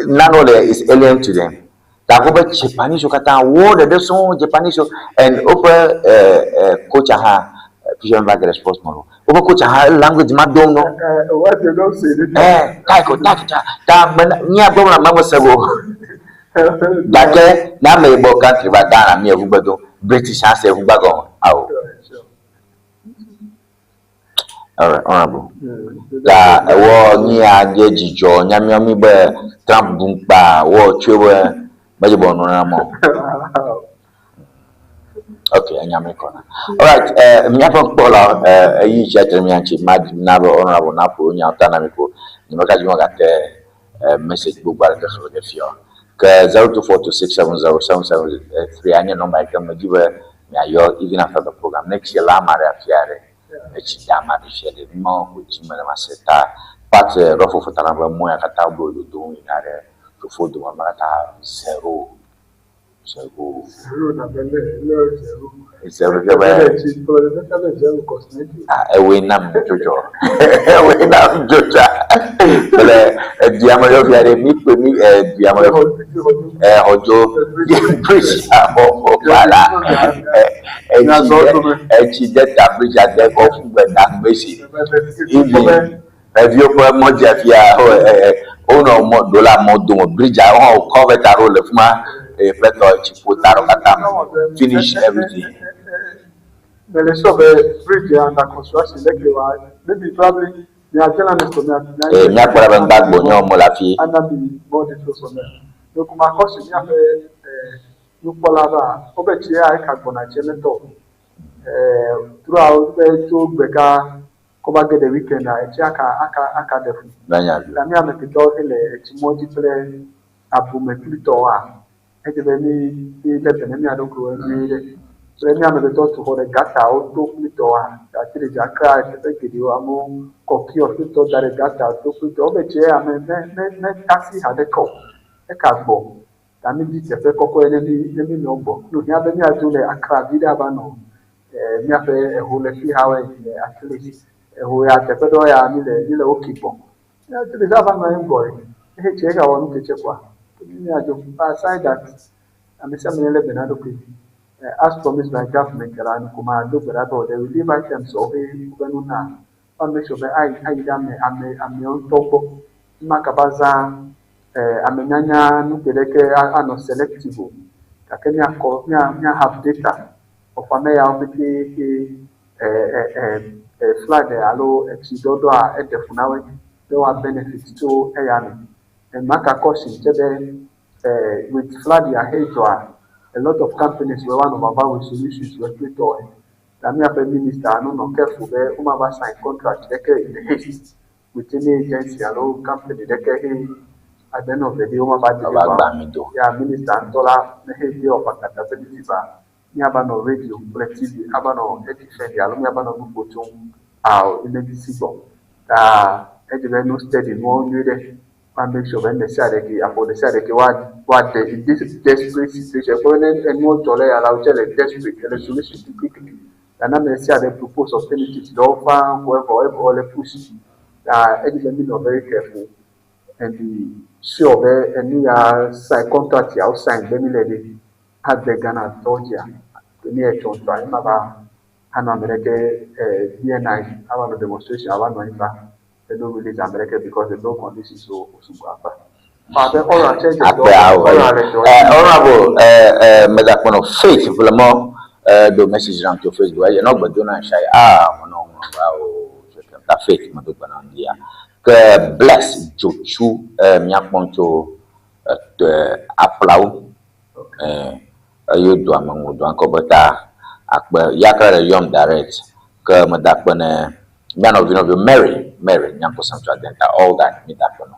none of that is alien to them. That Japanese kata wo the song Japanese and open coach ha vision back response model. Open coach ha language ma don't know. What you don't say. Eh, taiko ta ta nya bo na mama sebo. Dake na me bo country ba Ghana mi evu gbedo British ha se evu gbago awo. All right, honorable. Ta ewo ni aje jijo nya mi mi be Trump gungba wo chwe Okay, anyame kona. All right, miaƒe kpɔla eyi tsi atre mia ŋuti ma na be honorable na ƒo nya ta na mi ko nyemeka dzi gake message gbogbo aɖeke xlẽ ge fia. Ke 0242670773 anye nɔmba yi ke me dzi be miayɔ even after the program. Next year la ame aɖe afia ɖe etsi da ame aɖe fia ɖe numa ko dzi me le ma se ta part rɔfofo ta na be mɔ ya katã wo dodo yina ɖe fofo dome me katã zero. Zero. Zero. Ewe nam jojo. Ewe nam jojo. Bele diamond yo mi pe mi diamond ojo bridge o wala. E chi data bridge ade ko fun gbe na gbesi. Ibi evi o mo je fia o no mo dollar mo do bridge o cover ta roll fuma. Finish everything. But the bridge under construction, maybe probably the journalist ebe mi lebe ne mia ɖokuiwo nyuie ɖe. Kple mía amegbetɔ tu xɔ ɖe gatawo to kplitɔa, ati ɖe dzakra teƒe geɖewo amewo kɔ kiɔsitɔ da ɖe gata to kplitɔ. Wobe tse ame ne ne ne tasi haɖeke o. Eka gbɔ. Ta mi di teƒe kɔkɔe ne mi ne mi nɔ gbɔ. Ne wòhiã be míadzo le Accra vi ɖe ava nɔ míaƒe eho le fi hawoe le at least eho ya teƒe ɖewo ya mi le mi le woki gbɔ. At least ava nɔ anyi gbɔ ehe tse gawɔ nu ketse koa. Aside that, ame sia ame lé be na ɖokui. As promised by government, the relief items or make sure be ayi ɖe ame ame amewo ŋutɔ gbɔ. Makaba zã amenyanya nu ke ɖeke anɔ selective o. Gake míakɔ mía mía have data of ame yawo pete ke flood alo etsiɖɔɖɔa eɖe fu na woe be woa benefit tso eya me. And maka caution tse be with flood ya he dzɔa, a lot of companies were one of our with solutions were created. Na míaƒe minister no nɔ careful be womava sign contract ɖeke in haste with any agency alo company ɖeke he at the end of the day womava deliver. Ya minister ŋutɔ la ne he de of accountability ba míava nɔ radio kple TV ava nɔ edefend alo míava nɔ nu ƒo tso awo emergency gbɔ. Ta edze be no steady nuwo nyuie ɖe. Want make sure when they say they for the say they what the in this desperate situation when anyone tole allow tell a desperate the solution quickly. Ta ne ame sia ɖe propose alternatives ɖewo faa ko evɔ evɔ le push. Ta edzi be mi nɔ very careful and be sure be enu ya sign contract ya wo sign be mi le ɖe ade Ghana tɔwo dzia. Ne etsɔ ŋutɔa ema va anɔ ame ɖeke BNI ava nɔ demonstration ava nɔ anyi fa eno release ame ɖeke because there's no condition so osugbɔ akpa. Abe ɔra tsɛ dze dɔ Akpe awo. ɔra le dɔ Honorable medakpɔnɔ Faith Vlemɔ do message nam to Facebook eye nɔ gbe do na nshai ah menɔ ŋlɔ va o ta Faith medo gbe na ŋdia. Ke Bless Dzotsu míakpɔm tso Aplawu eye doa meŋlɔ doa ŋkɔ be ta akpe yakra le yɔm direct ke medakpe ne mía nɔvi nɔviwo Mary Mary nyankpɔsam tso Adenta all that mi dakpe nɔ.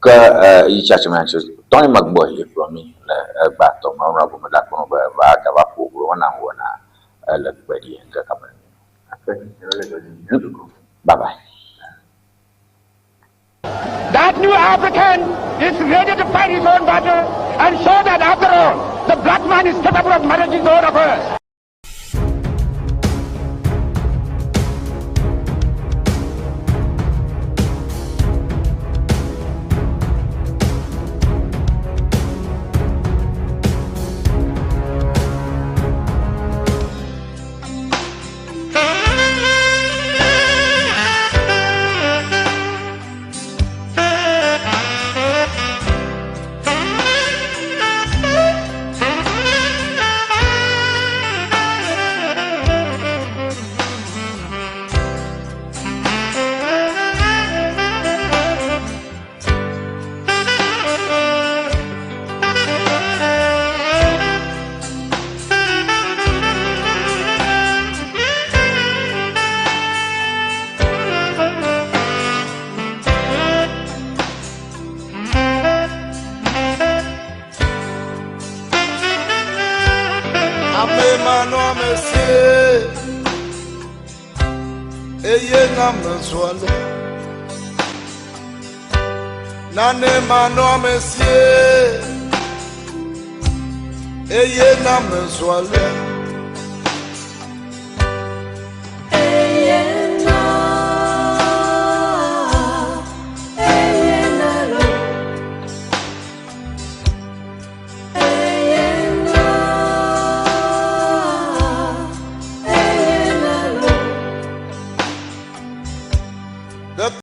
Ke yi tsatsi me tso tɔni megbɔ yi kplɔ mi le egba tɔ me honorable medakpe nɔ be va gava ƒo ʋu wɔna wɔna ele kpe ɖi ŋke kame. Akpe le dɔ dzi. Bye bye. That new African is ready to fight his own battle and show that after all, the black man is capable of managing his own affairs. Ame manɔamesie, eye na mezɔ ale. Nane manɔamesie, eye na mezɔ ale.